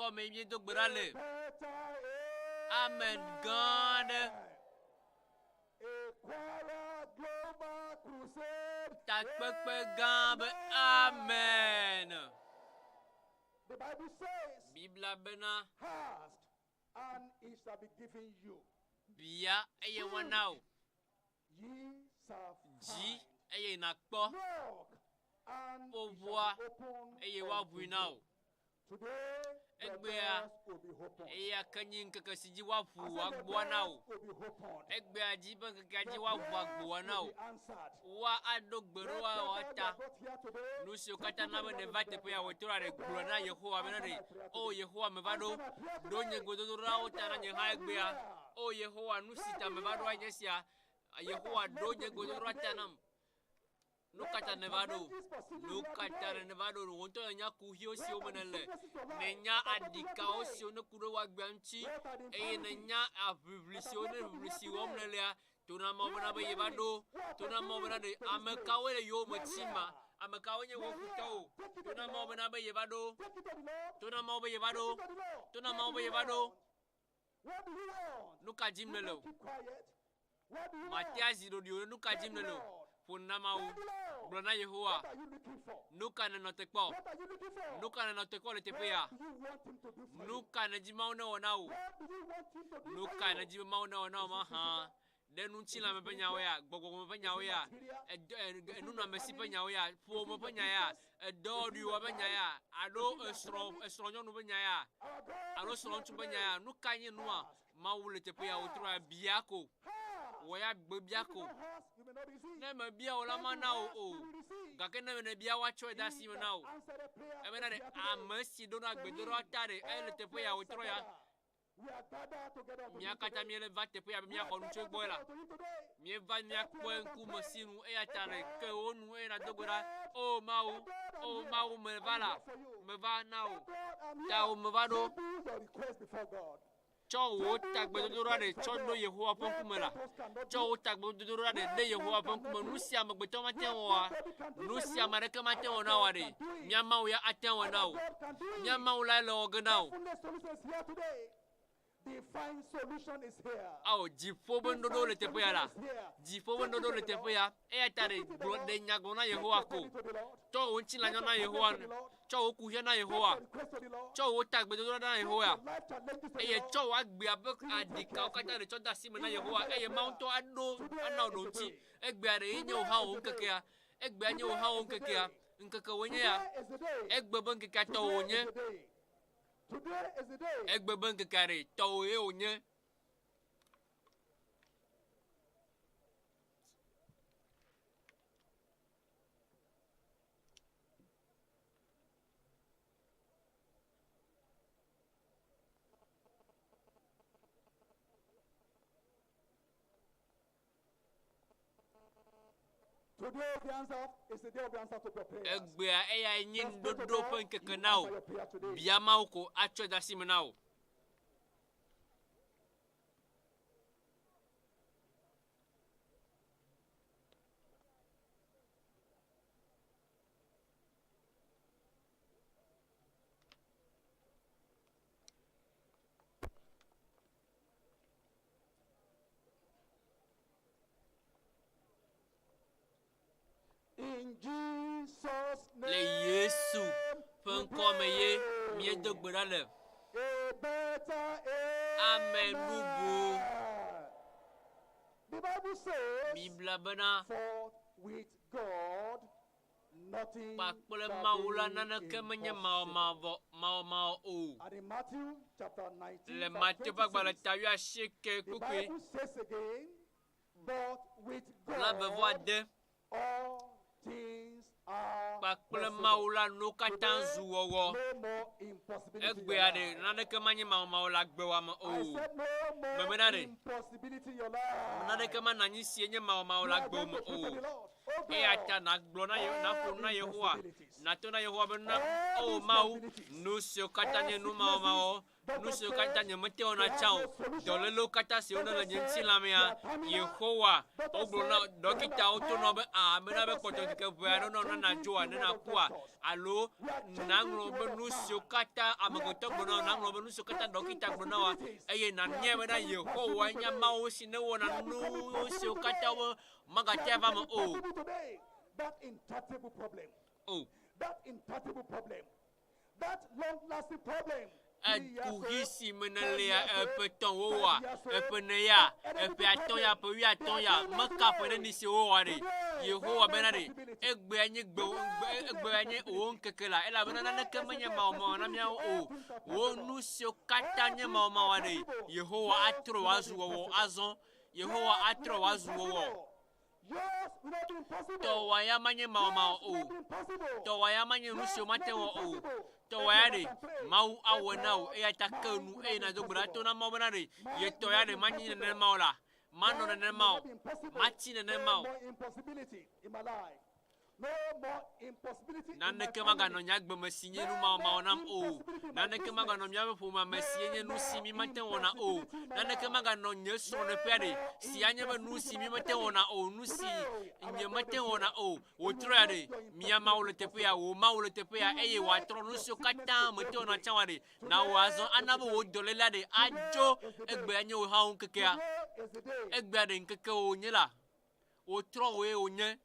ŋkɔ me míedo gbe ɖa le. Amen gã aɖe. Takpekpe gã be amen. Biblia bena, Bia eye woana wò, dzi eye nàkpɔ, ƒo ʋɔa eye woaʋui na wò. Egbea, eya ke nye ŋkeke si dzi woaʋu agboa na wò. Egbea dzi ƒe ŋkekea dzi woaʋu agboa na wò. Woaɖo gbe ɖe woa ta. Nu siwo katã na be nèva teƒe ya wòtrɔ ɖe gblɔ na Yehowa bena ɖe, O Yehowa, meva ɖo, ɖo nye gbedodoɖawo ta na nye hã egbea. O Yehowa, nu si ta meva ɖoa nye sia. Yehowa, ɖo nye gbedodoɖa ta nam. Nu ka ta nèva ɖo? Nu ka ta nèva ɖo? Wò ŋutɔ nènya kuxiwo siwo me nèle. Nènya aɖikawo siwo neku ɖe wò agbea ŋuti eye nènya aʋiʋli siwo ne ʋiʋli si wɔm nèlea. To na Mawu bena be yeva ɖo. To na Mawu bena ɖe ame kawoe le yowòme tim ma? Ame kawoe nye wò futɔwo? To na Mawu bena be yeva ɖo. To na Mawu be yeva ɖo. To na Mawu be yeva ɖo. Nu ka dim nèle o? Mate azi ɖoɖi o. Nu ka dim nèle o? Ƒo nu na Mawu. Gblɔ na Yehowa. Nu ka nènɔ te kpɔ? Nu ka nènɔ te kpɔ le teƒe ya? Nu ka nèdi Mawu newɔ na wò? Nu ka nèdi be Mawu newɔ na wò mahã? Ɖe ŋutilãme ƒe nyawo ya, gbɔgbɔme ƒe nyawo ya, enunɔamesi ƒe nyawo ya, ƒome ƒe nya ya, edɔwɔɖuiwɔ ƒe nya ya, alo esrɔ̃ esrɔ̃nyɔnu ƒe nya ya, alo srɔ̃ŋutsu ƒe nya ya. Nu ka nye nua? Mawu le teƒe ya wòtrɔ ya bia ko. Wɔ ya gbe bia ko. Ne mebia o la, mana wò o. Gake ne nèbia, woatsɔe de asi me na wò. Ebena ɖe ame si ɖona gbedoɖa ta ɖe ele teƒe ya wòtrɔ ya. Mía katã míele va teƒe ya be míaxɔ nu tso egbɔe la, míeva míakpɔe ŋkume si nu eya ta le ke wo nu eye nàdo gbe ɖa. O Mawu, o Mawu, meva la, meva na wò. Ta wò meva ɖo. Tsɔ wò tagbedodoɖa ɖe tsɔ ɖo Yehowa ƒe ŋkume la. Tsɔ wò tagbedodoɖa ɖe ɖe Yehowa ƒe ŋkume. Nu si amegbetɔ mate ŋu wɔa, nu si ame aɖeke mate ŋu wɔ na wòa ɖe, mía Mawu ya ate ŋu awɔe na wò. Mía Mawu lae le wɔ ge na wò. Ao, dziƒo ƒe nuɖoɖowo le teƒe ya la. Dziƒo ƒe nuɖoɖowo le teƒe ya. Eya ta ɖe gblɔ, ɖe nya gblɔ na Yehowa ko. Tsɔ wò ŋutilã na Yehowa. Tsɔ wò kuxia na Yehowa. Tsɔ wò tagbedodoɖa na Yehowa. Eye tsɔ wò agbea ƒe aɖikawo katã ɖe tsɔ de asi me na Yehowa eye Mawu ŋutɔ aɖo ana wò ɖoŋuti. Egbea ɖe ye nye wò hã wò ŋkekea. Egbea nye wò hã wò ŋkekea. Ŋkeke wònye ya. Egbe be ŋkekea tɔwò wònye. Egbe be ŋkekea ɖe tɔwò ye wònye. Egbea eyae nye nuɖoɖo ƒe ŋkeke na wò. Bia Mawu ko atsɔe de asi me na wò. Le Yesu ƒe ŋkɔ me ye míedo gbe ɖa le. Amen bubu. Biblia bena kpakple Mawu la naneke menye mawɔmawɔ mawɔmawɔ o. Le Mateo ƒe agbalẽ ta wuiasieke kpukpui blaeve-vɔ-ade kpakple Mawu la nuwo katã zu wɔwɔ. Egbea ɖe naneke manye mawɔmawɔ le agbewòa me o. Memena ɖe naneke manɔ anyi si nye mawɔmawɔ le agbewò me o. Eya ta nàgblɔ na nàƒo nu na Yehowa, nàto na Yehowa be, Na, O Mawu, nu siwo katã nye nu mawɔmawɔ, Nu siwo katã nyemete wɔna tsã o, dɔlélewo katã siwo nele nye ŋutilã mea, Yehowa, wogblɔ na ɖɔkitawo to na wo be, aa, bena be kpɔtɔ ŋkeke ʋɛ aɖewo na wò ne nàdzoa, ne nàkua, alo nàŋlɔ be nu siwo katã amegbetɔ gblɔ na wò, nàŋlɔ be nu siwo katã ɖɔkita gblɔ na wòa, eye nànyae bena Yehowa nye Mawu si newɔna nu siwo katã wo magate ava eme o. O. Kuxi si me nèlea eƒe tɔ̃ wowɔa, eƒe ene ya, eƒe atɔ̃ ya, ƒe wuiatɔ̃ ya, meka ƒe neni si wowɔa ɖe? Yehowa bena ɖe, egbea nye gbe, egbea nye wò ŋkeke la, elabena naneke menye mawɔmawɔ na míawo o. Wò nu siwo katã nye mawɔmawɔ ɖe, Yehowa atrɔ wòazu wɔwɔ azɔ. Yehowa atrɔ wòazu wɔwɔ. Tɔwòa ya manye mawɔmawɔ o. Tɔwòa ya manye nu si womate ŋu awɔ o. Tɔwòa ya ɖe, Mawu awɔe na wò eya ta ke nu eye nàdo gbe ɖa to na Mawu bena ɖe ye tɔ ya ɖe manyi nenema o la, manɔ nenema o, matsi nenema o. Naneke maganɔ nye agbe me si nye nu mawɔmawɔ nam o. Naneke maganɔ míaƒe ƒomea me si nye nu si mímate ŋu wɔna o. Naneke maganɔ nye srɔ̃ɖeƒea ɖe si anye be nu si mímete ŋu wɔna o, nu si nyemete ŋu wɔna o. Wòtrɔ ya ɖe, mía Mawu le teƒe ya, wò Mawu le teƒe ya, eye wòatrɔ nu siwo katã mete ŋu wɔna tsã oa ɖe na wò azɔ. Ana be wò dɔlélea ɖe adzo. Egbea nye wò hã wò ŋkekea. Egbea ɖe ŋkeke wònye la, wòtrɔ wòe wònye.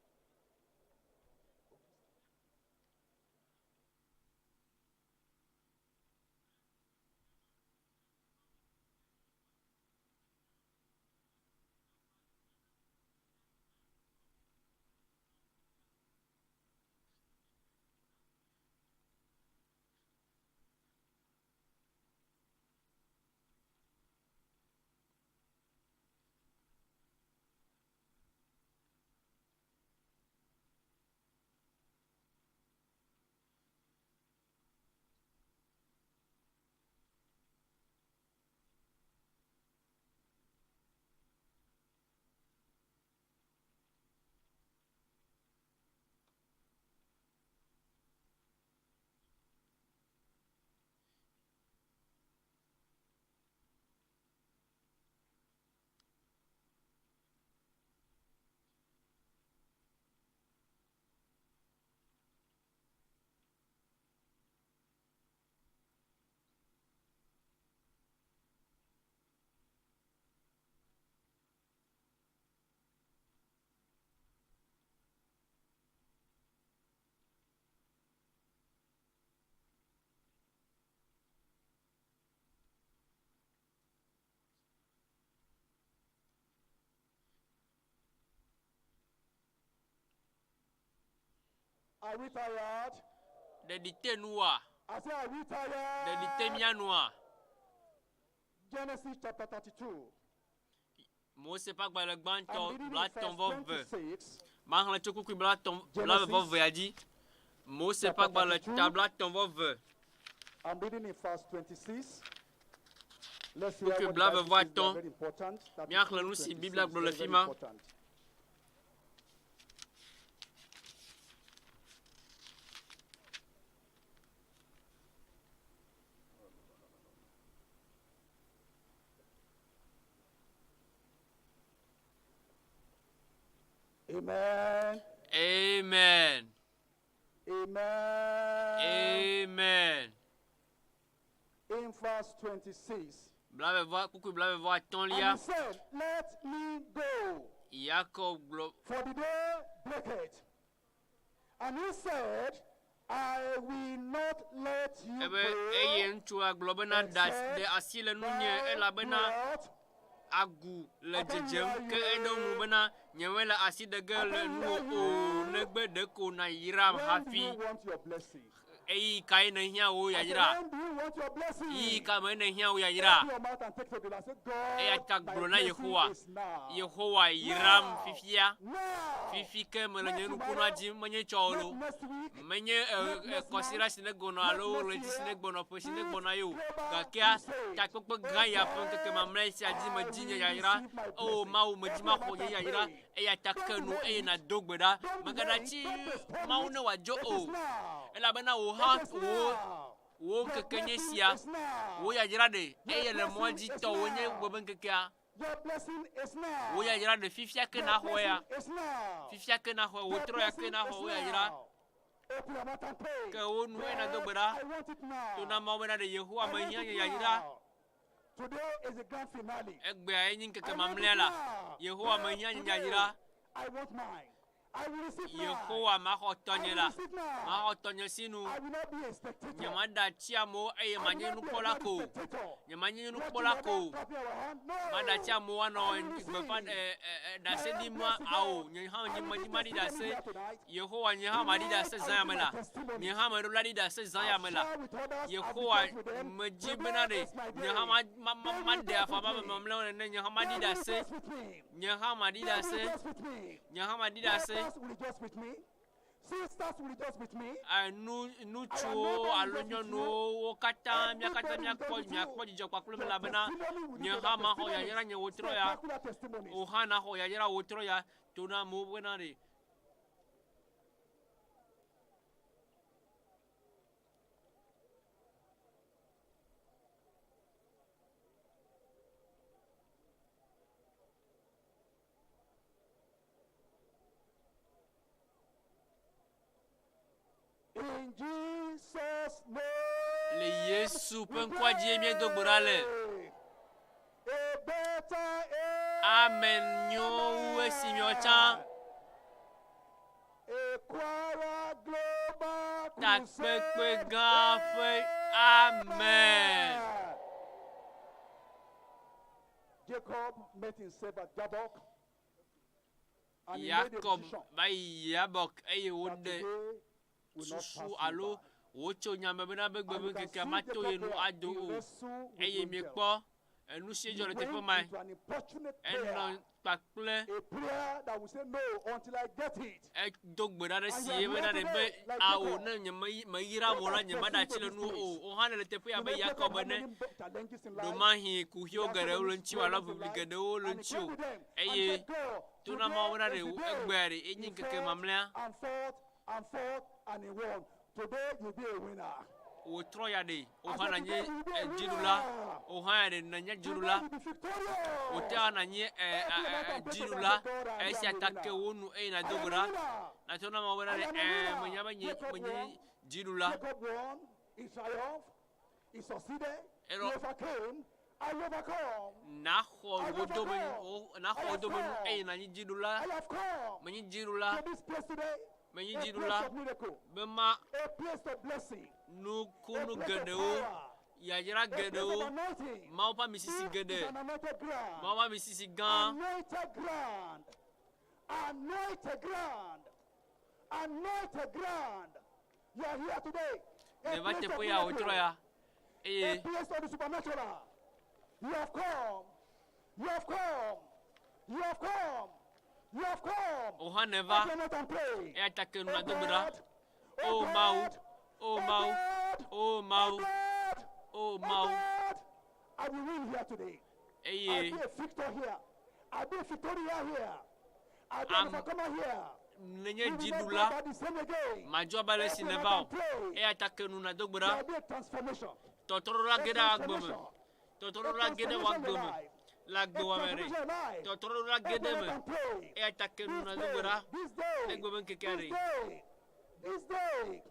Are we tired? Ɖeɖi te nuwòa? I say, are we tired? Ɖeɖi te mía nua? Genesis chapter 32. Mose ƒe agbalẽ gbãtɔ I'm reading in blaetɔ̃ vɔ verse ve. 26. Maxlẽ tso kpukpui blaetɔ̃ blaeve vɔ vea dzi. Mose ƒe agbalẽ ta blaetɔ̃ vɔ ve. I'm reading in verse 26. Let's hear Kpukpui what the blaeve Bible vɔ says. They are atɔ̃. very important. Míaxlẽ 32, nu si 26, Biblia gblɔ le very, fi very ma. important. Amen. Amen. Amen. Amen. In verse 26. Blaeve vɔ kpukpui blaeve vɔ atɔ̃lia. And he said, Let me go. Yakob gblɔ. For the day breaketh. And he said, I will not let you Ebe go. eye ŋutsua gblɔ bena da ɖe asi le nunye elabena agu le dzedzem ke eɖo ŋu bena nyemele asi ɖe ge le nuwò o negbe ɖeko nàyram hafi. Ɣeyiɣi kae nèhiã wò yayra? Ɣeyiɣi ka me nèhiã wò yayra? Eya ta gblɔ na Yehowa, Yehowa yram fifia. Fifi ke mele nye nukunua dim, menye tsɔ o loo, menye kɔsiɖa si negbɔna alo ɣleti si negbɔna, ƒe si negbɔna ye o. Gakea takpekpe gã ya ƒe ŋkeke mamlɛ sia dzi medi nye yayra. O Mawu, medi maxɔ nye yayra. Eya ta ke nu eye nàdo gbe ɖa. Mègaɖe atsi Mawu ne wòadzo o, elabena wò hã wò Wò ŋkeke nye sia. Wò yayra ɖe eye le mɔa dzi tɔwò nye wò ƒe ŋkekea. Wò yayra ɖe fifia ke naxɔe ya. Fifia ke naxɔe, wò trɔ ya ke naxɔ wò yayra. Ke wò nu eye nado gbe ɖa. To na Mawu bena ɖe Yehowa mehiã nye yayra. Egbea ye nye ŋkeke mamlɛa la. Yehowa mehiã nye yayra. Yehowa maxɔ tɔnye la, maxɔ tɔnye sinu. Nyemada tsi amewo eye manye nukpɔla ko o. Nyemanye nukpɔla ko o. Mada tsi amewo anɔ gbeƒã ɖase ɖim ao. Nye hã nye medzi maɖi ɖase. Yehowa nye hã maɖi ɖase zã ya me la. Nye hã meɖo la ɖi ɖase zã ya me la. Yehowa medzi bena ɖe nye hã maɖe afɔ abe ame mamlɛawo ene. Nye hã maɖi ɖase. Nye hã maɖi ɖase. Nye hã maɖi ɖase. Nu, ŋutsuwo alo nyɔnuwo, wo katã, mía katã míakpɔ, miakpɔ dzidzɔ kpakple me elabena nye hã maxɔ yayra nye wòtrɔ ya. Wò hã naxɔ yayra wòtrɔ ya. To na amewo bena ɖe. In Jesus' name. Le Yesu ƒe ŋkɔa dzie míedo gbe ɖa le. A better Amen nyo wu esi miɔ tsã. A choir global Takpekpe gã ƒe amen. Jacob met himself at Jabbok. And he made a Yakob decision va yi Yabok eye that wòɖe today will not susu pass me alo by. wòtso nya me bena be gbe And be you can ŋkekea see mato Jacob ye nu there. ado He o. wrestled with Eye angel. miekpɔ enu si He dzɔ le teƒe went mae. into an importunate Enɔ prayer. kpakple A prayer that will say no until I get it. edo gbe ɖa ɖe And si you are ye bena here ɖe be today, like ao Jacob. ne nye meyra mo la nye meɖa tsi le nu o. Wo hã le teƒe You abe may Jacob Yakob had ene. many challenges in life. Ɖomahi kuxiwo He had so geɖewo le many ŋutiwò alo struggles in ʋiʋli life. geɖewo le And he came ŋutiwò. to them and Eye said, "Go, to na Mawu bena today ɖe is the day." egbea ɖe enye He ŋkeke fought mamlɛa. and fought and fought and he won. Today you'll be a winner. Wòtrɔ ya ɖe, wò I hã said, nànye today you'll be a dziɖula. winner. Wò hã ya ɖe nànye Today dziɖula. you'll be victorious. Wò te hã nànye ɛ, Open your ɛ, mouth ɛ, and pray to God dziɖula. and say, God, I Esia am a ta winner. ke wò nu eye I nàdo am gbe a ɖa. winner. Nàtsɔ na Mawu bena I ɖe, am a ɛ, winner. menya be nye, Jacob menye won. dziɖula. Jacob won. He triumphed. He succeeded. He Erɔ- overcame. I overcome. Naxɔ I wò dome, overcome. wò, naxɔ I wò have domenu come. eye nànye dziɖula. I have come Menye dziɖula. to this place today. Menye A place dziɖula. of miracle. Be ma A place of blessing. A nukunu place of geɖewo, power. yayra A place of geɖewo, anointing. Mawu ƒe amisisi This is geɖe, an anointed ground. Mawu ƒe amisisi gã. Anointed ground. Anointed ground. Anointed ground. You are here today. A Neva place of teƒe ya wòtrɔ miracle. ya A eye place of the supernatural. You have come. You have come. You have come. You have come. wò hã neva Open your mouth and pray. eya ta ke nu Oh nado gbe ɖa. God. O Oh Mawu, God. O Oh Mawu, God. O Oh Mawu, God. O Oh Mawu God. I will win here today. I'll eye be a victor here. I'll be a victorious here. I'll be an Am- overcomer here. nenye You will not go dziɖula back the same again. madzɔ abe ale si Open your neva mouth o. and pray. Eya ta ke nu nado gbe There ɖa. will be a transformation. Tɔtrɔ la A ge ɖe agbe me. transformation. Tɔtrɔ A la ge ɖe wò transformation agbe in me. life. Le A agbewòa me ɖe. transformation in life. Tɔtrɔ la ge Open ɖe your me. mouth and pray. Eya ta ke nu This nado gbe day, ɖa. this day, Egbe be ŋkekea this ɖe. day, this day,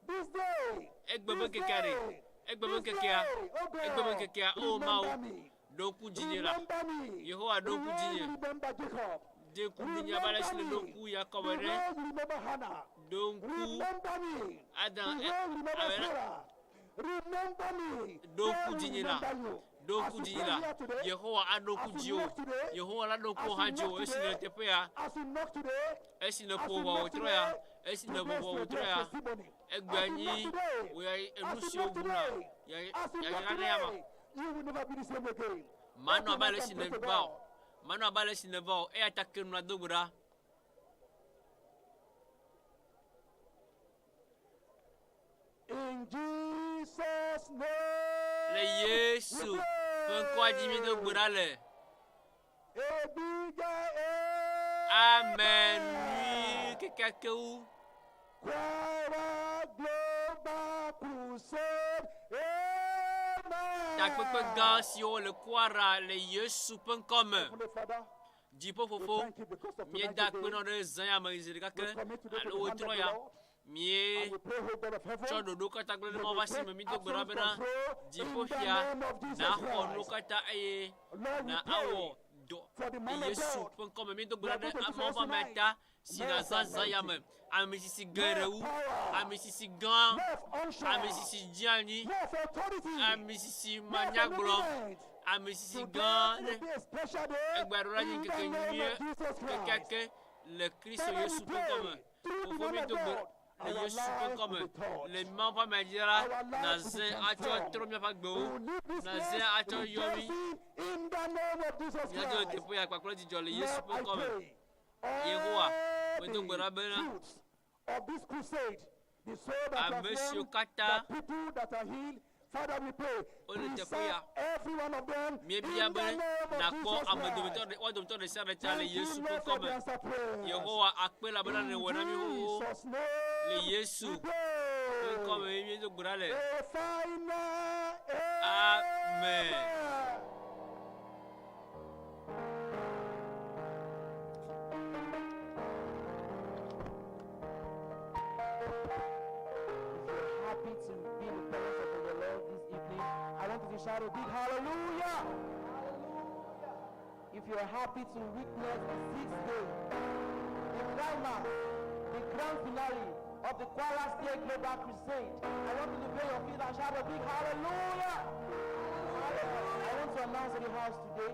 this day, Egbe be this ŋkekea ɖe. day, Egbe be this ŋkekea. day. Oh Egbe be God, ŋkekea. O Mawu, remember me. ɖo ŋku dzinye la. Remember me. Yehowa ɖo ŋku The way dzinye. you remember Jacob. Ɖe ŋku dzinye abe ale si Remember nèɖo me. ŋku Yakob The ene. way you remember Hannah. Ɖo ŋku Remember me. Adam The way you remember abe Sarah. Remember me. ɖo God ŋku will dzinye la. remember you. Ɖo As ŋku you dzinye pray la. here today, Yehowa aɖo ŋku as you dziwò. knock today, Yehowa la ɖo ŋku as hã you dziwò knock esi nèle today, teƒe ya. as you knock today, Esi as nèƒo you ʋɔ knock wòtrɔ ya. today, Esi today nèʋɔ is ʋɔ your wòtrɔ day of ya. testimony. Egbea As you nyi knock today, wò ya enu as you siwo knock ʋuna today, ya as you knock yayra ɖe ya ma. today, you will never be the same again. Manɔ Open abe your ale mouth si and pray to nèva o. God. Manɔ abe ale si nèva o. Eya ta ke nu nado gbe ɖa. In Jesus' name. Le we Yesu ƒe ŋkɔa dzi míedo gbe pray. ɖa le. A bigger Amen. amen. Nyui kekeake wu. Kwara Global Crusade. Takpekpe gã siwo le Kwara le Yesu ƒe ŋkɔ me. Dziƒo Fofo, míeda akpe nɔ ɖe zã ya me zi ɖeka ke alo wetrɔ ya. Míetsɔ ɖoɖo katã gblẽ ɖe Mawu ƒe asi me. Mído gbe ɖa bena dziƒofia naxɔ nuwo katã eye na awɔ dɔ le Yesu ƒe ŋkɔ me. Mído gbe ɖa ɖe Mawu ƒe amea ta si nazã zã ya me. Ame sisi geɖe wu, ame sisi gã, ame sisi dzeani, ame sisi manyagblɔ, ame sisi gã ɖe. Egbea ɖo la nye ŋkeke nyuie kekeake le Kristo Yesu ƒe ŋkɔ me. Fofo mi do gbe le Yesu ƒe ŋkɔ me. Le Mawu ƒe amea dzi la, nazẽ atsɔ trɔ míaƒe agbewo, nazẽ atsɔ yɔ mí. Míadzo le teƒe ya kpakple dzidzɔ le Yesu ƒe ŋkɔ me. Yehowa, medo gbe ɖa bena, ame siwo katã wole teƒe ya, míebia be nàkpɔ ame dometɔ ɖe, woa dometɔ ɖe sia ɖe ta le Yesu ƒe ŋkɔ me. Yehowa, akpe elabena nèwɔe na mí xoxo. Le Yesu ƒe ŋkɔ me míedo gbe ɖa le. Amen. If you're happy to be in the presence of the Lord this evening, I want you to shout a big hallelujah. Hallelujah. If you're happy to witness the sixth day, the climax, the grand finale of the Kwara State Global Crusade, I want you to play your feet and shout a big hallelujah. Hallelujah. I want to announce in the house today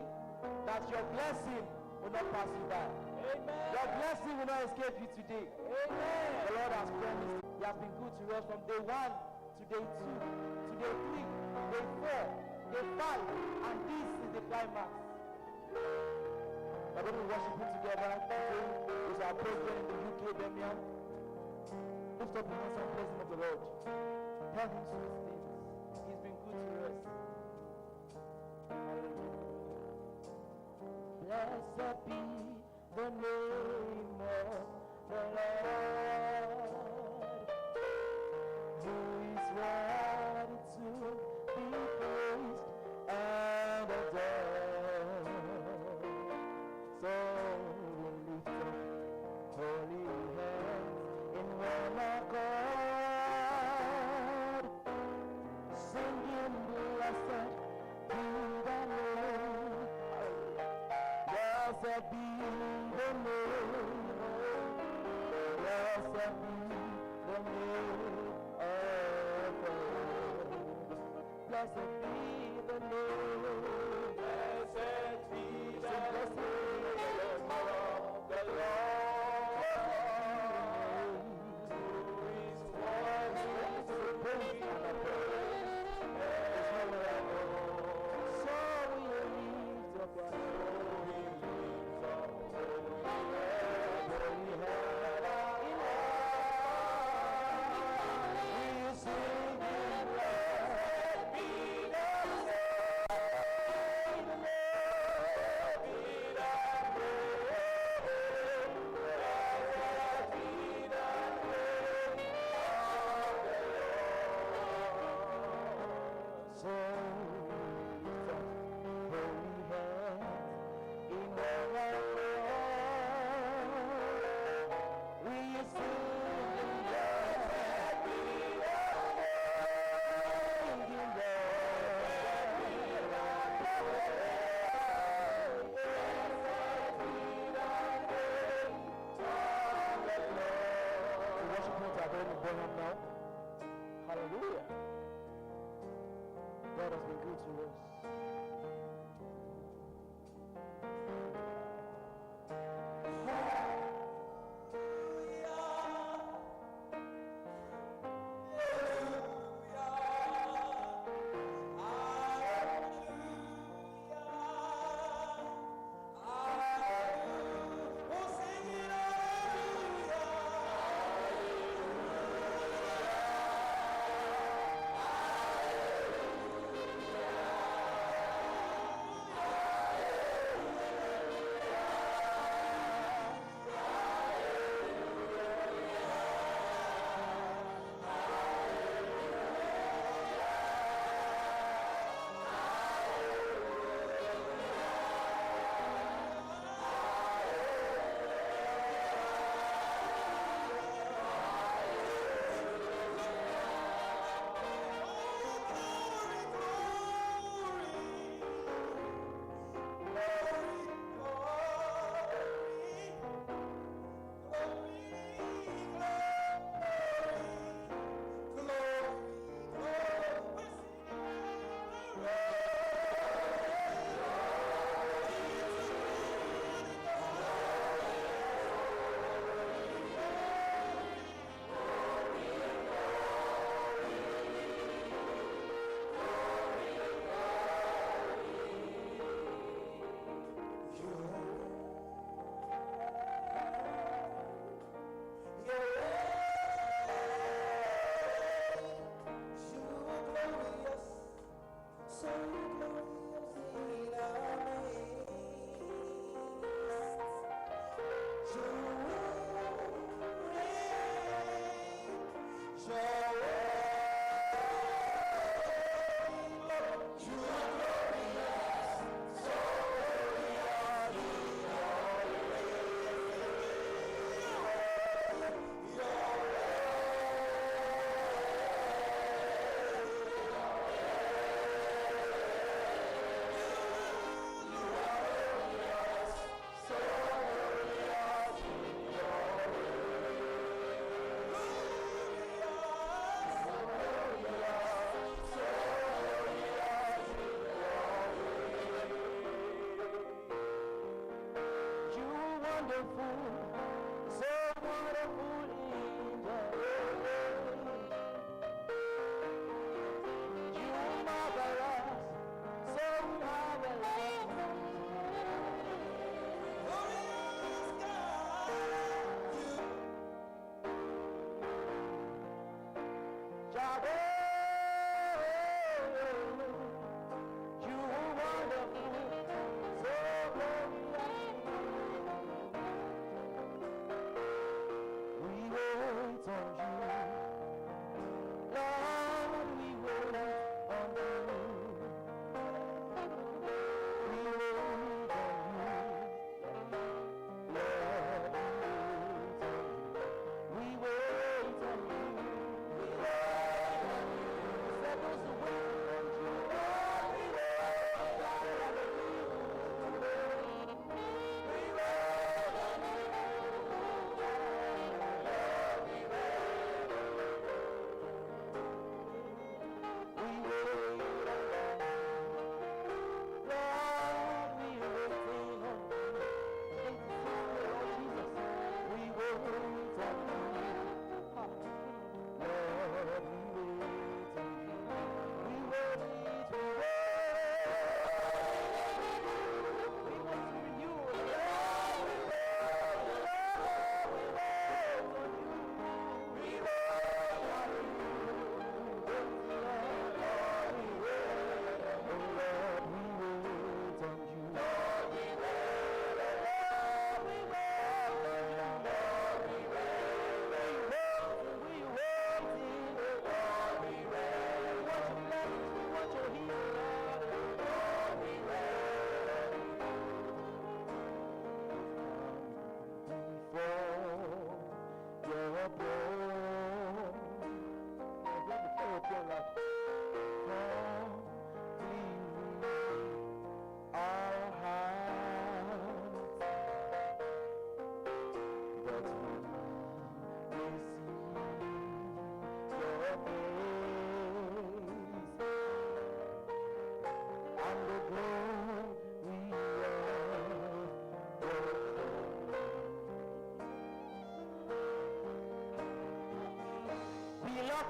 that your blessing will not pass you by. Amen. Your blessing will not escape you today. Amen. The Lord has promised. He has been good to us from day 1 to day 2, to day 3, day 4, day 5, and this is the climax. We're going to be worshiping together today. Is our president in the UK, Birmingham. Lift up your hands and bless the name of the Lord. Tell him sweet things. He's been good to us. Hallelujah. Blessed be the name of the Lord, who is worthy to be praised and adored. So we lift up holy hands in one accord, singing, Blessed be the name. Blessed be the name. Blessed be the name of the Lord. Blessed be the name. Blessed be the name of the Lord. Who is worthy to be praised and adored. There's nowhere I go. So we lift up our holy hands. We sing, blessed be the name, be the name.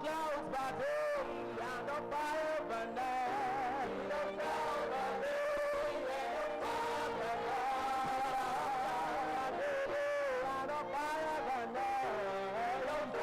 clouds by day and of fire by night. In the clouds by day and of fire by night. And of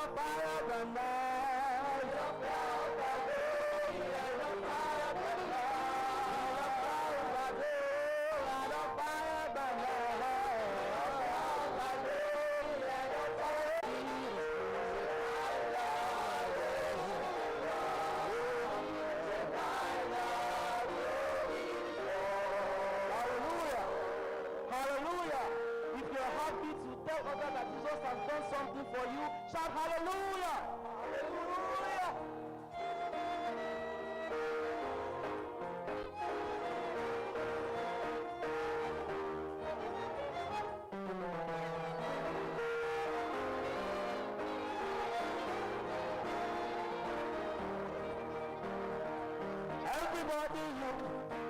fire by night. Of clouds by day and of Hallelujah. Hallelujah. If you're happy to tell others that Jesus has done something for you, shout hallelujah. Hallelujah. Everybody look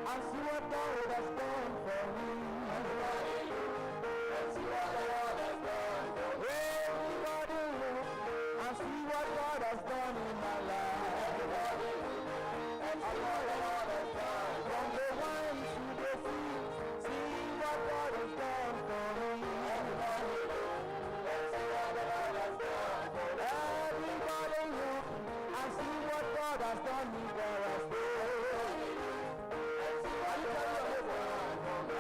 and see what God has done for me. Everybody look and see what God has done for me. Everybody look and see what God has done in my life. Everybody look and see what God has done. From the wine to the sea, see what God has done for me. Everybody look and see what God has done for me. Everybody look and see what God has done in Kwara State.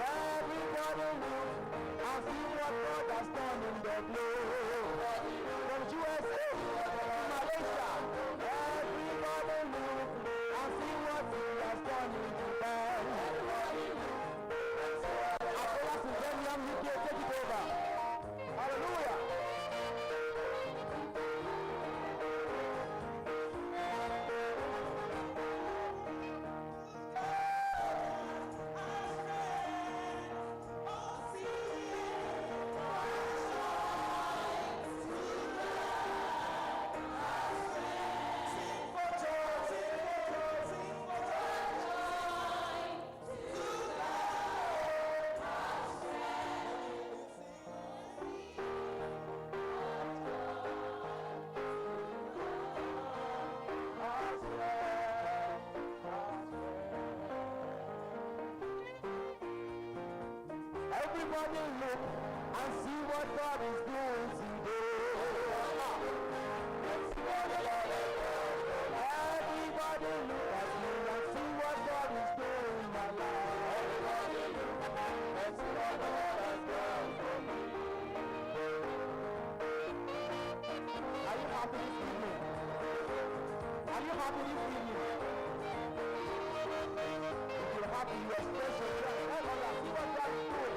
Everybody look and see what God has done in the globe. From USA to Malaysia, everybody look and see what He has done in Japan. Our in Birmingham, UK, take it over. Hallelujah. Everybody look and see what God is doing today. Everybody look at me and see what God is doing in my life. Everybody look and see what the Lord has done for me. Are you happy this evening? Are you happy this evening? If you're happy, you express your joy. Tell others, see what God is doing.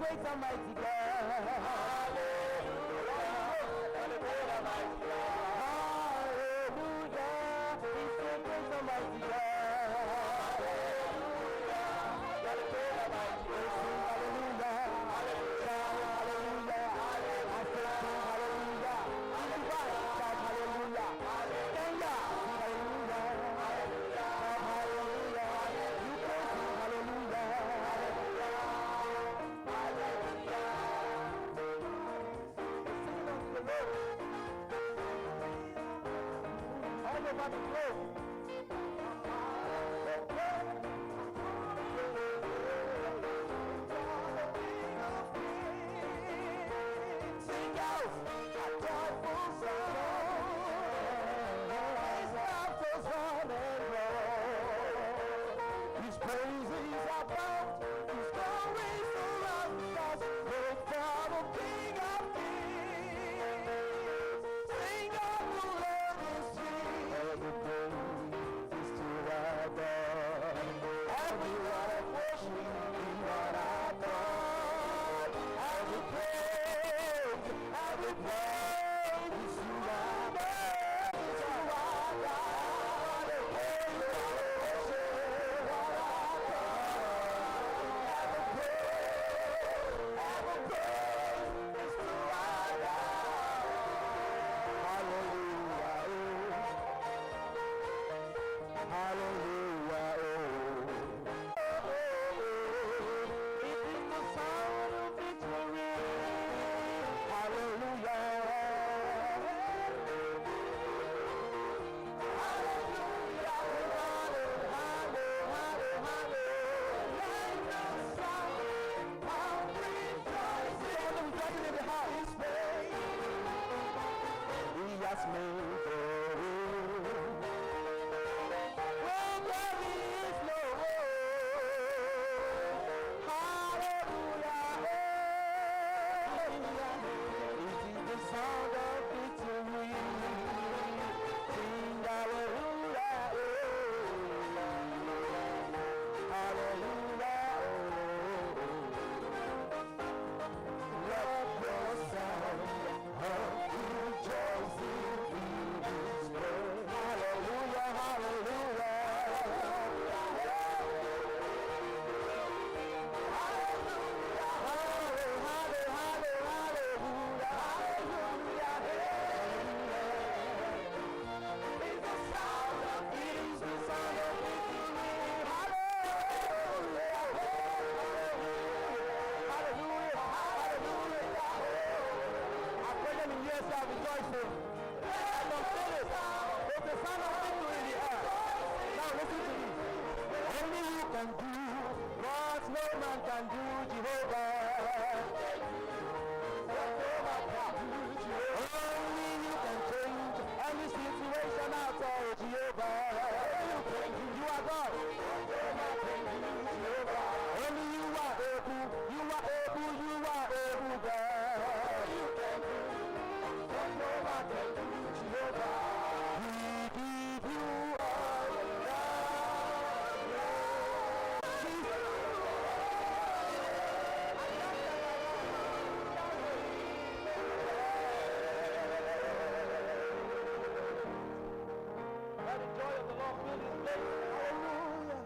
great and mighty God. Hallelujah. Hallelujah. He's a great and mighty God. All over the globe. Sing out a joyful song. His love goes on and on. His praises abound. His glory surrounds us. Look for the King of Kings. Sing out the Lord is King. Every praise is to our God. Every word of worship is what our God. Every praise, every praise is to our God. To our God. Every praise, worship, what our God. Every praise, every praise is to our God. Hallelujah. Hallelujah. Oh, oh, oh. It is the sound of victory. Hallelujah. Hallelujah. Hallelujah. Hallelujah. Let the sound of rejoicing. Rejoicing in the house. He has made the way. When there is no way, hallelujah, it is the sound of victory. Sing hallelujah, hallelujah. Let the sound of rejoicing in this place. Hallelujah, hallelujah. Only you can do what no man can do, Jehovah. Only you can change any situation out of Jehovah. You are God. Only you are able. You are able. You are able, God. You can do what no man can do, Jehovah. We give you all the Let the joy of the Lord fill this place. Hallelujah.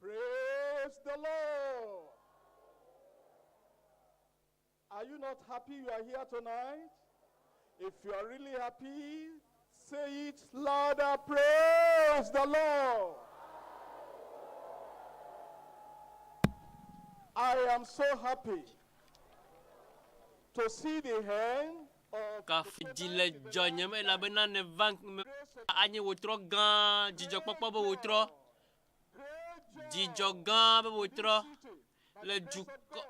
Praise the Lord. Are you not happy you are here tonight? If you are really happy, say it louder. Praise the Lord. I am so happy to see the hand of Kafu dzi le dzɔnyem elabena neva me anye wòtrɔ gã dzidzɔkpɔkpɔ be wòtrɔ dzidzɔ gã be wòtrɔ le dukɔ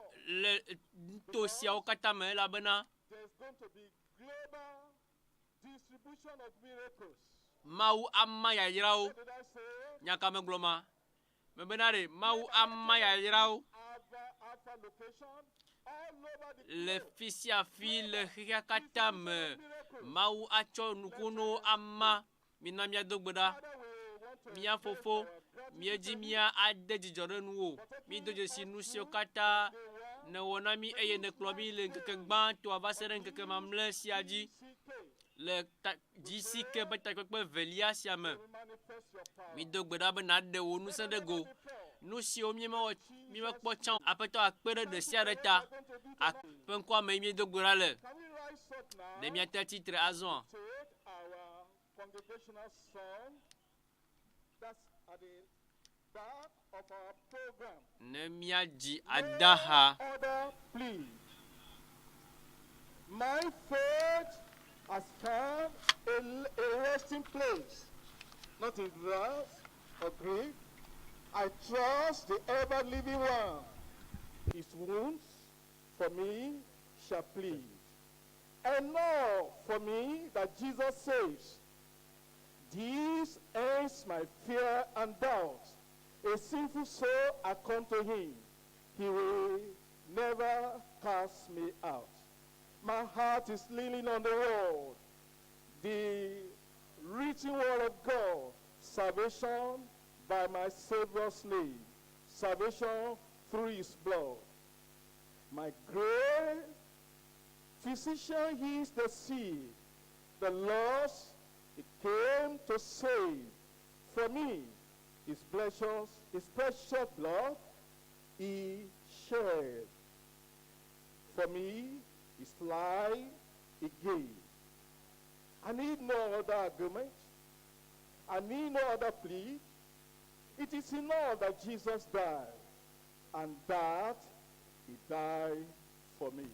le nuto siawo katã me elabena There's going to be global distribution of miracles. Mawu ama yayrawo. Nya ka megblɔ ma? Mebena ɖe Mawu ama yayrawo le fi sia fi le xexea katã me. Mawu atsɔ nukunuwo ama. Mina míado gbe ɖa. Mía Fofo, míedi mía ade dzidzɔ ɖe nuwò. Mído dzesi nu siwo katã nèwɔ na mí eye nèkplɔ mí le ŋkeke gbãtɔa va se ɖe ŋkeke mamlɛ sia dzi le ta GCK ƒe takpekpe evelia sia me. Mído gbe ɖa be nàɖe wò ŋusẽ ɖe go. Nu siwo mímewɔ mímekpɔ tsã o, Aƒetɔ akpe ɖe ɖe sia ɖe ta. Ƒe ŋkɔa mee míedo gbe ɖa le. Ɖe míate tsitre azɔa? Congregational song that's at the back of our program. Ne míadzi adaha. Other plea. My faith has found a, a resting place, not in wrath or grief. I trust the ever living one. His wounds for me shall plead. Enough for me that Jesus saves. This ends my fear and doubt. A sinful soul, I come to him. He will never cast me out. My heart is leaning on the word, the written word of God, salvation by my Savior's name, salvation through his blood. My great physician heals the sick, the lost he came to save. For me, his precious, his precious blood he shed. For me, his life he gave. I need no other argument. I need no other plea. It is enough that Jesus died and that he died for me.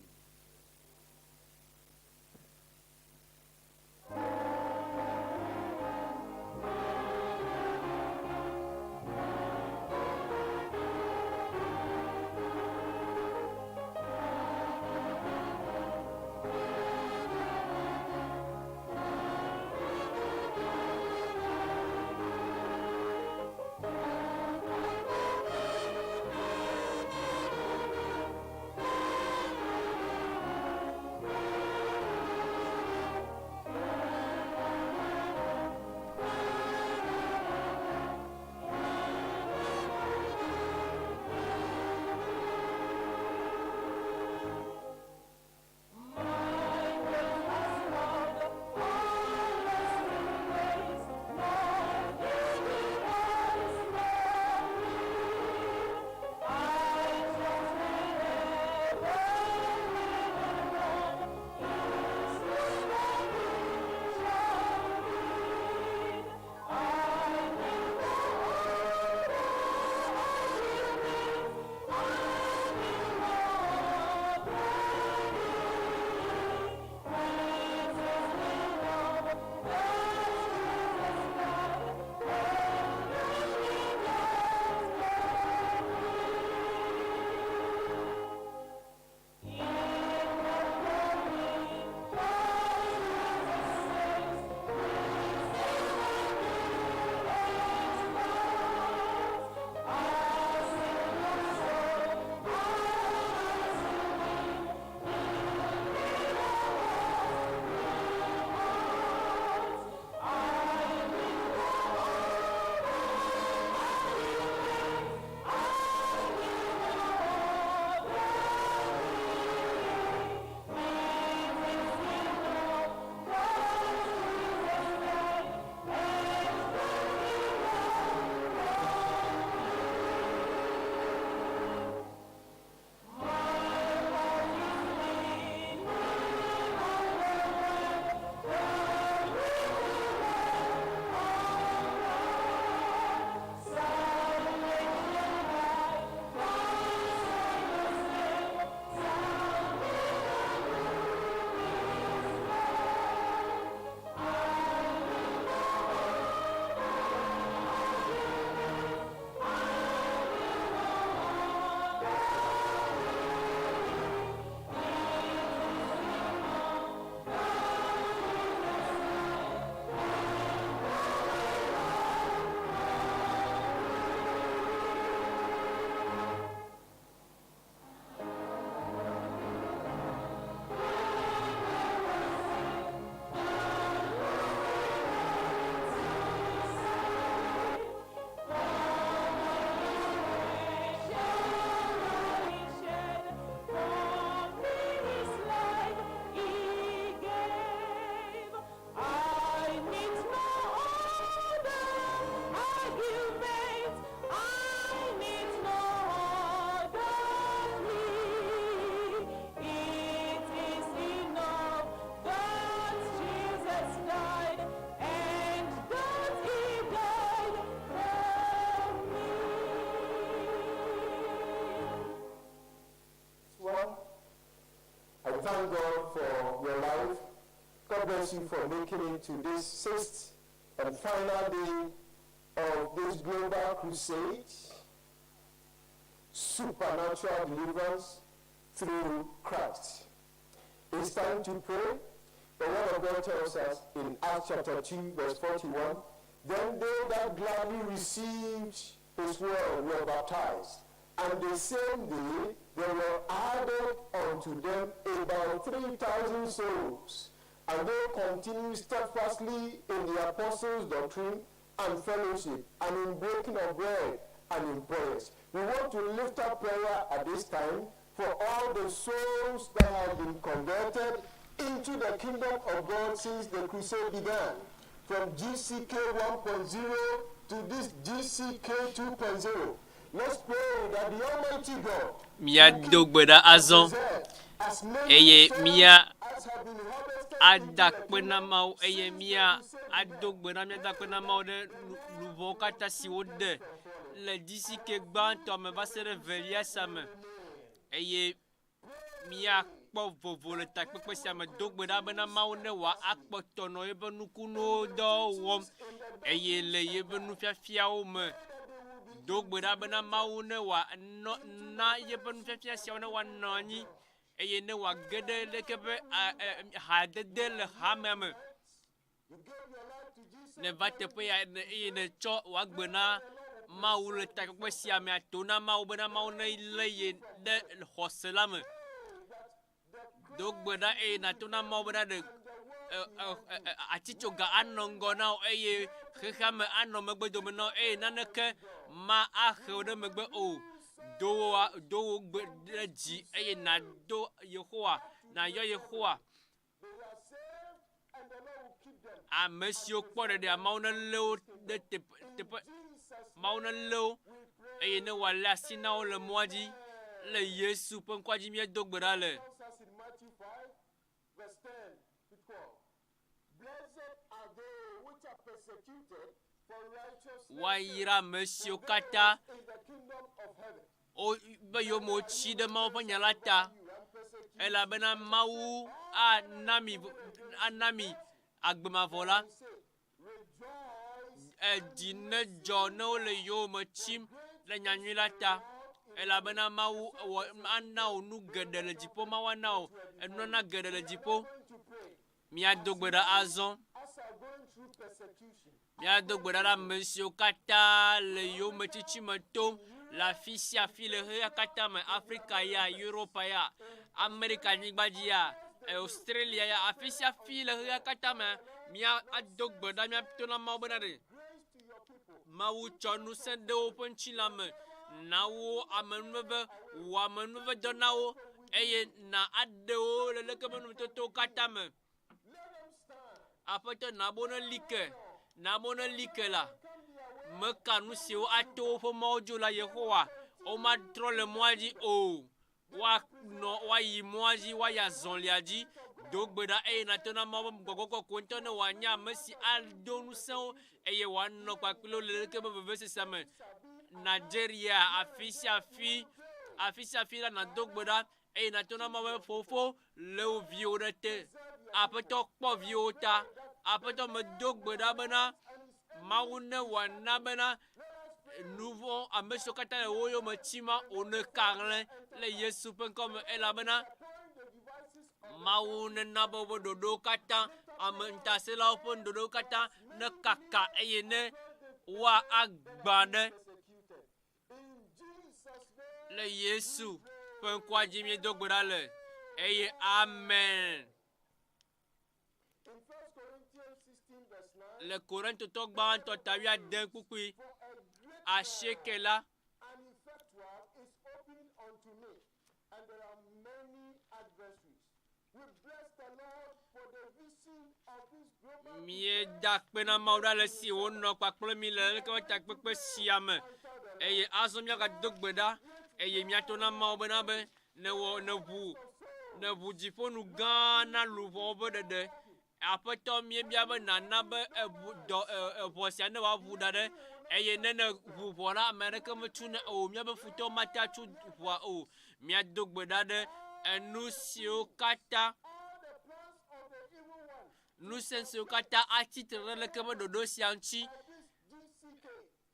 thank God for your life. God bless you for making it to this sixth and final day of this global crusade, supernatural deliverance through Christ. It's time to pray. The word of God tells us in Acts chapter 2, verse 41, Then they that gladly received his word were baptized, and the same day there were added unto them about 3,000 souls. And they continued steadfastly in the apostles' doctrine and fellowship, and in breaking of bread and in prayers. We want to lift up prayer at this time for all the souls that have been converted into the kingdom of God since the crusade began. From GCK 1.0 to this GCK 2.0. Let's pray that the Almighty God Míado gbe ɖa azɔ as many eye souls mía as have been harvested ada into the kpe na kingdom Mawu eye mía ado gbe ɖa míada kpe na Mawu ɖe lu- luʋɔwo katã si woɖe le GCK gbãtɔ me va se ɖe velia sia me eye míakpɔ vovo le takpekpe sia me. Do gbe ɖa bena Mawu ne wòakpɔtɔ nɔ yeƒe nukunuwo dɔ wɔm eye le yeƒe nufiafiawo me. Do gbe ɖa bena Mawu ne wòanɔ na yeƒe nufiafia siawo ne wòanɔ anyi eye ne wòage ɖe leke ƒe a- e- hadede le hamea me. Ne va teƒe ya ne eye netsɔ wò agbe na Mawu le takpekpe sia mea, to na Mawu bena Mawu ne lé ye ɖe xɔse la me. Do gbe ɖa eye nàto na Mawu bena ɖe e, e, e, atitsoga anɔ ŋgɔ na wò eye xexea me anɔ megbe dome na wò eye naneke ma ahe wò ɖe megbe o. Do wò do wò gbe ɖe dzi eye nàdo Yehowa, nàyɔ Yehowa. Ame siwo kpɔ ɖeɖea, Mawu nelé wo ɖe teƒe teƒe Mawu nelé wo eye ne wòalé asi na wo le mɔa dzi. Le Yesu ƒe ŋkɔa dzi míedo gbe ɖa le. tells us in Matthew 5, verse 10 to 12. Blessed are they which are persecuted for righteousness' sake, Woayra ame siwo katã is the kingdom of heaven. wo be yome wotsi ɖe Mawu ƒe nya la ta elabena Mawu ana mi ana mi agbe mavɔ la. Say, rejoice Edzi nedzɔ ne wole yowòme tsim le nyanyui la ta elabena Mawu wɔ ana wò nu geɖe le dziƒo. Mawu ana wò enunana geɖe le dziƒo. going to pray. Míado gbe ɖa azɔ. As are going through persecution, Míado gbe ɖa ɖe ame siwo katã le yowòmetsitsi me tom le afi sia afi le xexea katã me, Afrika ya, Europa ya, Amerika nyigba dzi ya, Australia ya, afi sia afi le xexea katã me. Mía ado gbe ɖa míato na Mawu bena ɖe grace to your people. Mawu tsɔ ŋusẽ ɖe woƒe ŋutilã me na wo amenuveve, wɔ amenuveve dɔ na wo eye na aɖe wo le leke be numetotowo katã me. Let them stand. Aƒetɔ na be woneli ke, na be woneli ke la, meka nu siwo ato woƒe mɔwo dzi o la Yehowa, womatrɔ le mɔa dzi o. Woanɔ woayi mɔa dzi, woayi azɔlia dzi. Do gbe ɖa eye nàto na Mawu be gbɔgbɔ kɔkɔe ŋutɔ ne wòanye ame si ado ŋusẽ wo eye wòanɔ kpakple wo le leke be vevesese me. Nigeria, afi sia afi, afi sia afi la nàdo gbe ɖa eye nàto na Mawu be fofo lé wo viwo ɖe te. Aƒetɔ kpɔ viwo ta. Aƒetɔ medo gbe ɖa bena Mawu ne wòana bena nu vɔ̃ ame siwo katã le wo yome tsim ma woneka hlẽ le Yesu ƒe ŋkɔ me elabena Mawu nena be woƒe ɖoɖowo katã, ame ŋutasẽlawo ƒe ɖoɖowo katã nekaka eye ne woagbã ɖe Persecuted. In Jesus' name, le Yesu ƒe ŋkɔa dzi míedo gbe ɖa le eye amen. in 1 Corinthians 16, verse 9, Le Korintotɔ gbãtɔ ta wuiade kpukpui for a great asieke la, and effectual is opened unto me, and there are many adversaries. We bless the Lord for the vision of this global míeda akpe na Mawu ɖe ale si wònɔ kpakple mí le leke ƒe takpekpe sia me eye azɔ míagado gbe ɖa eye míato na Mawu bena be newɔ neʋu neʋu dziƒonu gã na luʋɔwo ƒe ɖeɖe. Aƒetɔ míebia be nàna be eʋu dɔ e, eʋɔ sia ne wòaʋu ɖa ɖe eye ne ne ʋu ʋɔ la ame aɖeke metsunɛ o. Míaƒe futɔwo mate atsu ʋɔa o. Míado gbe ɖa ɖe Enu siwo katã ŋusẽ siwo katã atsi tre ɖe leke ƒe ɖoɖo sia ŋuti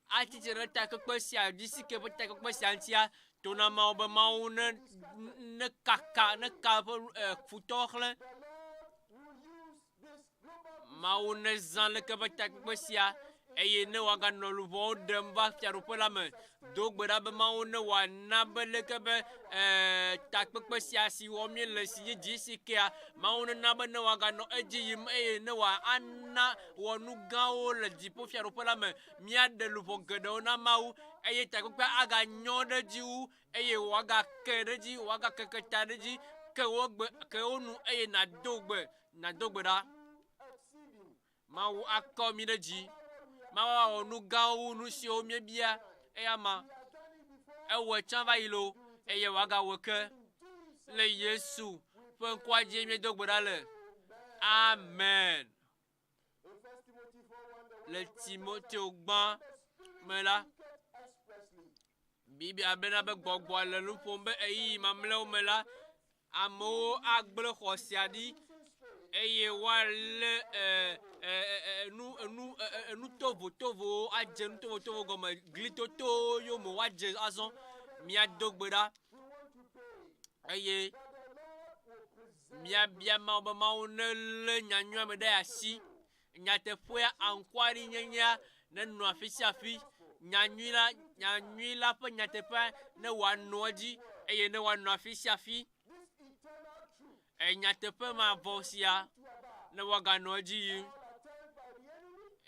atsi tre ɖe takpekpe sia GCK ƒe takpekpe sia ŋutia, to na Mawu be Mawu ne ne kaka ne ka eƒe futɔwo xlẽ. Mawu nezã leke ƒe takpekpe sia eye ne wòaganɔ luʋɔwo ɖem va fiaɖuƒe la me. Do gbe ɖa be Mawu ne wòana be leke be ee, takpekpe sia si wɔm míele si nye GCK-a, Mawu nena be ne wòaganɔ edzi yim eye ne wòana wɔ nu gãwo le dziƒo fiaɖuƒe la me. Míaɖe luʋɔ geɖewo na Mawu eye takpekpea aganyɔ ɖe edzi wu eye wòagake ɖe edzi, wòagakeke ta ɖe edzi. Ke wo gbe, ke wo nu eye nàdo gbe. Nàdo gbe ɖa. Mawu akɔ mí ɖe dzi. Mawu awɔ nu gãwo wu nu siwo míebia. Eya ma, ewɔe tsã va yi loo, eye wòagawɔe ke. Le Yesu ƒe ŋkɔa dzie míedo gbe ɖa le. Amen. Le Timoteo gbã me la, Biblia bena be gbɔgbɔa le nu ƒom be ɣeyiɣi mamlɛawo me la, amewo agblẽ xɔ sia ɖi eye woalé enu enu enu tovotovowo adze nu tovotovo gɔme glitotowo yome woadze azɔ. Míado gbe ɖa eye míabia Mawu be Mawu nelé nyanyuia me ɖe asi. Nyateƒea aŋkuaɖinyenyea nenɔ afi sia afi. Nyanyui la, nyanyui la ƒe nyateƒea ne wòanɔ edzi eye ne wòanɔ afi sia afi. E nyateƒe mavɔ sia ne wòaganɔ edzi yim.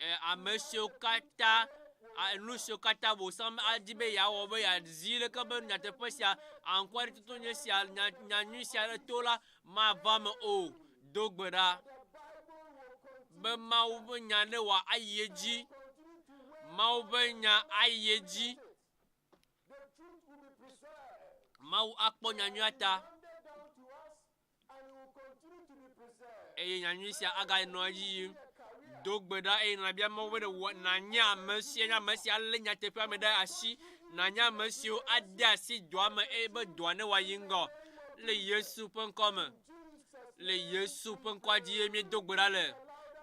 E ame siwo katã nu siwo katã Bosam adi be yeawɔ be yeazi ɖeke be nyateƒe sia aŋkuaɖitoto nye sia nyanyui sia ɖe to la mava eme o. Do gbe ɖa be Mawu ƒe nya ne wòayi edzi. Mawu ƒe nya ayi edzi. Mawu akpɔ nyanyuia ta eye nyanyui sia aganɔ edzi yim. Do gbe ɖa eye nàbia Mawu be ɖe nànye ame si nye ame si alé nyateƒea me ɖe asi, nànye ame siwo ade asi dɔa me eye be dɔa ne wòayi ŋgɔ le Yesu ƒe ŋkɔ me. Le Yesu ƒe ŋkɔa dzi ye míedo gbe ɖa le.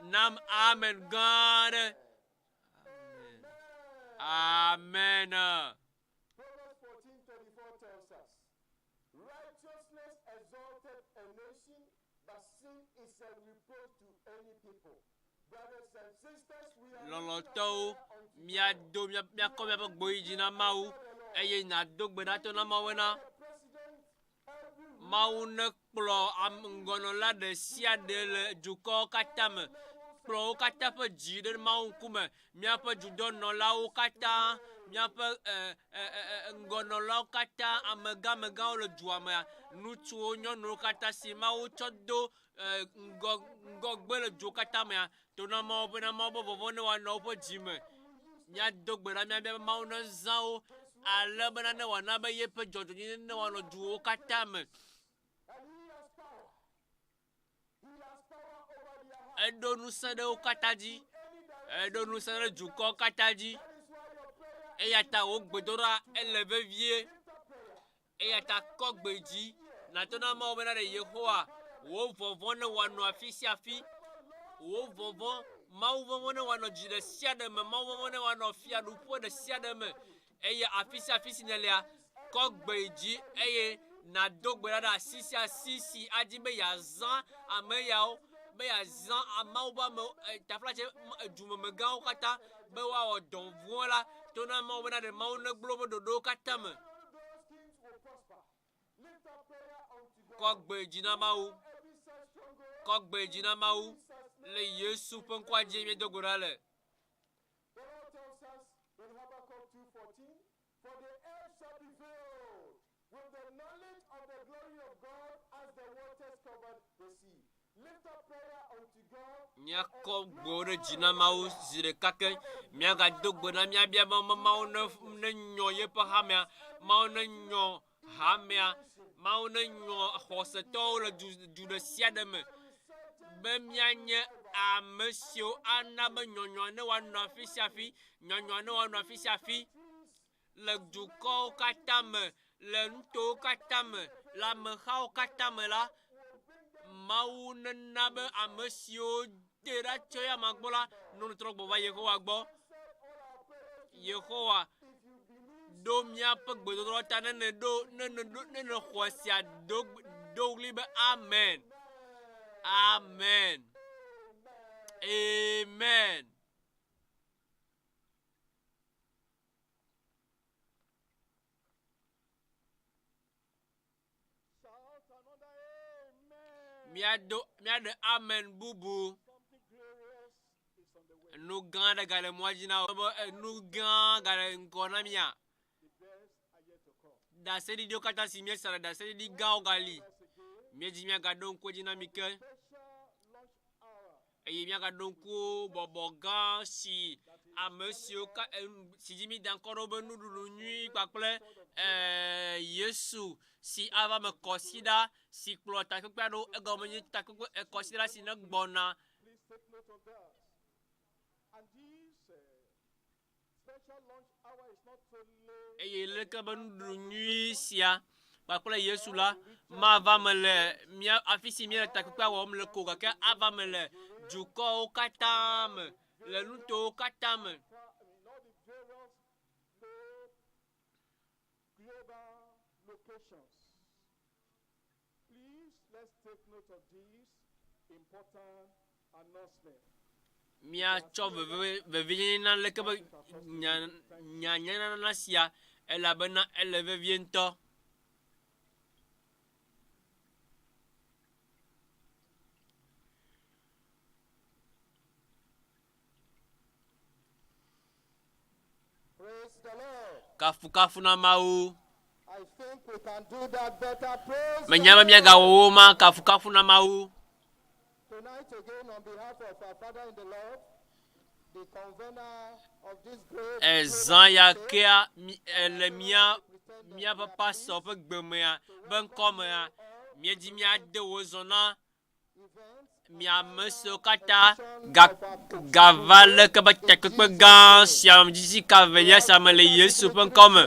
Nam amen gã aɖe. Amen. Amen. Proverbs 14:34 tells us, Righteousness exalted a nation, but sin is a reproach to any people. Brothers and sisters, we are Lɔlɔ̃tɔwo, míado míakɔ míaƒe gbe yi dzi na Mawu eye nàdo gbe ɖa to na Mawu bena Mawu nekplɔ ŋgɔnɔla ɖe sia ɖe le dukɔwo katã me. Kplɔ wo katã ƒe dzi ɖe Mawu ŋkume. Míaƒe dudɔnɔlawo katã, míaƒe ŋgɔnɔlawo katã, amegãmegãwo le dua mea, ŋutsuwo, nyɔnuwo katã si Mawu tsɔ do ŋgɔ ŋgɔgbe le duwo katã mea, to na Mawu bena Mawu ƒe vɔvɔ̃ ne wòanɔ woƒe dzi me. Míado gbe ɖa míabia be Mawu nezã wo ale bena ne wòana be yeƒe dzɔdzɔenyenye ne wòanɔ duwo katã me. Eɖo ŋusẽ ɖe wo katã dzi. Eɖo ŋusẽ ɖe dukɔwo katã dzi. Eya ta wò gbedoɖa ele vevie. Eya ta kɔ gbe dzi nàto na Mawu bena ɖe Yehowa, wò vɔvɔ̃ ne wòanɔ afi sia afi. Wò vɔvɔ̃, Mawu vɔvɔ̃ ne wòanɔ dzi ɖe sia ɖe me, Mawu vɔvɔ̃ ne wòanɔ fiaɖuƒe ɖe sia ɖe me. Eye afi sia afi si nèlea, kɔ gbe dzi eye nàdo gbe ɖa ɖe asi sia asi si adi be yeazã ame yawo, be yeazã Mawu ƒe amewo, taflatse dumemegãwo katã be woawɔ dɔ vɔ̃ la, to na Mawu bena ɖe Mawu negblẽ woƒe ɖoɖowo katã me. Kɔ gbe dzi na Mawu. Kɔ gbe dzi na Mawu. Le Yesu ƒe ŋkɔa dzi míedo go ɖa le. The Lord tells us in Habakkuk 2:14, For the earth shall be filled with the knowledge of the glory of God as the waters covered the sea. Lift up prayer unto God. Míakɔ gbewo ɖe dzi na Mawu zi ɖeka ke. Míagado gbe na míabia be Mawu ne nenyɔ yeƒe hamea, Mawu nenyɔ hamea, Mawu nenyɔ xɔsetɔwo le du du ɖe sia ɖe me be míanye ame siwo ana be nyɔnyɔa ne woanɔ afi sia afi, nyɔnyɔa ne woanɔ afi sia afi le dukɔwo katã me, le nutowo katã me, Le amexawo katã me la, Mawu nena be ame siwo te ɖa tso eyama gbɔ la nɔ trɔ gbɔ va Yehowa gbɔ. Yehowa ɖo míaƒe gbedodoɖa ta ne nèɖo ne nèɖo ne nèxɔ sia do do ɣli be amen. Amen. Amen. Míado míaɖe amen bubu. Nu gã aɖe gale mɔa dzi na wò be nu gã gale ŋgɔ na mía. Ɖaseɖiɖiwo katã si míese le ɖaseɖiɖi gãwo gali. Míedzi míagaɖo ŋku edzi na mi ke. Eye míagaɖo ŋku bɔbɔ gã si ame siwo ka si dzi mída ŋkɔ ɖo be nuɖuɖu nyui kpakple Yesu si ava me kɔsiɖa si kplɔ takpekpea ɖo egɔme nye takpekpe kɔsiɖa si ne gbɔna. Eye leke be nuɖuɖu nyui sia kpakple Yesu la mava me le mía afi si míele takpekpea wɔm le ko gake ava me le dukɔwo katã me, le nutowo katã me. Míatsɔ veve, vevienyenye na leke be nya, nyanyanana sia elabena ele vevie ŋutɔ. Kafukafu na Mawu. Menya be míagawɔ wo ma. Kafukafu na Mawu. Ezã ya kea le mía míaƒe pastor ƒe gbemea be ŋkɔmea, míedi míade wò zɔ na Mi ame siwo katã gava leke be takpekpe gã sia dzi ka velia sia me le Yesu ƒe ŋkɔ me.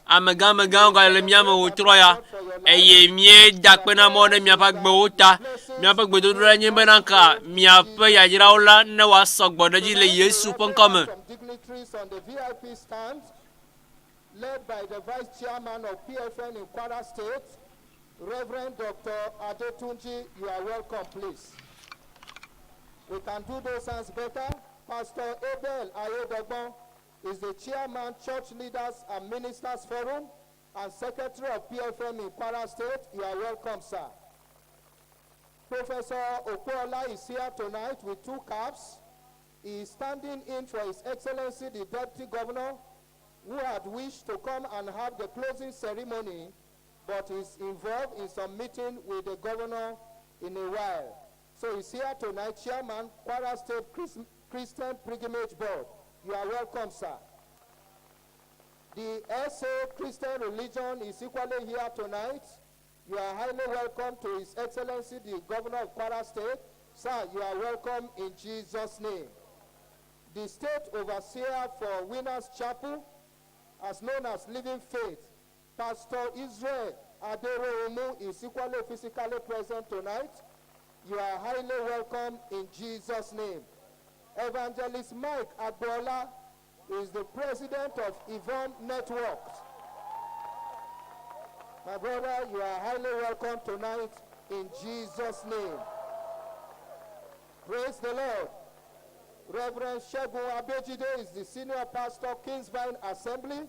Amegã amegãwo gale mía me wòtrɔ ya eye míeda akpe na Mawu ɖe miaƒe agbewo ta. Míaƒe gbedodoɖa nye bena ka miaƒe yayrawo la ne wòasɔ gbɔ ɖe edzi le Yesu ƒe ŋkɔ me. Led by the Vice Chairman of PFN in Kwara State, Reverend Dr. Adetunji, you are welcome, please. We can do those hands better. Pastor Abel Ayedogbon is the Chairman, Church Leaders and Ministers Forum and Secretary of PFN in Kwara State. You are welcome, sir. Professor Okuola is here tonight with two caps. He is standing in for His Excellency the Deputy Governor, who had wished to come and have the closing ceremony, but is involved in some meeting with the governor in a while. So he's here tonight, Chairman, Kwara State Christian Pilgrimage Board. You are welcome, sir. The SA Christian Religion is equally here tonight. You are highly welcome to His Excellency, the Governor of Kwara State. Sir, you are welcome in Jesus' name. The State Overseer for Winners Chapel, as known as Living Faith, Pastor Israel Aderounmu, is equally physically present tonight. You are highly welcome in Jesus' name. Evangelist Mike Agbola is the president of Yvonne Network. My brother, you are highly welcome tonight in Jesus' name. Praise the Lord. Reverend Shegun Abejide is the senior pastor, Kingsvine Assembly.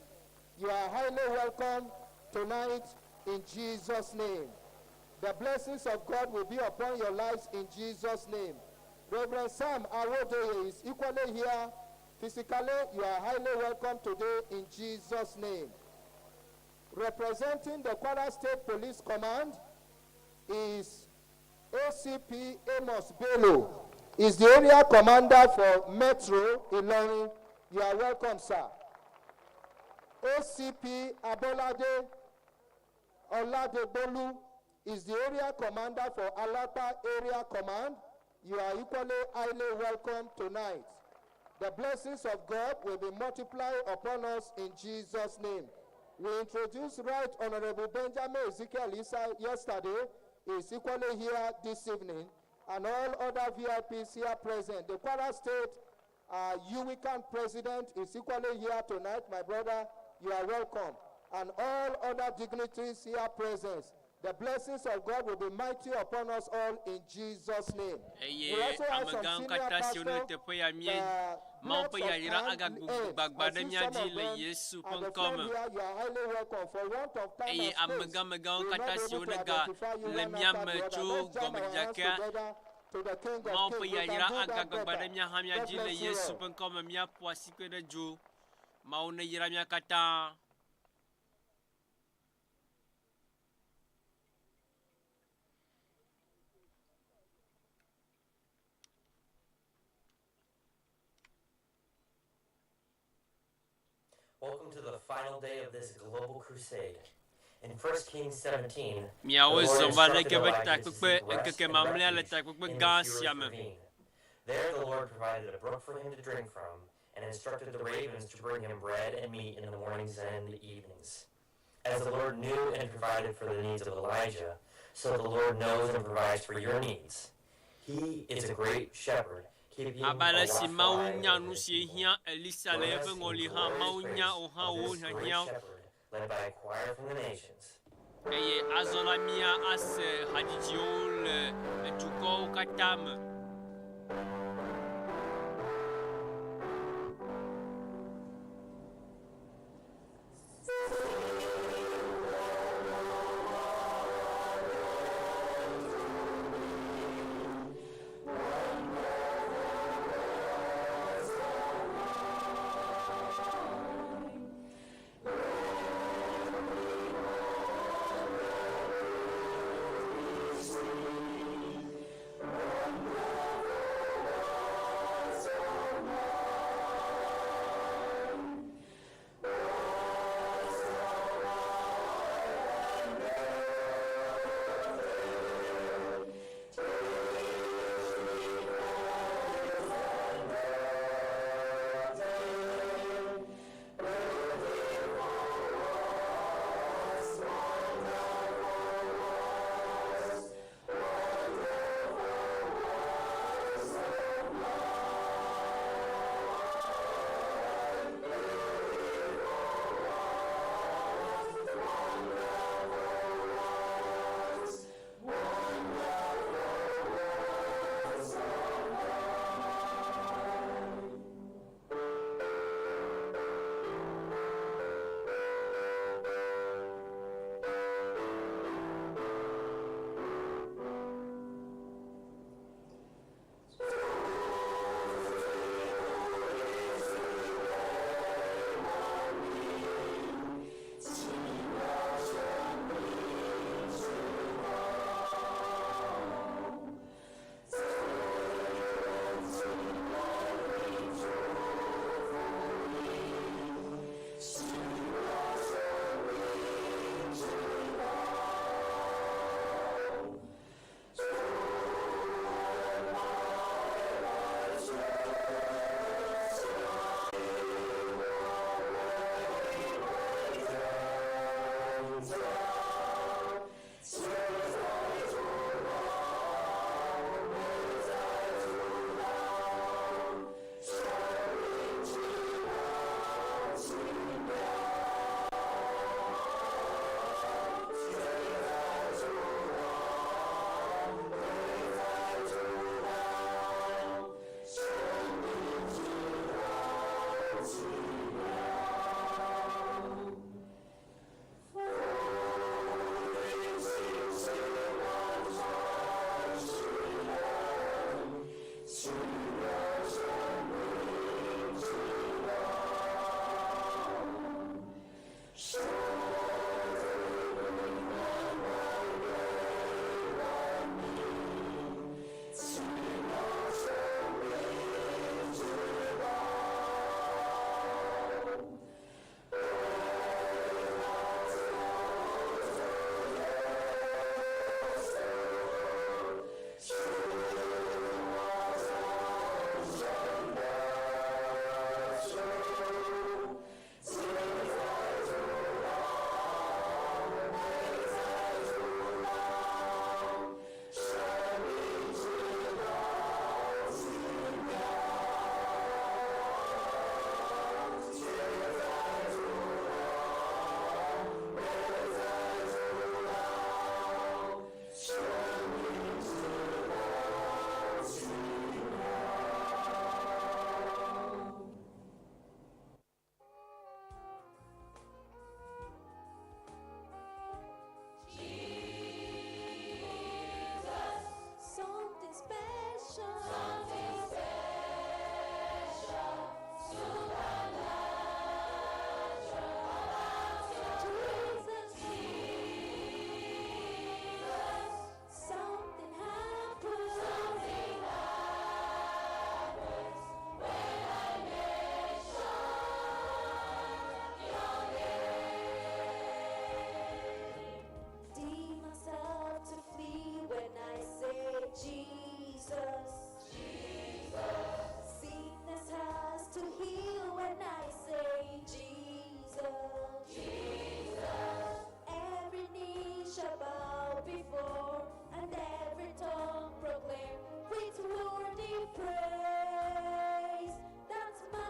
You are highly welcome tonight in Jesus' name. The blessings of God will be upon your lives in Jesus' name. Reverend Sam Awodoye is equally here. Physically, you are highly welcome today in Jesus' name. Representing the Kwara State Police Command is ACP Amos Bello. Is the area commander for Metro Ilorin. You are welcome, sir. ACP Abolade Oladebolu is the area commander for Alapa Area Command. You are equally highly welcome tonight. The blessings of God will be multiplied upon us in Jesus' name. We introduced Right Honorable Benjamin Ezekiel Isa yesterday. He is equally here this evening. And all other VIPs here present. The Kwara State YouWeCan president is equally here tonight. My brother, you are welcome. And all other dignitaries here present. The blessings of God will be mighty upon us all in Jesus' name. Eye We also have some amegãwo senior katã siwo le pastors, teƒe ya mie Mawu lots ƒe of yayra kind agagbugbɔ ends. gbagba I ɖe see mía some dzi of le them Yesu ƒe at the ŋkɔ front me. here. You are highly welcome. For want of time Eye and space, amegãmegãwo we will katã not be siwo able to ne ga identify you le one mía after me the other. tso Let's join our gɔmedzedzea hands kea, together to the King of Mawu ƒe Kings. We can yayra do that agagbagba ɖe better. mía hã mía God dzi le bless you Yesu all. ƒe ŋkɔ me. Míaƒo asikpe ɖe dzo. Mawu neyra mía katã. Welcome to the final day of this global crusade. In 1 Kings 17, the Miawo Lord zɔ va ɖe instructed ke be Elijah to takpekpe seek rest ŋkeke and mamlɛa le refuge takpekpe in the gã sia Kerith me. ravine. There the Lord provided a brook for him to drink from and instructed the ravens to bring him bread and meat in the mornings and the evenings. As the Lord knew and provided for the needs of Elijah, so the Lord knows and provides for your needs. He is a great shepherd, keeping Abe a ale si watchful Mawu eye nya over nu his si people. hiã Elisa le Join eƒe us in ŋɔli hã, glorious Mawu nya praise wò hã of wò this great hiahiãwo. shepherd, led by a choir from the nations. Eye azɔ la mía ase hadzidziwo le dukɔwo katã me.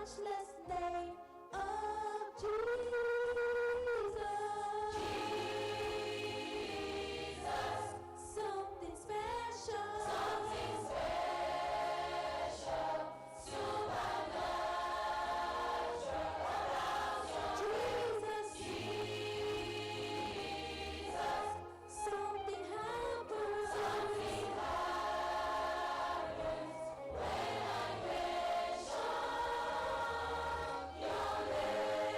matchless name of Jesus. Jesus. Something special. Something special. Supernatural about your Jesus. Jesus. Something happens. Something happens when I mention your name.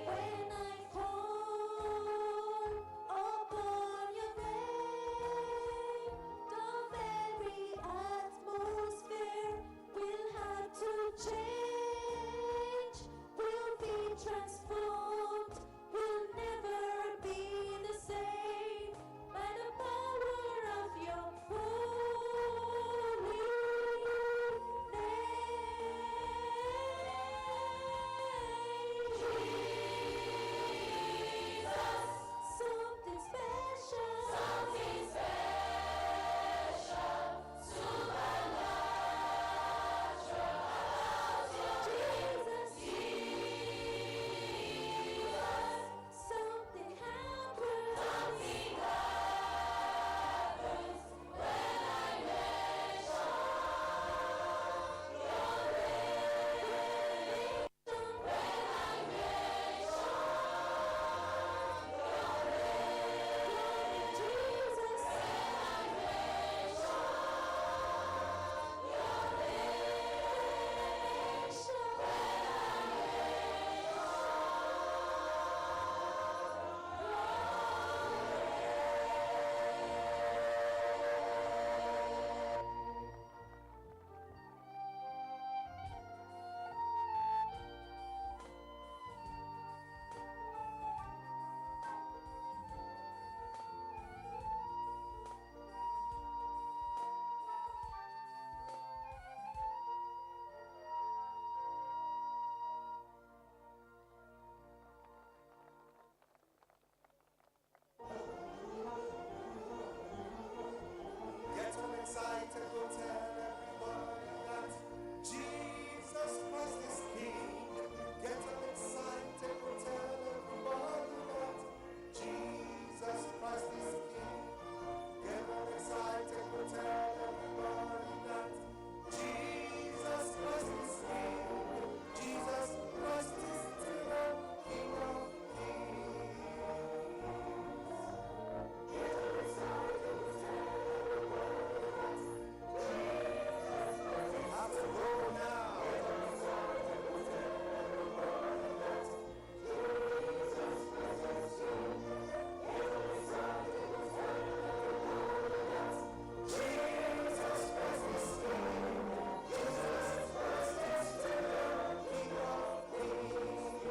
When I call upon your name, the very atmosphere will have to change, will be transformed, will never be the same by the power of your holy name. Jesus, something special, something special, supernatural about your Jesus, Jesus, something happens, something happens when I mention your name. When I mention your name, Jesus. When I mention your name, when I Get all excited, go tell everybody that Jesus Christ is King. Get all excited, go tell everybody that Jesus Christ is King. Get all excited, go tell everybody that Jesus Christ is King. Jesus Christ is still the King of Kings. Have to go now. Jesus Christ is King. Jesus Christ is still the King of Kings.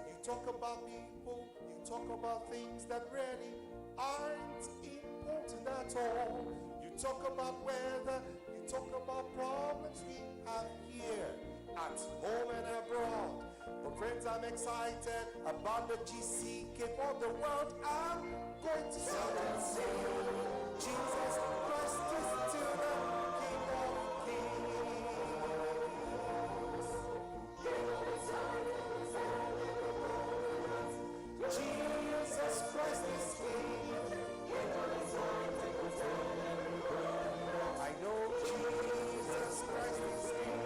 You talk about people, you talk about things that really aren't important at all. You talk about weather, you talk about problems we have here at home and abroad. But friends, I'm excited about the GCK for the world. I'm going to shout and sing. Jesus Christ is still the King of Kings. Jesus Christ is King. I know Jesus Christ is King.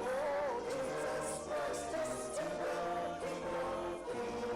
Oh, Jesus Christ is still the King of Kings.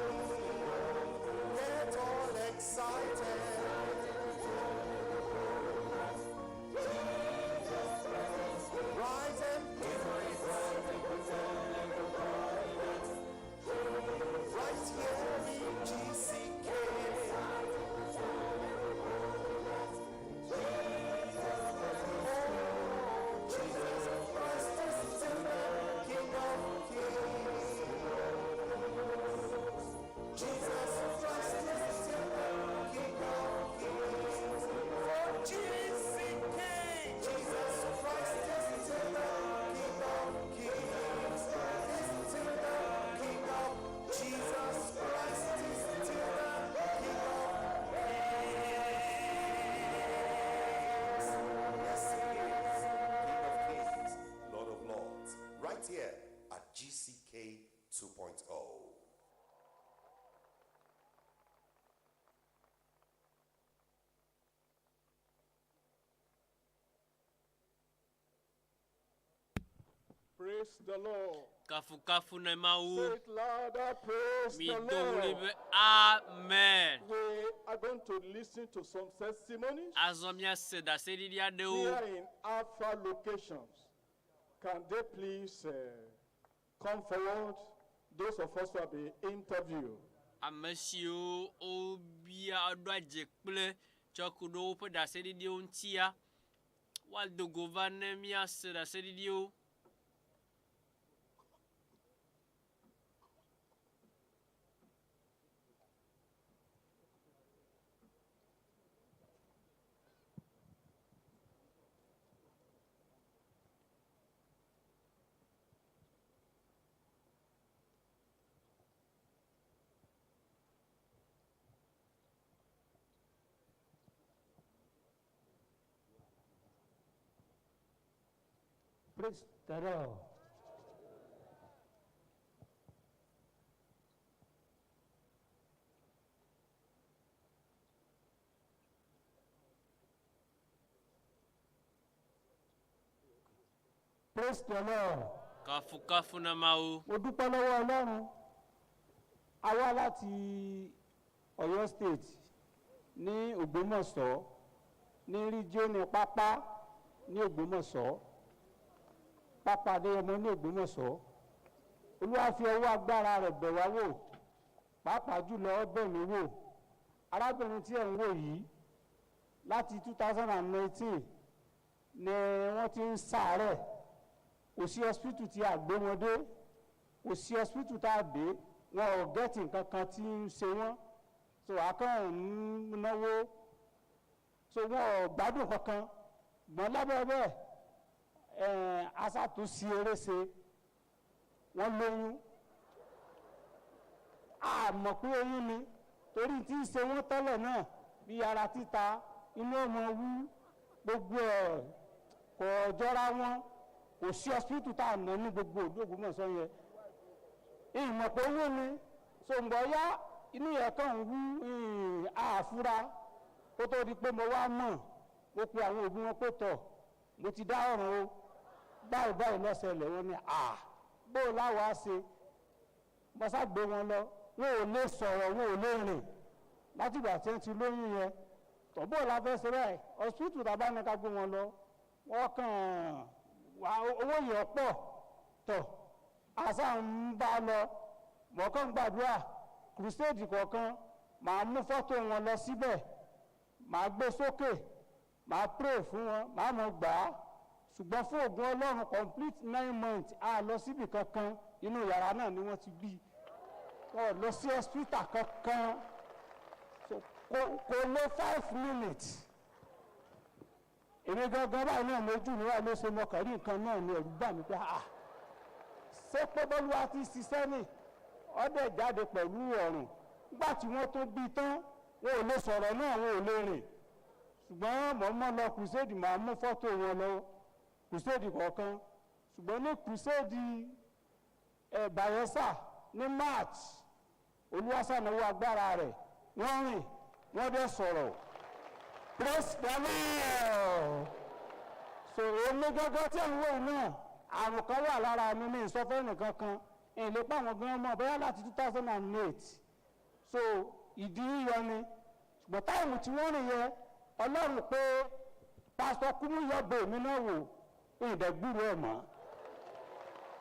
right here at GCK 2.0. Praise the Lord. Kafukafu na Mawu. Say it louder. Praise Mi the do ɣli Lord. be amen. We are going to listen to some testimonies Azɔ míase ɖaseɖiɖi aɖewo. here in Alpha locations. Can they please come forward? Those of us who have been interviewed. Ame siwo wobia ɖo adze kple tsɔ ku ɖe woƒe ɖaseɖiɖiwo ŋutia, woado go va ne míase ɖaseɖiɖiwo. Praise the Lord. Praise the Lord. Kafukafu na Mawu. Mo dúpẹ́ lọ́wọ́ Ọlọ́run. A wá láti Ọ̀yọ́ State ní Ògbómọ̀ṣọ́ ní ríjíọ́nù Pápá ní Ògbómọ̀ṣọ́ Pápá Adéyẹmọ ní Ògbómọ̀ṣọ́. Olúwa fi ọwọ́ agbára rẹ̀ bẹ̀ wá wò pàápàá jùlọ ó bẹ̀ mí wò. Arábìnrin tí ẹ̀ ń wò yìí láti 2019 ni wọ́n ti ń ṣàárẹ̀ kò sí hospital tí a gbé wọn dé kò sí hospital tá a dé wọn ò gẹ́tì nǹkan kan tí ń ṣe wọ́n so akọ́rùn ń náwó so wọn ò gbádùn kankan gbọ́n lábẹ́ bẹ́ẹ̀ ẹ̀ aṣàtúnṣe eréṣe wọ́n lóyún a mọ̀ pé oyún ni torí tí ń ṣe wọ́n tẹ́lẹ̀ náà bí ara títa inú ọmọ wú gbogbo ẹ̀ kò jọra wọn kò sí hospital tá a nà ní gbogbo òdu Ògbómọ̀ṣọ́ yẹn ìmọ̀ pé owó ni sòǹgbọ̀ yá inú yẹn kàn ń wú àfúrá kó tó di pé mo wá mọ̀ mo pe àwọn òbí wọn pé tọ̀ mo ti dá ọ̀ràn o báyìí báyìí lọ́sẹ̀lẹ̀ wọn ni à bó o láwàá ṣe mo sá gbé wọn lọ wọn ò lè sọ̀rọ̀ wọn ò lè rìn látìgbà tí wọ́n ti lóyún yẹn tọ̀ bó o la fẹ́ ṣe báyìí hospital tá a bá ní ká gbé wọn lọ wọ́n kàn wá owó yẹn pọ̀ tọ̀ àṣà ń bá lọ mọ̀ọ́kàn gbàdúrà crusade kọ̀ọ̀kan màá mú fọ́tò wọn lọ síbẹ̀ màá gbé sókè màá pray fún wọn màá mọ̀ gbà á ṣùgbọ́n fún ògùn ọlọ́run complete 9 months a lọ síbì kankan inú yàrá náà ni wọ́n ti bí wọn ò lọ sí hospital kankan So, kò lò 5 minutes èmi gangan báyìí náà mojú mi wà ló ṣe mọkàn rí nǹkan náà ni ẹ̀rù bà mí pé ah ṣé pé bọ́lúwa ti ṣiṣẹ́ nì ọdẹ jáde pẹ̀lú ọ̀rùn nígbà tí wọ́n tó bí tán wọn ò lè sọ̀rọ̀ náà wọn ò lè rìn ṣùgbọ́n mọ̀ mọ́ lọ crusade máa mú fọ́tò wọn lọ crusade kọ̀ọ̀kan ṣùgbọ́n ní crusade ẹ̀ Bayelsa ní March olúwaṣànáwó agbára rẹ̀ wọ́n rìn wọ́n dẹ̀ sọ̀rọ̀. Praise the Lord. So èmi gángan tí àwọn òun náà àrùn kan wà lára mi ní ìsọfẹ́ nìkan kan èlé pa àwọn gan mọ̀ bóyá láti 2008 so ìdí yíyọ ni ṣùgbọ́n táìmù tí wọ́n rìn yẹn ọlọ́run pé pásítọ̀ Kúmúyọ̀ bò mí náà wò ìdẹ́gbúrú ẹ̀ mọ́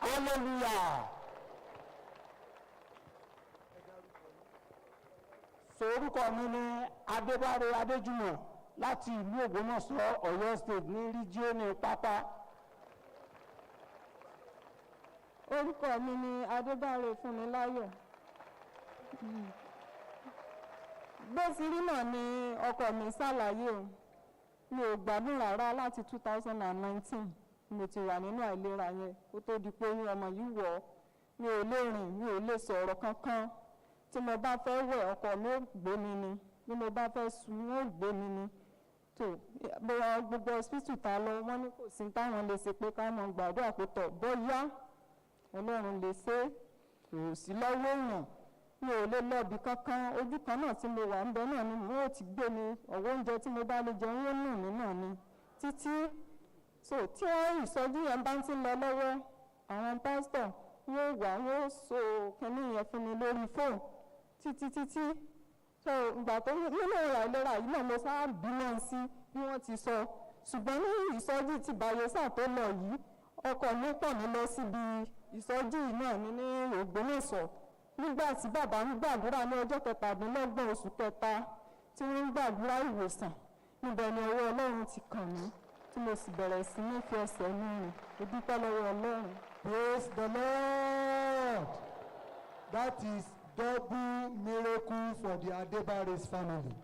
hallelujah. So orúkọ mi ni Adébáre Adéjùmọ̀ láti ìlú Ògbómọ̀ṣọ́ Ọ̀yọ́ State ní ríjíọ́nù Pápá. Orúkọ mi ni Adébáre Fúnmiláyọ̀. Bó ti rí náà ni ọkọ mi ṣàlàyé o. Mi ò gbádùn rárá láti 2019 mo ti wà nínú àìlera yẹn kó tó di pé oyún ọmọ yìí wọ̀ ọ́. Mi ò lè rìn, mi ò lè sọ̀rọ̀ kankan. Tí mo bá fẹ́ wẹ̀ ọkọ mi ò gbé mi ni, bí mo bá fẹ́ sùn wọ́n ò gbé mi ni. Tó bóyá gbogbo hospital ta lọ wọ́n ní kò sí táwọn lè ṣe pé ká mọ gbàdúrà pé tọ̀ bóyá Ọlọ́run lè ṣe é, kò sí lọ́wọ́ èèyàn. Mi ò lè lọ ibì kankan, ojú kan náà tí mo wà ń bẹ náà ni wọ́n ó ti gbé mi, ọ̀wọ́ oúnjẹ tí mo bá lè jẹ wọ́n nù mí náà ni títí. So tí wọ́n ìsọjí yẹn bá ti ń lọ lọ́wọ́, àwọn pásítọ̀ wọ́n ó wá, wọ́n ó so kinní yẹn fún mi lórí fóònù títí títí. So ìgbà tó nínú àìlera yìí náà mo sáà bímọ sí bí wọ́n ti sọ. Ṣùgbọ́n ní ìsọjí ti Bayelsa tó lọ yìí, ọkọ mi pọ̀ mí lọ síbi ìsọjí yìí náà ní ní Ògbómọ̀ṣọ́. Nígbà tí bàbá ń gbàdúrà ní ọjọ́ kẹtàdínlọ́gbọ̀n oṣù kẹta tí wọ́n ń gbàdúrà ìwòsàn, níbẹ̀ ni ọwọ́ Ọlọ́run ti kàn mí tí mo sì bẹ̀rẹ̀ sí ní fi ẹsẹ̀ mi rìn. Mo dúpẹ́ lọ́wọ́ Ọlọ́run. Praise the Lord. That is double miracle for the Adebare's family.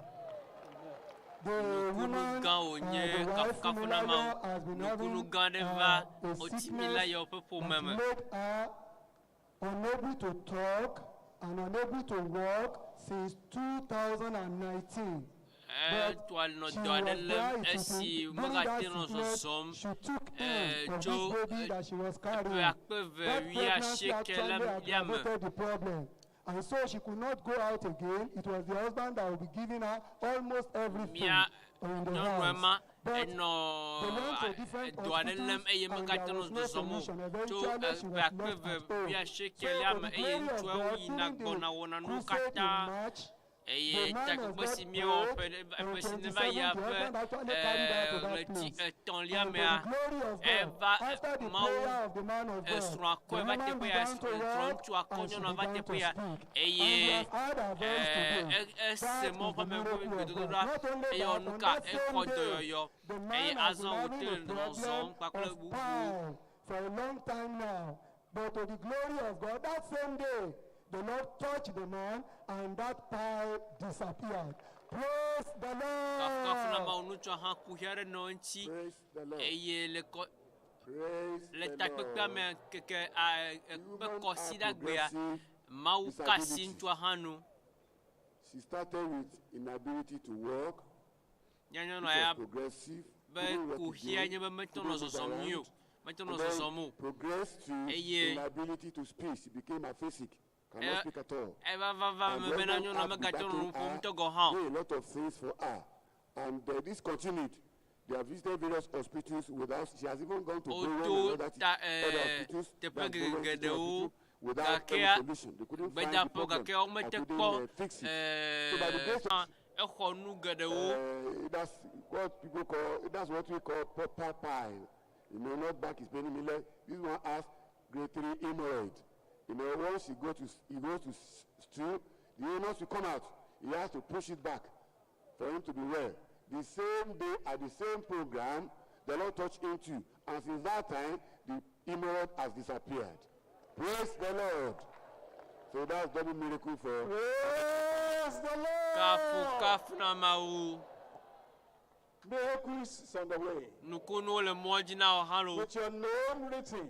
The Nukunu woman, gã wònye the wife kafukafu na Mawu. Funmilayo has been Nukunu having gã aɖe va a Otimilayo sickness ƒe ƒome that me. made her unable to talk and unable to walk since 2019. But Etɔa nɔ she dɔ aɖe was lém there it is esi in, during that megate nɔ sickness zɔzɔm she took eh, ill of tso this baby that she was ƒe carrying. akpe eve That pregnancy wuiasieke la actually lia me. aggravated the problem. And so she could not go out again. It was the husband that would be giving her almost everything Mía in the nyɔnua house. ma But enɔ they went to different dɔ aɖe lém hospitals eye and megate there nɔ was no zɔzɔm o solution. tso Eventually she ƒe was akpe left eve at home. wuiasieke So lia to me the eye glory of ŋutsuawo God, yina during gbɔna the wɔna nuwo crusade in katã March, eye the man of takpekpe God si míewɔ ƒe prayed ɖe on ƒe si neva 27, yia the ƒe husband actually carried her to that ɣleti place. etɔ̃lia And to mea the glory of God, eva after the Mawu prayer of the man of God, esrɔ̃a the kɔe va woman teƒe ya began to srɔ̃ walk ŋutsua kɔ and she nyɔnua va began to teƒe ya speak. And we eye have heard her voice today. ese That mɔ is the ƒe me miracle of God. gbedodoɖa Not only eye that, wònu on ka that ekɔ same day, dɔyɔyɔ the eye man has azɔ been wòte having a nɔ problem zɔm kpakple of bubu. pile for a long time now. But to the glory of God, that same day, the Lord touched the man and that pile disappeared. Praise the Kafukafu na Lord. Mawu ŋutsua hã kuxi aɖe nɔ eŋuti Praise the Lord. eye le kɔ Praise le the takpekpea Lord. me keke a ekpe Human kɔsiɖagbea are progressive Mawu ka asi disability. ŋutsua hã nu. She started with inability to walk, Nye which nyɔnua was ya progressive, be couldn't walk kuxia again, nye be mete couldn't nɔ move zɔzɔm nyuie o, around, mete and nɔ then zɔzɔm o. progressed to Eye inability to speak. She became aphasic, cannot e speak at all. eva va va And me the bena husband nyɔnua had to be megate nɔ nu backing ƒom her, ŋutɔ gɔ̃ hã o. do a lot of things for her. And this continued. They have visited various hospitals without, she has even gone to Bowen and Woto other, ta other hospitals, teƒe than Bowen City geɖewo Hospital, without any gakea solution. They couldn't find the gbedaƒe problem gake and womete couldn't kpɔ fix it. So by the grace of hã exɔ nu geɖewo. that's what people call, that's what we call proper pile. You know, not back is paining me. Like, this one has grade 3 hemorrhoid. You know, once he go to, he goes to stool, the anus will come out. He has to push it back for him to be well. The same day at the same program, the Lord touched him too. And since that time, the hemorrhoid has disappeared. Praise the Lord. So that's double miracle for. Praise the Lord. Kafukafu na Mawu. Miracles is on the way. Nukunuwo le mɔ dzi na wò hã lo. With your name written.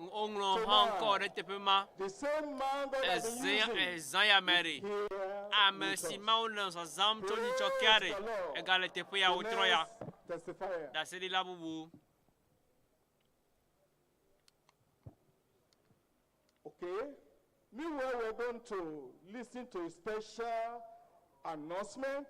Woŋlɔ hã ŋkɔ ɖe teƒe ma. The same man that has been Eze using ezã ya me ɖe. here Ame with si us. Mawu le zazãm tso nyitsɔ kea ɖe. Egale teƒe ya The wotrɔ ya. next testifier. Ɖaseɖila bubu. Okay. Meanwhile, we're going to listen to a special announcement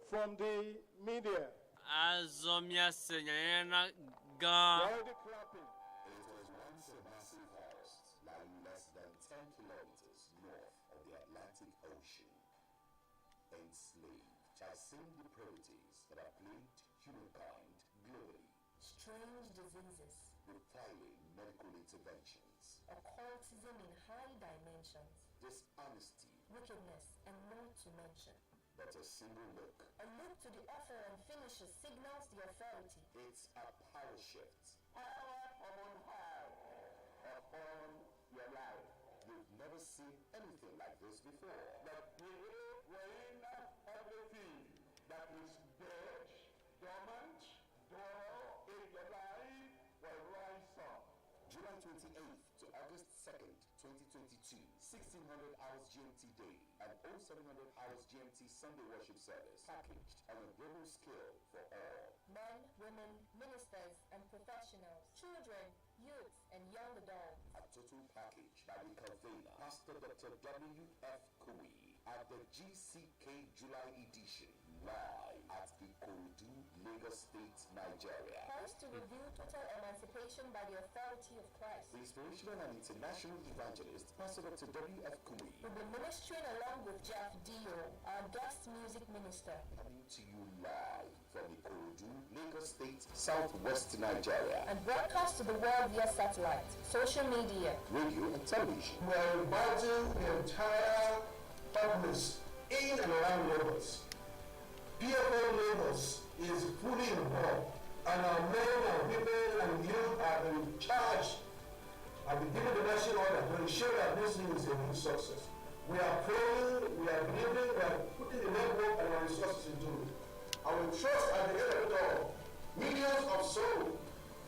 from the media. Azɔ míase nyanyanya gã. Already clapping. It was once a massive forest lying less than 10 kilometers north of the Atlantic Ocean, enslaved by same depravities that have plagued humankind globally, Strange diseases, requiring medical interventions, occultism in high dimensions, dishonesty, wickedness, and more to mention. but a single look. A look to the author and finisher signals the authority. It's a power shift Power from on high upon your life. You've never seen anything like this before. The day when everything that is dead, dormant, dull in your life will rise up. July 28th to August 2nd, 2022, 1600 hours GMT daily and 0700 hours GMT Sunday worship service, packaged on a global scale for all. Men, women, ministers, and professionals, children, youths, and young adults. At Pastor Dr. W.F. Kumuyi at the GCK July edition, live at Ikorodu, Lagos State, Nigeria. Poised to reveal total emancipation by the authority of Christ. The inspirational and international evangelist, Pastor Dr. W.F. Kumuyi, Will be ministering along with Jeff Dio, our guest music minister. coming to you live from Ikorodu, Lagos State, Southwest Nigeria. And broadcast to the world via satellite, social media, Radio and television. We are inviting the entire populace in and around Lagos. PFL Lagos is fully involved, and our men and women and youth are in charge and be given the national order to ensure that this thing is a real success. We are praying, we are believing, we are putting the network and our resources into it. And we trust at the end of it all, millions of souls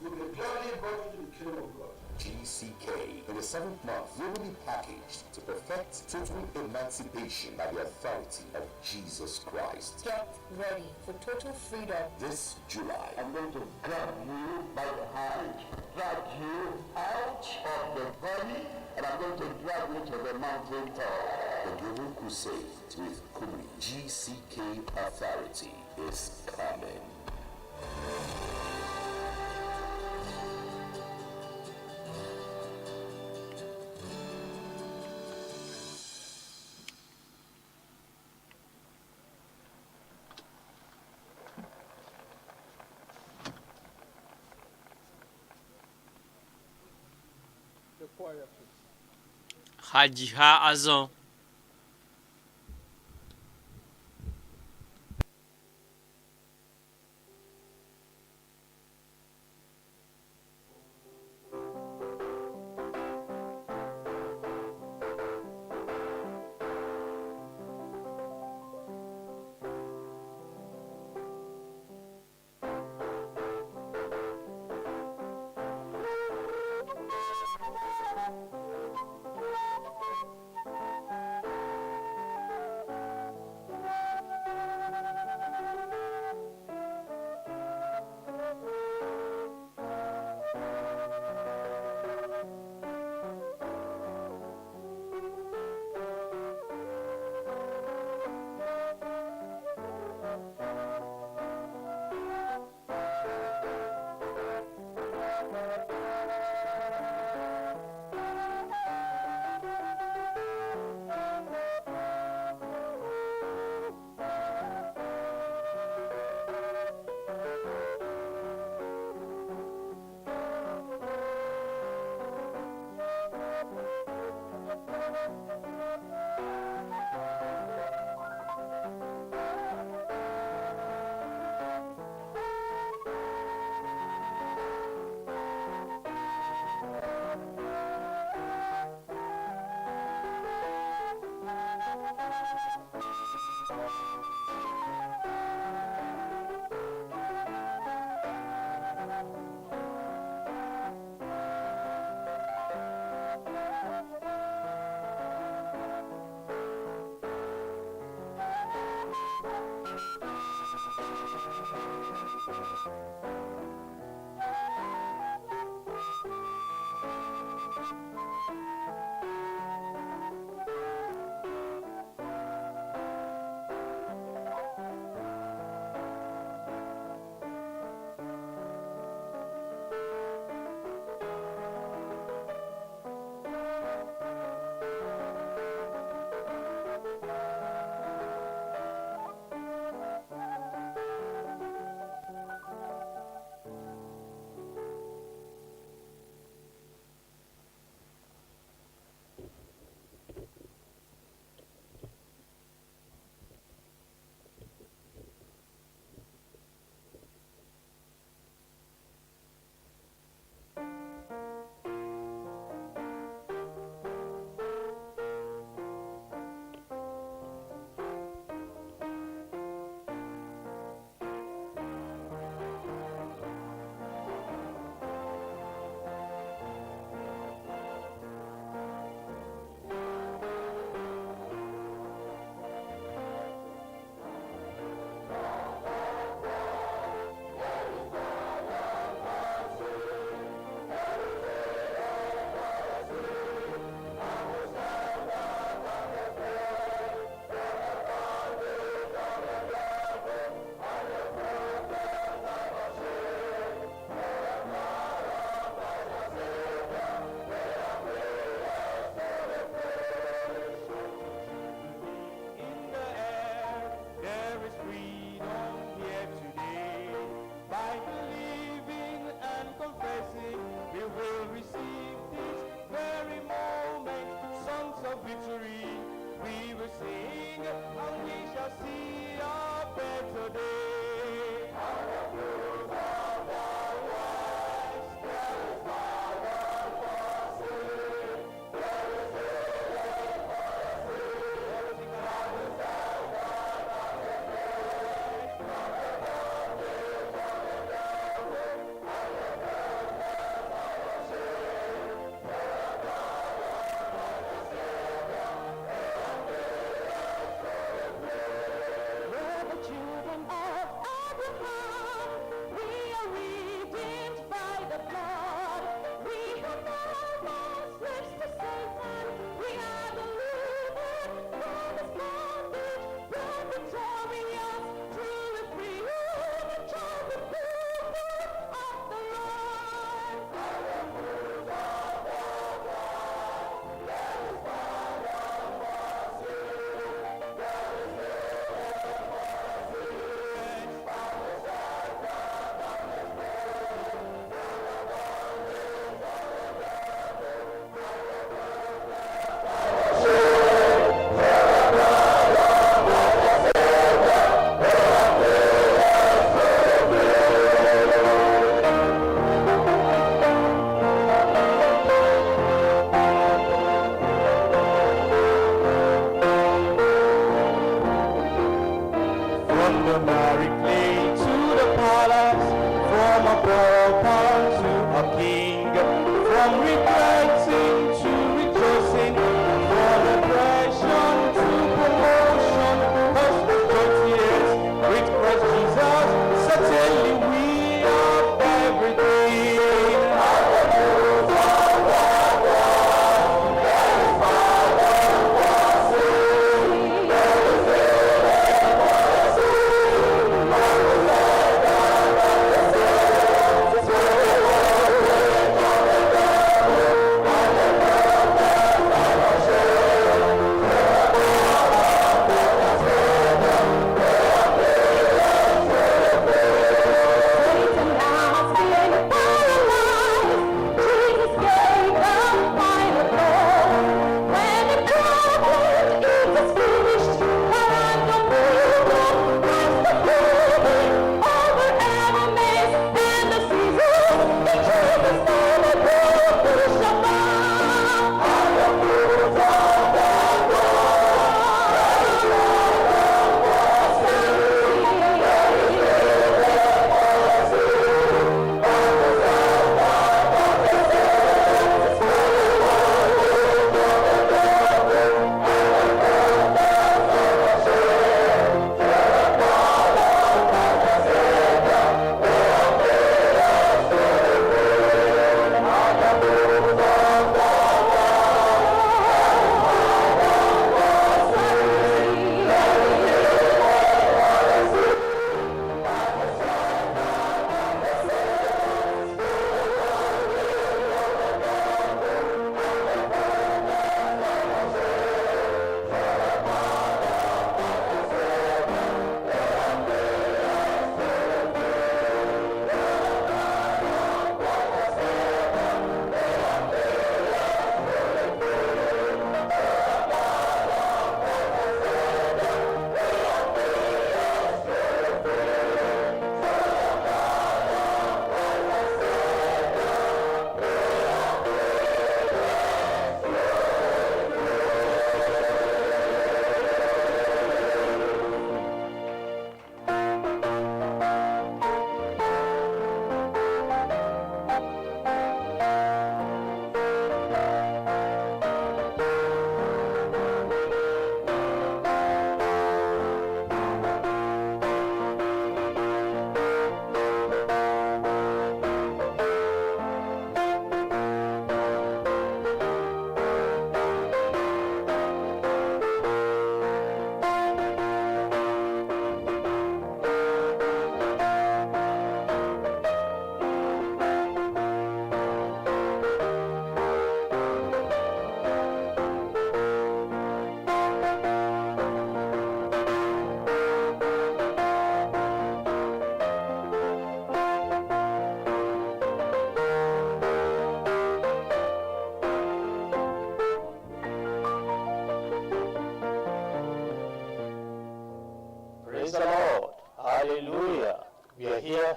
will be gladly brought into the kingdom of God. GCK in the seventh month will be packaged to perfect total emancipation by the authority of Jesus Christ. Get ready for total freedom. This July, I'm going to grab you by the hand, drag you out of the valley, and I'm going to drag you to the mountain top. The Global Crusade with Kumuyi GCK Authority is coming. The choir, please. Hadziha azɔ. Thank you.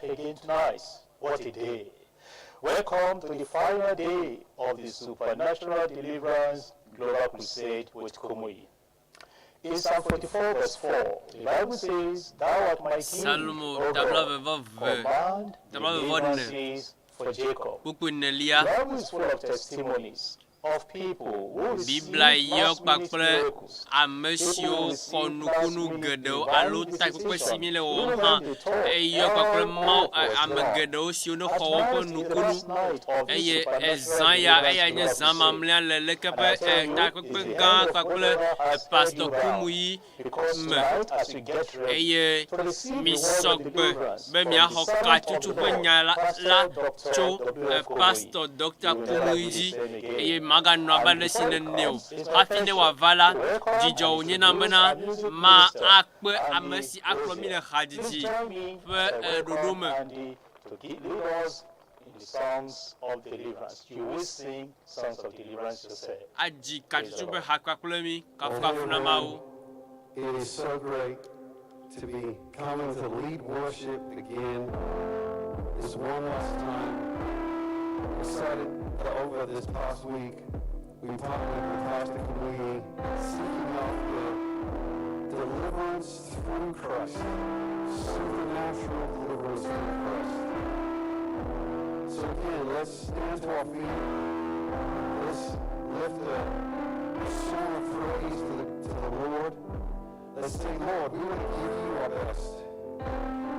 here again tonight. What a day. Welcome to the final day of the Supernatural Deliverance Global Crusade with Kumuyi. In Psalm 44, verse 4, the Bible says, Thou art my king, Salomo O tabla God, veve ve command tabla veve ne deliverances for Jacob. kpukpui nelia. The Bible is full of testimonies of people who received Biblia yɔ last minute kpakple miracles. ame People siwo who xɔ received nukunu last minute geɖewo divine alo takpekpe si visitation. mi le wɔwɔm Even hã when they thought eyɔ kpakple all Mawu hope was ame lost. geɖewo siwo ne At xɔ woƒe night is the nukunu last night of this eye supernatural ezã ya deliverance eya nye global zã crusade. mamlɛa le leke And ƒe I tell you, takpekpe it's the gã end of kpakple whatever has held pastor you bound. Kumuyi Because me tonight, as you get ready eye to receive the word misɔ of gbe deliverance be from the miaxɔ servant of katutu the ƒe Lord, nya la, Pastor la Dr. tso W.F. Kumuyi, pastor Dr. you will never Kumuyi be the dzi same again. eye maganɔ abe And ale si before he nene o. comes, it's my Hafi ne pleasure wòava la, to welcome dzidzɔ and wònye nam introduce bena our music ma minister, akpe ame Andy si akplɔ mi le Rozier. Please hadzidzi join me ƒe as I ɖoɖo welcome me. Andy to lead us in the songs of deliverance. You will sing songs of deliverance yourself. Adzi Praise the katutu ƒe Lord. ha kpakple mi. Kafukafu na Mawu. It is so great to be coming to lead worship again this one last time. Excited that over this past week we partnered with Pastor Kumuyi, seeking after deliverance through Christ, supernatural deliverance through Christ. So again, let's stand to our feet. Let's lift a song of praise to the Lord. Let's say, Lord, we want to give you our best.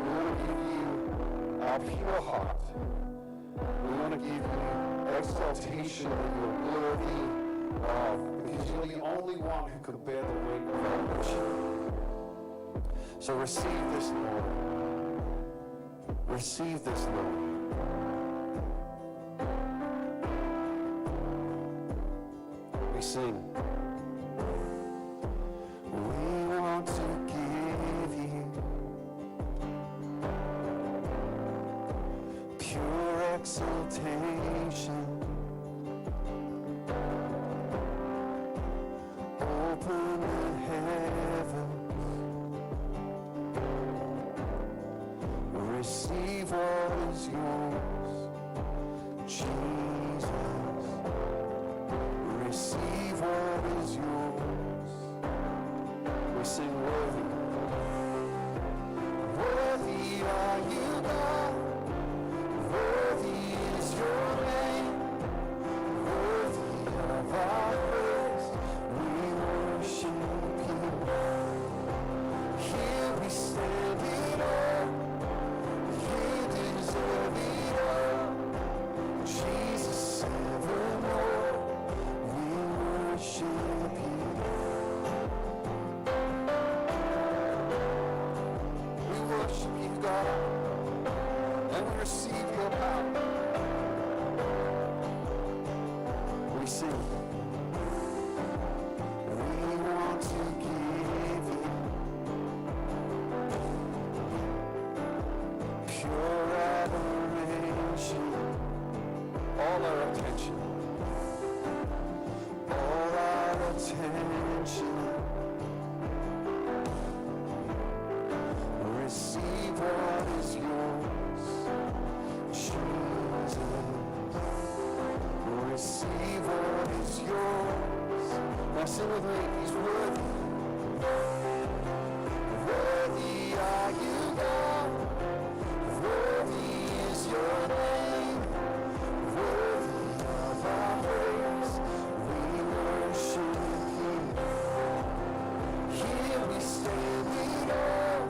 We want to give you our pure heart. We want to give you exaltation that you're worthy of, because you're the only one who can bear the weight of our worship. So receive this, Lord. Receive this, Lord. We sing. We want to give you pure exaltation. Open the heavens. Receive what is yours, Jesus. Receive what is yours. We sing worthy. Worthy are you, God. Worthy is your name. Worthy of our praise. We worship you. Here we stand in awe. You deserve it all. Jesus, evermore. We worship you. We worship you, God, and we receive your power. We sing. We want to give you pure adoration, all our attention, all our attention. Receive what is yours, Jesus. Receive what is yours. Now sing with me. He's worthy. Worthy are you, God. Worthy is your name. Worthy of our praise. We worship you. Here we stand in awe.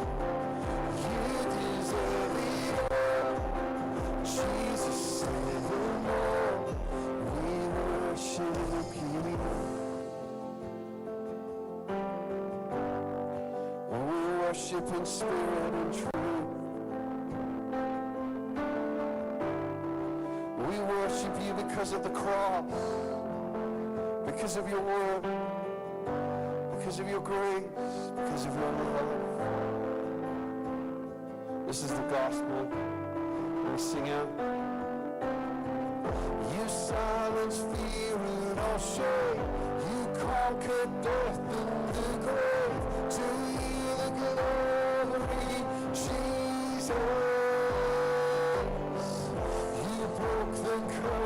You deserve it all. Jesus, evermore. We worship you. We worship in spirit and truth. We worship you because of the cross, because of your word, because of your grace, because of your love. This is the gospel. We sing out. You silence fear and all shame. You conquered death and the grave. To you the glory, Jesus.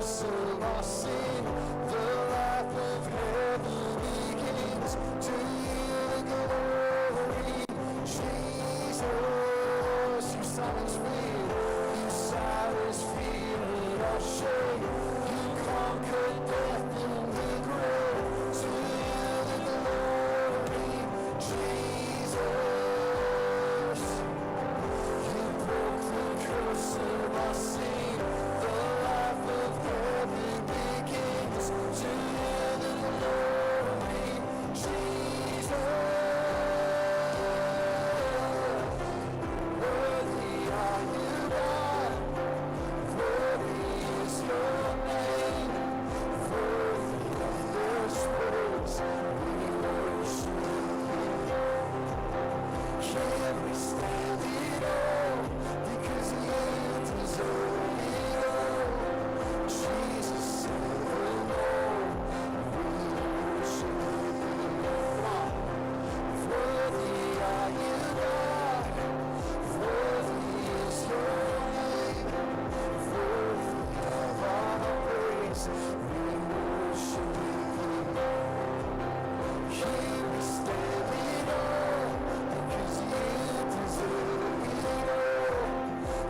curse of our sin. The life of heaven begins. To you the glory, Jesus. You silence fear, you silence fear and all shame. You conquered death in the grave. To you the glory, Jesus. You broke the curse of our sin. The life of heaven begins. To you the glory, Jesus. Worthy are you, God. Worthy is your name. Worthy of this praise. We worship you. Can we stand it all? Because you deserve it all. Jesus evermore. We worship you. Come on. Worthy are you, God. Worthy is your name. Worthy of our praise. We worship you. Here we stand in awe, because you deserve it all.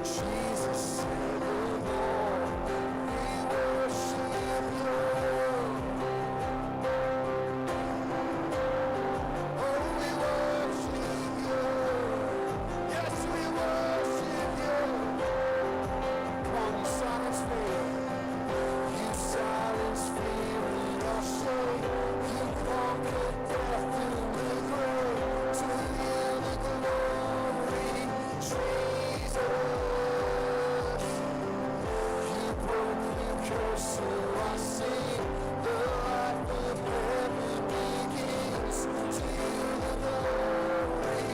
Jesus evermore, we worship you. Oh, we worship you. Yes, we worship you. Come on, you silence fear. You silence fear and all shame. You conquered death in the grave. To you the glory, Jesus. You broke the curse of our sin. The life of heaven begins. To you the glory,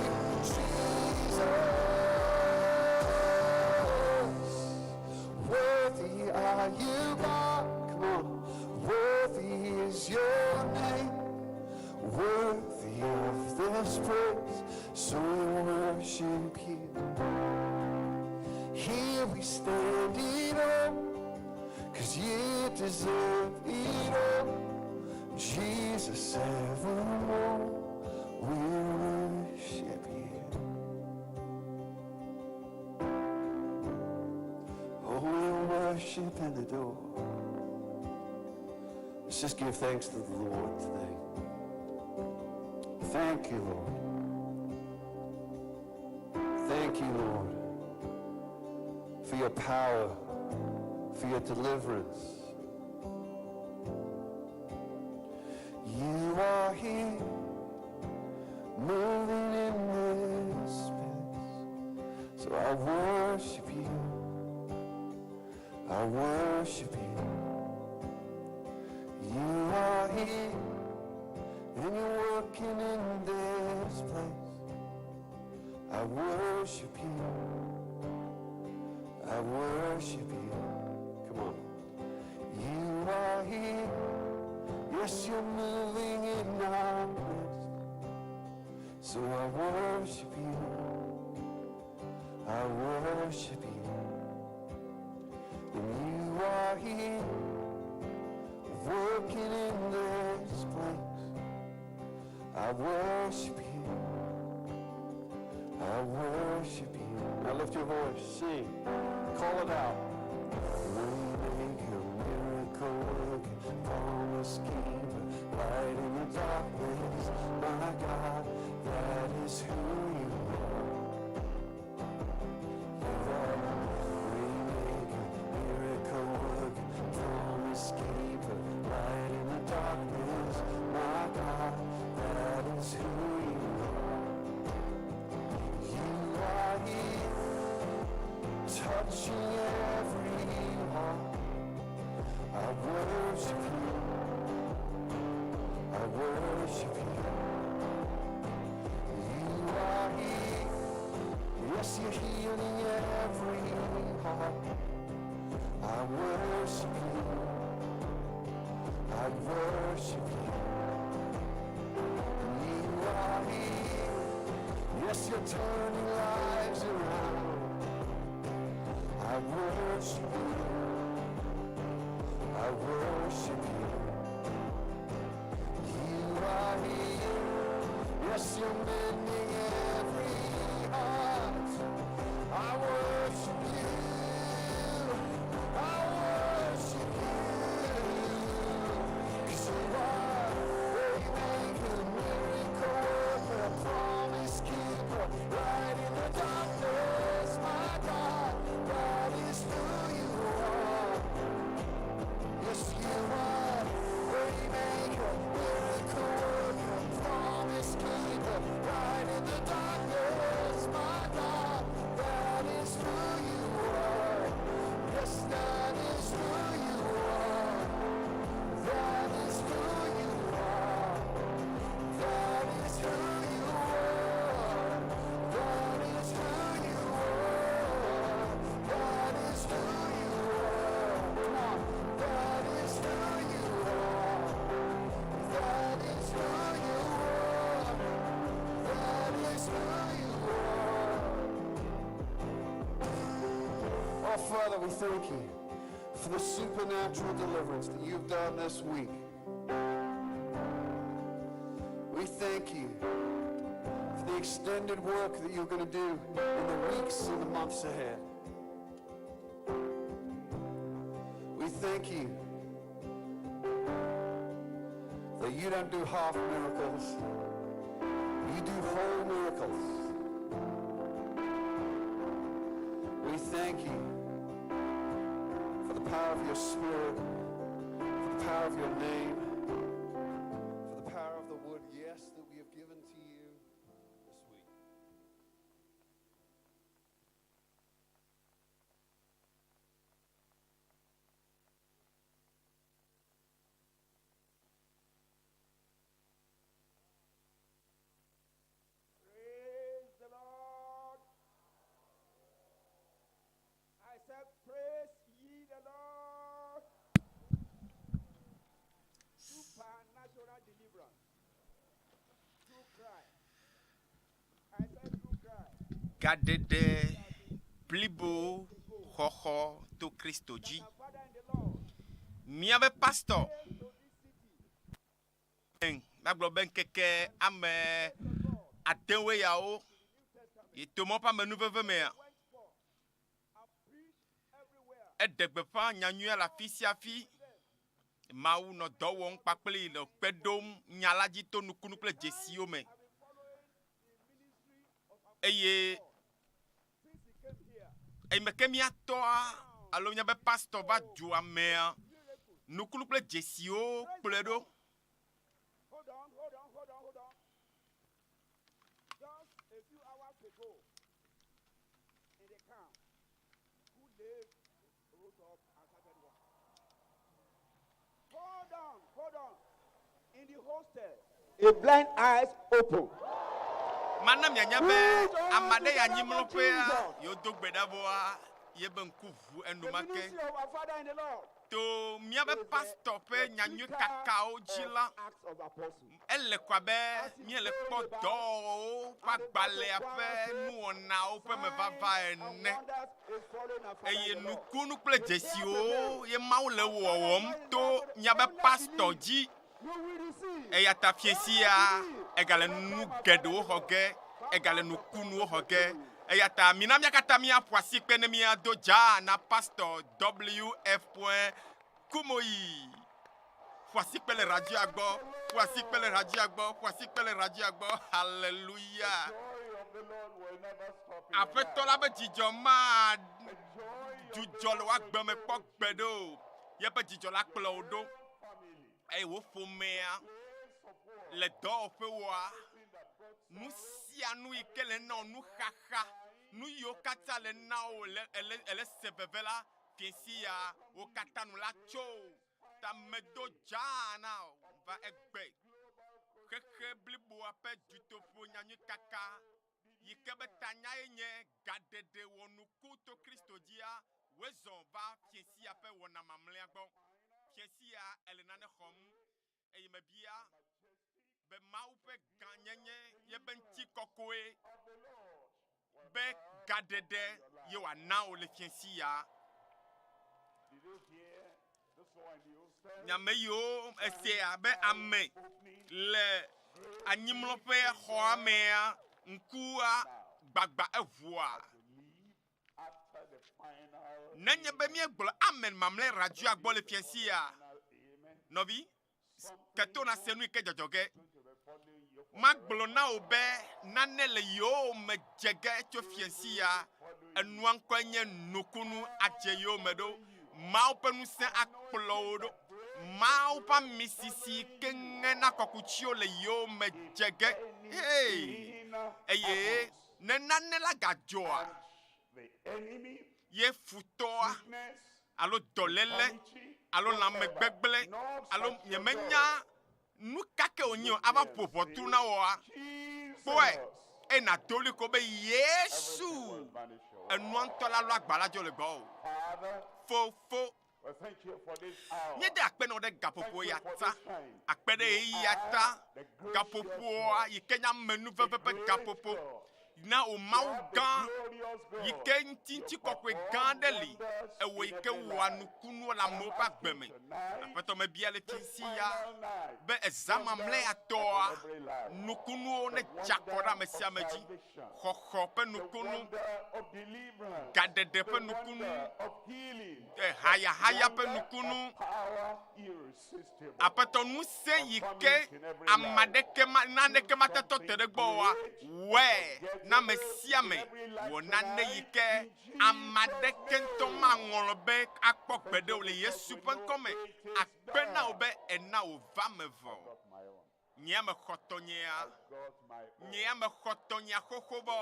Jesus. Worthy are you, God. Come on. Worthy is your name. Worthy of this praise. So we worship you. Here we stand in awe, 'cause you deserve it all. Jesus evermore, we worship you. Oh, we worship and adore. Let's just give thanks to the Lord today. Thank you, Lord. Thank you, Lord, for your power, for your deliverance. You are here, moving in this place. So I worship you. I worship you. You are here, and you're working in this place. I worship you. I worship you. Come on. You are here. Yes, you're moving in our midst. So I worship you. I worship you. And you are here, working in this place. I worship you. I worship you. Now lift your voice, sing, call it out. Waymaker, miracle worker, promise keeper, light in the darkness, my God, that is who you are. You are waymaker, miracle worker, promise keeper, light in the darkness, my God, that is who you are. You are here, touching every heart. I worship you. I worship you. You are here. Yes, you're healing every heart. I worship you. I worship you. You are here. Yes, you're turning lives around. I worship you. Father, we thank you for the supernatural deliverance that you've done this week. We thank you for the extended work that you're going to do in the weeks and the months ahead. We thank you that you don't do half miracles, you do whole miracles. We thank you for the power of your Spirit, for the power of your name, for the power of the word yes that we have given to you this week. Praise the Lord. I said, Praise ye the Lord. Supernatural deliverance. Through Christ. I said, through Christ. Gaɖeɖe blibo xɔxɔ to Kristo dzi. Míaƒe pastɔ magblɔ be ŋkeke ame adewoe yawo yi to mɔ ƒe amenuveve mea, eɖe gbeƒã nyanyuia le afi sia afi. Mawu nɔ dɔ wɔm kpakple nɔ kpe ɖom nya la dzi to nukunu kple dzesiwo me. Eye eyime ke míatɔa alo míaƒe pastɔ va dua mea, nukunu kple dzesiwo kplɔe ɖo. Hold on, hold on, hold on, hold on. Just a few hours ago, in the camp, who lived, rose up and started walking. Hold on, hold on. In the hostel, a blind eyes open. Mana mianya be ame aɖe yi anyimlɔƒea, yewodo gbe ɖa vɔa, yebe ŋku ʋu enumake. Ministry of our Father in the Lord. To míaƒe pastɔ ƒe nyanyuikakawo dzi la, ele ko abe míele kpɔ dɔwɔwɔwo ƒe agbalẽa ƒe nuwɔnawo ƒe mevava ene. Eye nukunu kple dzesiwo ye Mawu le wɔwɔm to míaƒe pastɔ dzi. Eya ta fiẽ sia egale nu geɖewo xɔ ge, egale nukunuwo xɔ ge. Eya ta mina mía katã míaƒo asikpe ne míado dzaa na Pastɔ WF. Kumoyi. Ƒo asikpe le radioa gbɔ, ƒo asikpe le radioa gbɔ, ƒo asikpe le radioa gbɔ. Haleluya! Aƒetɔ la be dzidzɔ ma dzudzɔ le wò agbe me kpɔ gbeɖe o. Yeƒe dzidzɔ la kplɔ wò ɖo. Eye wò ƒomea le dɔwɔƒewoa, nu sia nu yi ke le na wò nuxaxa, nu yiwo katã le na wò le ele ele se veve la, fiẽsi ya wo katã nu la tso tamedo dzaa na wò va egbe. Xexe bliboa ƒe dutoƒo nyanyuikaka yi ke be tanyae nye gaɖeɖe wɔnuku to Kristo dzia, wòezɔ va fiẽsia ƒe wɔna mamlɛa gbɔ. Fiẽsia ele nane xɔm eye mebia be Mawu ƒe gãnyenye, yeƒe ŋutikɔkɔe be gaɖeɖe ye wòana wò le fiẽsi ya. Nya me yiwo esea be ame le anyimlɔƒe xɔa mea, ŋkua gbagba eʋua. Nenye be míegblɔ amen mamlɛ radioa gbɔ le fiẽsi ya, nɔvi, ke to nase nu yi ke dzɔdzɔ ge. Magblɔ na wò be nane le yowòme dze ge tso fiẽsi ya. Enua ŋkɔe nye nukunu adze yowòme ɖo. Mawu ƒe ŋusẽ akplɔ wò ɖo. Mawu ƒe amisisi ke ŋe na kɔkutsiwo le yowòme dze ge. Hey! Eye ne nane la gadzɔa, ye futɔa alo dɔléle alo lãmegbegblẽ alo nyemenya nu ka ke wònye o ava ƒo ʋɔtru na wòa, kpɔe eye nàdo ɣli ko be Yesu! Enua ŋutɔ la lɔ agba la dzo le gbɔwò. Fofo, míede akpe na wò ɖe gaƒoƒo ya ta, akpe ɖe ɣeyiɣi ya ta, gaƒoƒoa yi ke nye amenuveve ƒe gaƒoƒo. Na wò Mawu gã yi ke ŋuti ŋutikɔkɔe gã aɖe li, ewò yi ke wɔa nukunuwo le amewo ƒe agbe me. Aƒetɔ, mebia le fiasi ya be ezã mamlɛ ya tɔa, nukunuwo nedze akɔ ɖe ame sia ame dzi. Xɔxɔ ƒe nukunu, gaɖeɖe ƒe nukunu, hayahaya ƒe nukunu. Aƒetɔ, ŋusẽ yi ke ame aɖeke ma, naneke mate tɔ te ɖe gbɔ oa, wɔe na ame sia ame. Wɔ nane yi ke ame aɖeke ŋutɔ maŋlɔ be akpɔ gbeɖe o le Yesu ƒe ŋkɔ me. Akpe na wò be èna wòva eme vɔ. Nye ame xɔ tɔnyea, nye ame xɔ tɔnyea xoxo vɔ.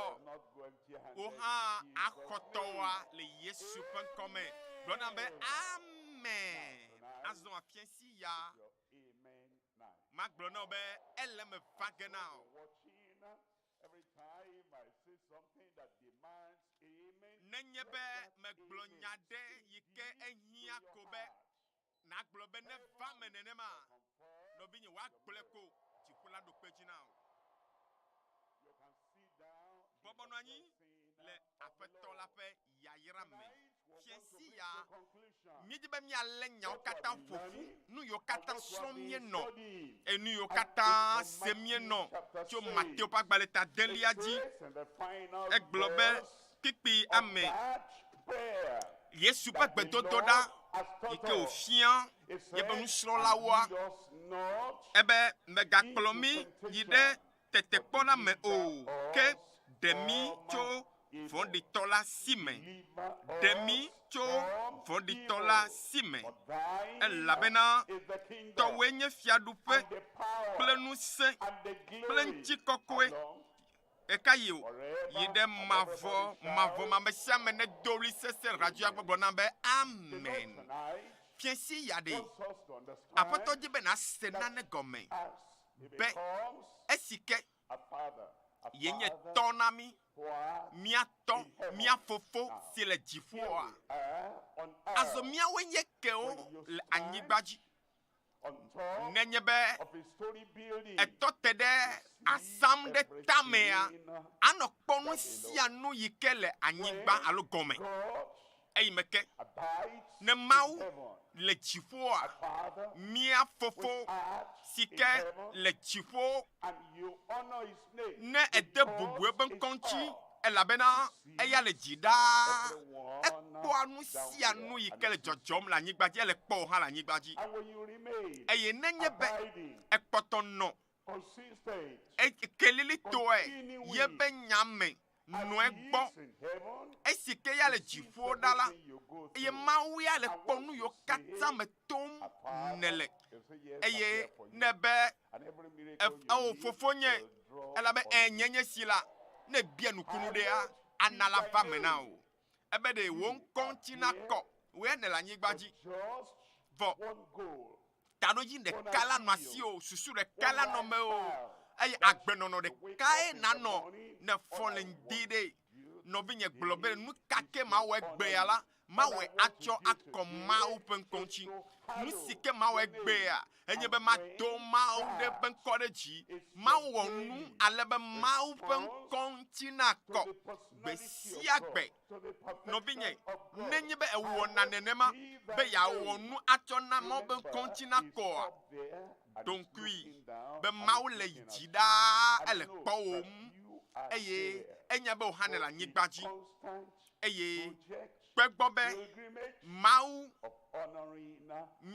Wò hã axɔ tɔwòa le Yesu ƒe ŋkɔ me. Gblɔ nam be, Amen. Azɔ afia si ya. Magblɔ na wò be ele eme va ge na wò. Nenye be megblɔ nya ɖe yi ke ehiã ko be Nàgblɔ be neva eme nenema? Nɔvinye, woagblɔe ko dziƒo la ɖo kpe edzi na wò. Bɔbɔ nɔ anyi le Aƒetɔ la ƒe yayra me. Fiẽ sia, míedi be míalé nyawo katã ƒo ƒu, nu yiwo katã srɔ̃m míenɔ, eye nu yiwo katã sem míenɔ tso Mateo ƒe agbalẽ ta adelia dzi. Egblɔ be, Kpikpi ame. Yesu ƒe gbedodoɖa yi ke wòfia yeƒe nusrɔ̃lawoa, ebe, Mègakplɔ mí yi ɖe tetekpɔ la me o, ke ɖe mí tso vɔ̃ɖitɔ la si me. Ɖe mí tso vɔ̃ɖitɔ la si me, elabena tɔwòe nye fiaɖuƒe kple ŋusẽ kple ŋutikɔkɔe Ɣekaɣi o, yi ɖe mavɔ mavɔ me. Ame sia ame nedo ɣli sesẽ le radioa gbɔ gblɔ nam be, Amen. Fiẽsi ya ɖe, Aƒetɔ di be nàse nane gɔme be esi ke yenye Tɔ na mí, mía Tɔ, mía Fofo si le dziƒoa. Azɔ míawoe nye kewo le anyigba dzi. Nenye be ètɔ te ɖe asam ɖe tamea, anɔ kpɔ nu sia nu yi ke le anyigba alo gɔme. Eyi me ke, ne Mawu le dziƒoa, mía Fofo si ke le dziƒo, ne ède bubu eƒe ŋkɔ ŋuti, elabena eya le dzi ɖaa. Ekpɔa nu sia nu yi ke le dzɔdzɔm le anyigba dzi, ele kpɔ wò hã le anyigba dzi. Eye nenye be ekpɔtɔ nɔ kelilitɔe yeƒe nya me nɔ egbɔ esi ke ya le dziƒo ɖa la, eye Mawu ya le kpɔ nu yiwo katã me tom nèle. Eye ne be eo fofonye, elabe enye nye si la, ne bia nukunu ɖea, ana la va me na wò. Ebe ɖe wò ŋkɔ ŋuti nakɔ, wò ya nèle anyigba dzi. Vɔ taɖodzi ɖeka la nɔ asiwò, susu ɖeka la nɔ mewò, eye agbenɔnɔ ɖekae nanɔ ne fɔ le ŋdi ɖe. Nɔvinye gblɔ be, nu ka ke mawɔ egbea la, mawɔe atsɔ akɔ Mawu ƒe ŋkɔ ŋuti. Nu si ke mawɔ egbea enye be mado Mawu ɖe ƒe ŋkɔ ɖe dzi. Mawɔ nu ale be Mawu ƒe ŋkɔ ŋuti nakɔ gbe sia gbe. Nɔvinye, nenye be èwɔna nenema be yeawɔ nu atsɔ na Mawu ƒe ŋkɔ ŋuti nakɔa, ɖo ŋkui be Mawu le dzi ɖaa, ele kpɔwòm eye enya be wò hã nèle anyigba dzi. Eye kpe gbɔ be Mawu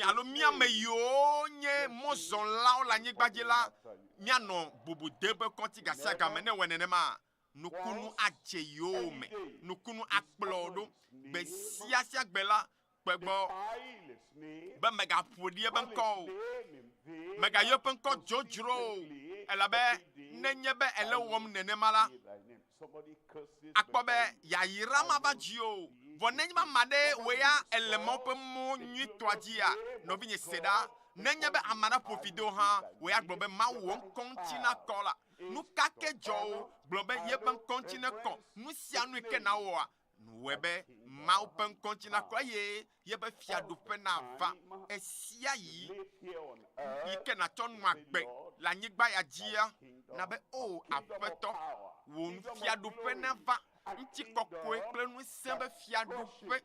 alo mía ame yiwo nye mɔzɔlawo le anyigba dzi la, míanɔ bubu dem ƒe kɔti gasiagame. Ne èwɔe nenema, nukunu adze yowòme, nukunu akplɔ wò ɖo. Gbe sia sia gbe la, kpe gbɔ be mègaƒo ɖi eƒe ŋkɔ o, mègayɔ eƒe ŋkɔ dzodzro o, elabe nenye be èle wɔm nenema la, akpɔ be yayra mava dziwò o. Vɔ nenye be ame aɖe wò ya èle Mawu ƒe mɔ nyuitɔa dzia, nɔvinye se ɖa, nenye be ame aɖe ƒo fi de wò hã, wò ya gblɔ be, Mawu, wò ŋkɔ ŋuti nakɔ la. Nu ka ke dzɔ o, gblɔ be yeƒe ŋkɔ ŋuti nekɔ. Nu sia nu yi ke nàwɔa, Wɔe be Mawu ƒe ŋkɔ ŋuti nakɔ eye yeƒe fiaɖuƒe nava ɣesiaɣi yi ke nàtsɔ nɔ agbe le anyigba ya dzia, na be, O Aƒetɔ, Wò fiaɖuƒe nava, ŋutikɔkɔe kple ŋusẽ be fiaɖuƒe,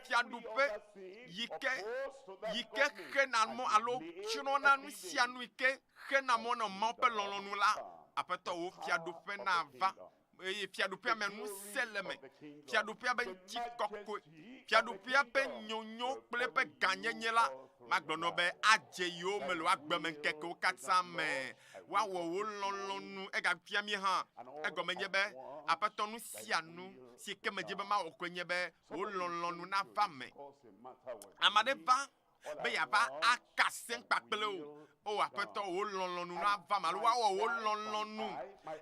fiaɖuƒe yi ke yi ke xena mɔ alo tsrɔ̃na nu sia nu yi ke xena mɔ na Mawu ƒe lɔlɔ̃nu la. Aƒetɔ, wò fiaɖuƒe nava eye fiaɖuƒea me ŋusẽ le eme, fiaɖuƒea be ŋutikɔkɔe, fiaɖuƒea ƒe nyonyo kple eƒe gãnyenye la, magblɔ nɔ be adze yewo me le wo agbemeŋkekewo katã me. Woawɔ wò lɔlɔ̃nu. Egafia mí hã, egɔme nye be, Aƒetɔ, nu sia nu si ke medzi be mawɔ koe nye be wò lɔlɔ̃nu nava eme. Ame aɖe va be yeava aka asem kpakple wò. O Aƒetɔ, wò lɔlɔ̃nu nava eme alo woawɔ wò lɔlɔ̃nu.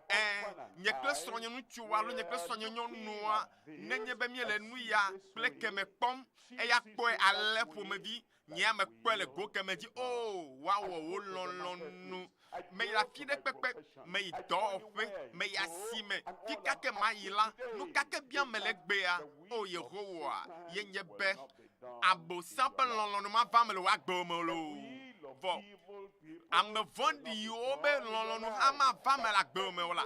Ẽ, nye kple srɔ̃nye ŋutsua alo nye kple srɔ̃nye nyɔnua, nenye be míele nu ya kple keme kpɔm, eya kpɔe ale ƒomevi, nyea mekpɔe le go keme dzi. O, woawɔ wò lɔlɔ̃nu. Meyi afi ɖe kpekpe, meyi dɔwɔƒe, meyi asime, fi ka ke mayi la, nu ka ke biam mele egbea, O Yehowa, ye nye be Abosam ƒe lɔlɔ̃nu mava eme le wò agbe me o loo. Vɔ ame vɔ̃ɖiwo be lɔlɔ̃nu hã mava eme le agbe me o la.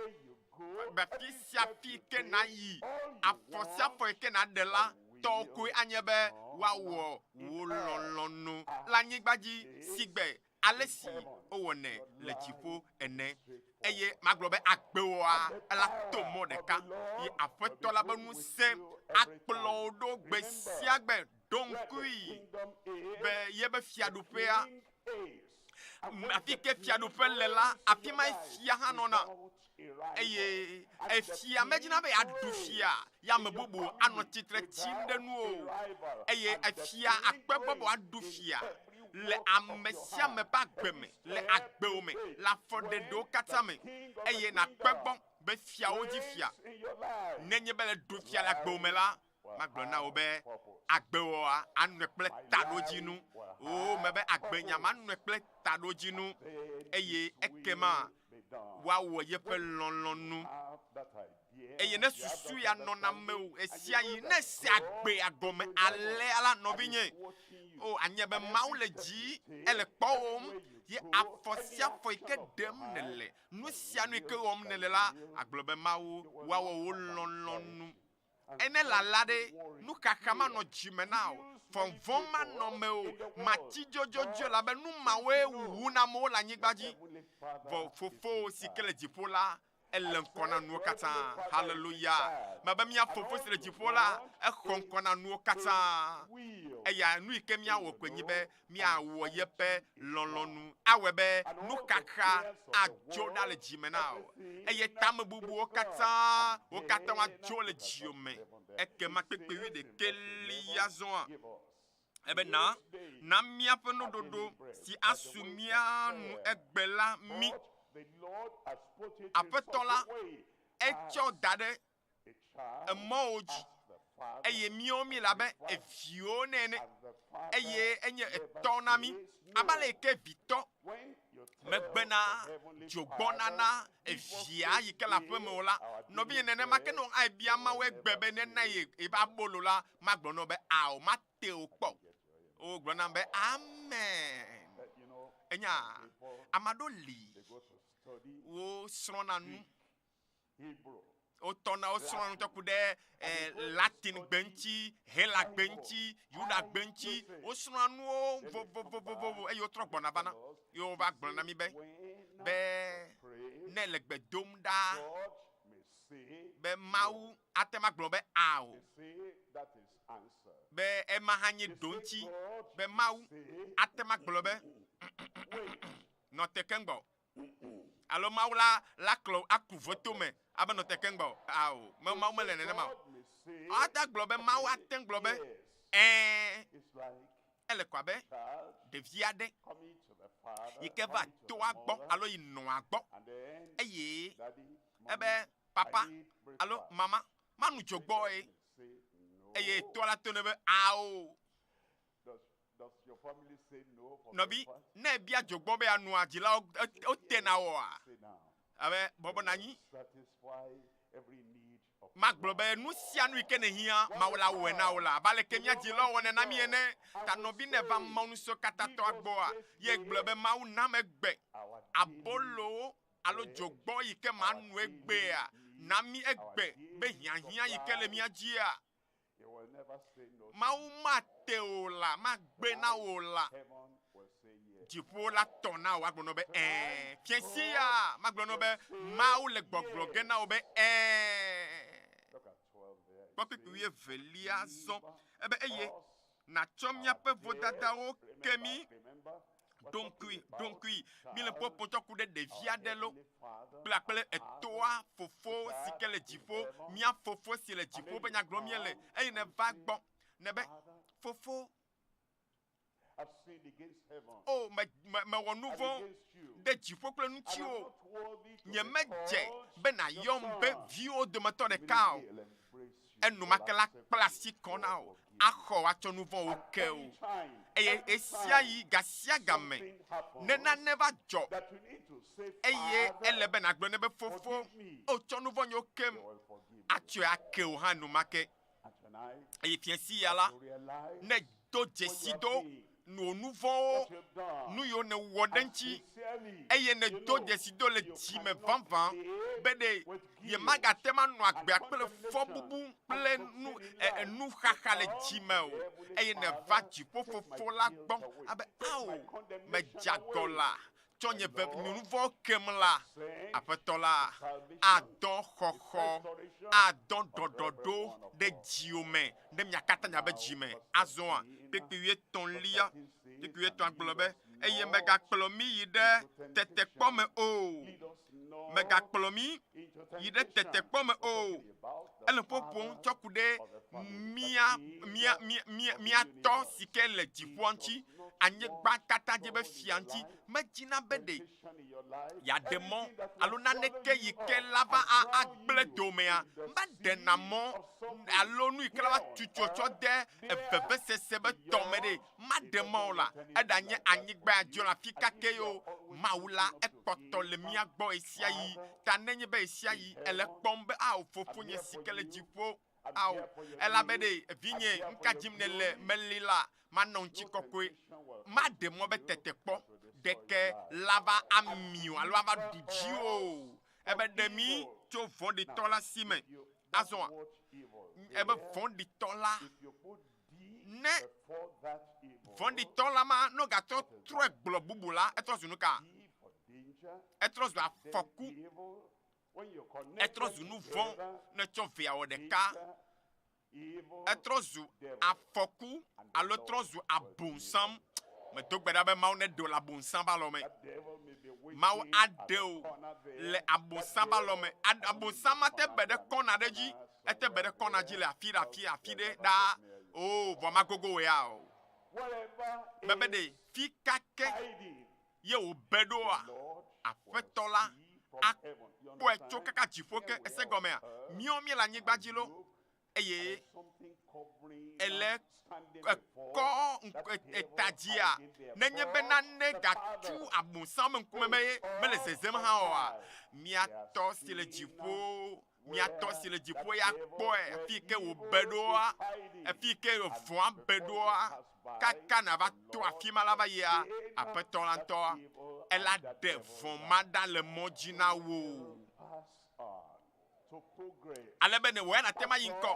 Be fi sia fi ke nàyi, afɔ sia afɔ yi ke nàɖe la, tɔwò koe anye be woawɔ wò lɔlɔ̃nu le anyigba dzi sigbe ale si wowɔnɛ le dziƒo ene. Eye magblɔ be agbewòa ela to mɔ ɖeka yi Aƒetɔ la be ŋusẽ akplɔ wò ɖo gbe sia gbe. Ɖo ŋkui be yebe fiaɖuƒea, afi ke fiaɖuƒe le la, afi mae fia hã nɔna. Eye efia medina be yeaɖu fia ye ame bubu anɔ tsitre tsim ɖe nu o. Eye efia akpe gbɔ be wòaɖu fia le ame sia ame ƒe agbe me, le agbewo me, le afɔɖeɖewo katã me. Eye nàkpe gbɔ be fiawo dzi fia. Nenye be le ɖu fia le agbewo me la, magblɔ na wò be agbewɔa anɔe kple taɖodzinu. Oo, mebe agbenya manɔe kple taɖodzinu, eye ekema woawɔ yeƒe lɔlɔ̃nu. Eye ne susu ya nɔna mewò ɣesiaɣi, ne èse agbea gɔme alea la, nɔvinye, o, anye be Mawu le dzi, ele kpɔwòm, ye afɔ sia afɔ yi ke ɖem nèle, nu sia nu yi ke wɔm nèle la, agblɔ be, Mawu, woawɔ wò lɔlɔ̃nu. Ene lala ɖe, nuxaxa manɔ dzi me na wò, vɔvɔ̃ manɔ mewò, màtsi dzodzodzoe elabe nu mawoe wuna amewo le anyigba dzi. Vɔ Fofowò si ke le dziƒo la, ele ŋkɔ na nuwo katã. Haleluya! Mebe mía Fofo si le dziƒo la, exɔ ŋkɔ na nuwo katã. Eya nu yi ke míawɔ koe nye be míawɔ yeƒe lɔlɔ̃nu. Awɔe be nuxaxa adzo ɖa le dzi me na wò, eye tamebubuwo katã, wo katã woadzo le dziwò me. Ekema kpekpe wuiɖekɛ li azɔa? Ebe na, na míaƒe nuɖuɖu si asu mía nu egbe la mí. Aƒetɔ la, etsɔ da ɖe emɔwo dzi, eye míawo míele abe eviwo nɛ ene, eye enye etɔ na mí. Abe ale yi ke vitɔ megbena dzogbɔnana evia yi ke le aƒeme o la, nɔvinye nenema ke ne ebia Mawu egbe be nena ye yeƒe abolo la, magblɔ na wò be ao, mate wò kpɔ o. Wogblɔ nam be amen. Enya, ame aɖewo li wosrɔ̃na nu Wotɔna wosrɔ̃na nu ku ɖe eh, Latin gbe ŋuti, Hela gbe ŋuti, Yuda gbe ŋuti. Wosrɔ̃a nuwo vovovovovo eye wotrɔ gbɔna vana. Ye wova gblɔ na mí be be ne le gbe dom ɖa be Mawu ate ŋu agblɔ be ao be ema hã nye ɖoŋtsi be Mawu ate ŋu agblɔ be nɔ te keŋ gbɔ. Alo Mawu la la klɔ aku voto me abe nɔ te keŋ gbɔ. Ao, me Mawu mele nenema o. Ate agblɔ be Mawu ate ŋu gblɔ be ɛ̃. Ele ko abe ɖevi aɖe yi ke va toa gbɔ alo yi nɔa gbɔ eye ebe papa alo mama manu dzogbɔe eye toa la to ne be ao. Nɔvi, ne èbia dzogbɔ be yeanoa, dzilawo wotena wòa? Abe bɔbɔ nɔ anyi. Magblɔ be nu sia nu yi ke nèhiã, Mawu la wɔe na wò la, abe aleke mía dzilawo wɔnɛ na mí ene. Ta nɔvi ne èva Mawu Ŋusẽkatãtɔa gbɔa, ye gblɔ be Mawu nam egbe abolo alo dzogbɔ yi ke mano egbea. Na mí egbe be hiahiã yi ke le mía dzia, Mawu mate wò la, magbe na wò la. Dziƒo la tɔ na wò agblɔ na wò be ɛ̃. Fiẽ sia magblɔ na wò be Mawu le gbɔgblɔ ge na wò be ɛ̃. Kpɔ kpukpui wuievelia zɔ. Ebe eye nàtsɔ míaƒe vodadawo ke mí. Ɖo ŋkui, ɖo ŋkui, míle ƒoƒo tsɔ ku ɖe ɖevi aɖe lo kple kple etoa fofo si ke le dziƒo, mía fofo si le dziƒo be nya gblɔm míele eye nèva gbɔ nèbe, Fofo, o me, me, mewɔ nu vɔ̃ ɖe dziƒo kple ŋutiwò. Nyemedze be nàyɔm be viwò dometɔ ɖeka o. Enumake la kpla asi kɔ na wò, axɔ wò atsɔ nu vɔ̃wo ke wò. Eye ɣesiaɣi, gasiagame, ne nane va dzɔ eye ele be nàgblɔ nɛ be, Fofo, o tsɔ nu vɔ̃nyewo kem, atsɔe ake wò hã enumake. Eye fiẽ sia la, ne do dzesi do wò nu vɔ̃wo, nu yiwo nèwɔ ɖe eŋuti, eye nèdo dzesi do le dzi me vavã be ɖe yemagate ŋu anɔ agbea kple fɔbubu kple nu e, nuxaxa le dzi me o, eye nèva dziƒo Fofo la gbɔ abe ao, medze agɔ la, tsɔ nye ve, nye nu vɔ̃wo kem la, Aƒetɔ la adɔ xɔxɔ, adɔ ɖɔɖɔɖo ɖe dziwò me, ɖe mia katã miabe dzi me. Azɔa, kpukpui wuietɔ̃lia, kpukpui wuietɔ̃a gblɔ be, Eye mègakplɔ mí yi ɖe tetekpɔ me o. Mègakplɔ mí yi ɖe tetekpɔ me o. Ele ƒo ƒom tsɔ ku ɖe mía, mía, mía, mía, mía tɔ si ke le dziƒoa ŋuti, anyigba katã dzi be fia ŋuti. Medina be ɖe yeaɖe mɔ alo naneke yi ke la va a, agblẽ domea, meɖena mɔ alo nu yi ke la va tutu tsɔ de vevesese be tɔ me ɖe, maɖe mɔ o la, eɖanye anyigba dzi le afi ka ke o, Mawu la, ekpɔtɔ le mía gbɔ ɣesiaɣi. Ta nenye be ɣesiaɣi èle ekpɔm be, Ao, Fofonye si ke le dziƒo, ao, elabe ɖe, vinye, nuka dim nèle meli la, manɔ ŋutikɔkɔe. Maɖe mɔ be tetekpɔ ɖeke lava ami o alo ava ɖu dziwò o. Ebe ɖe mí tso vɔ̃ɖitɔ la si me. Azɔa, ebe vɔ̃ɖitɔ la Ne vɔ̃ɖitɔ la ma ne wogatrɔ trɔe gblɔ bubu la, etrɔ zu nuka? Etrɔ zu afɔku. Etrɔ zu nu vɔ̃ ne tsɔ vea wɔ ɖeka. Etrɔ zu afɔku alo trɔ zu abosam. Medo gbe ɖa be Mawu neɖe wò le abosam ƒe alɔme. Mawu aɖe wò le abosam ƒe alɔme. Abosam mate be ɖe kɔna ɖe dzi Ete be ɖe kɔna dzi le afi ɖe afi afi ɖe ɖaa. Oo, vɔ magogo wò ya o. Mebe ɖe fi ka ke ye wòbe ɖoa, Aƒetɔ la akpɔe tso kaka dziƒo ke. Ese gɔmea? Míawo míele anyigba dzi lo, eye ele ekɔ eta dzia, nenye be nane gatu Abosam ƒe ŋkume be mele zezem hã oa, mía Tɔ si le dziƒo Mía Tɔ si le dziƒo ya kpɔe afi yi ke wòbe ɖoa, afi yi ke vɔ̃a be ɖoa, kaka nàva to afi ma la va yia, Aƒetɔ la ŋutɔ ela ɖe vɔ̃ ma ɖa le mɔ dzi na wò. Ale be ne wò ya nàte ŋu ayi ŋkɔ,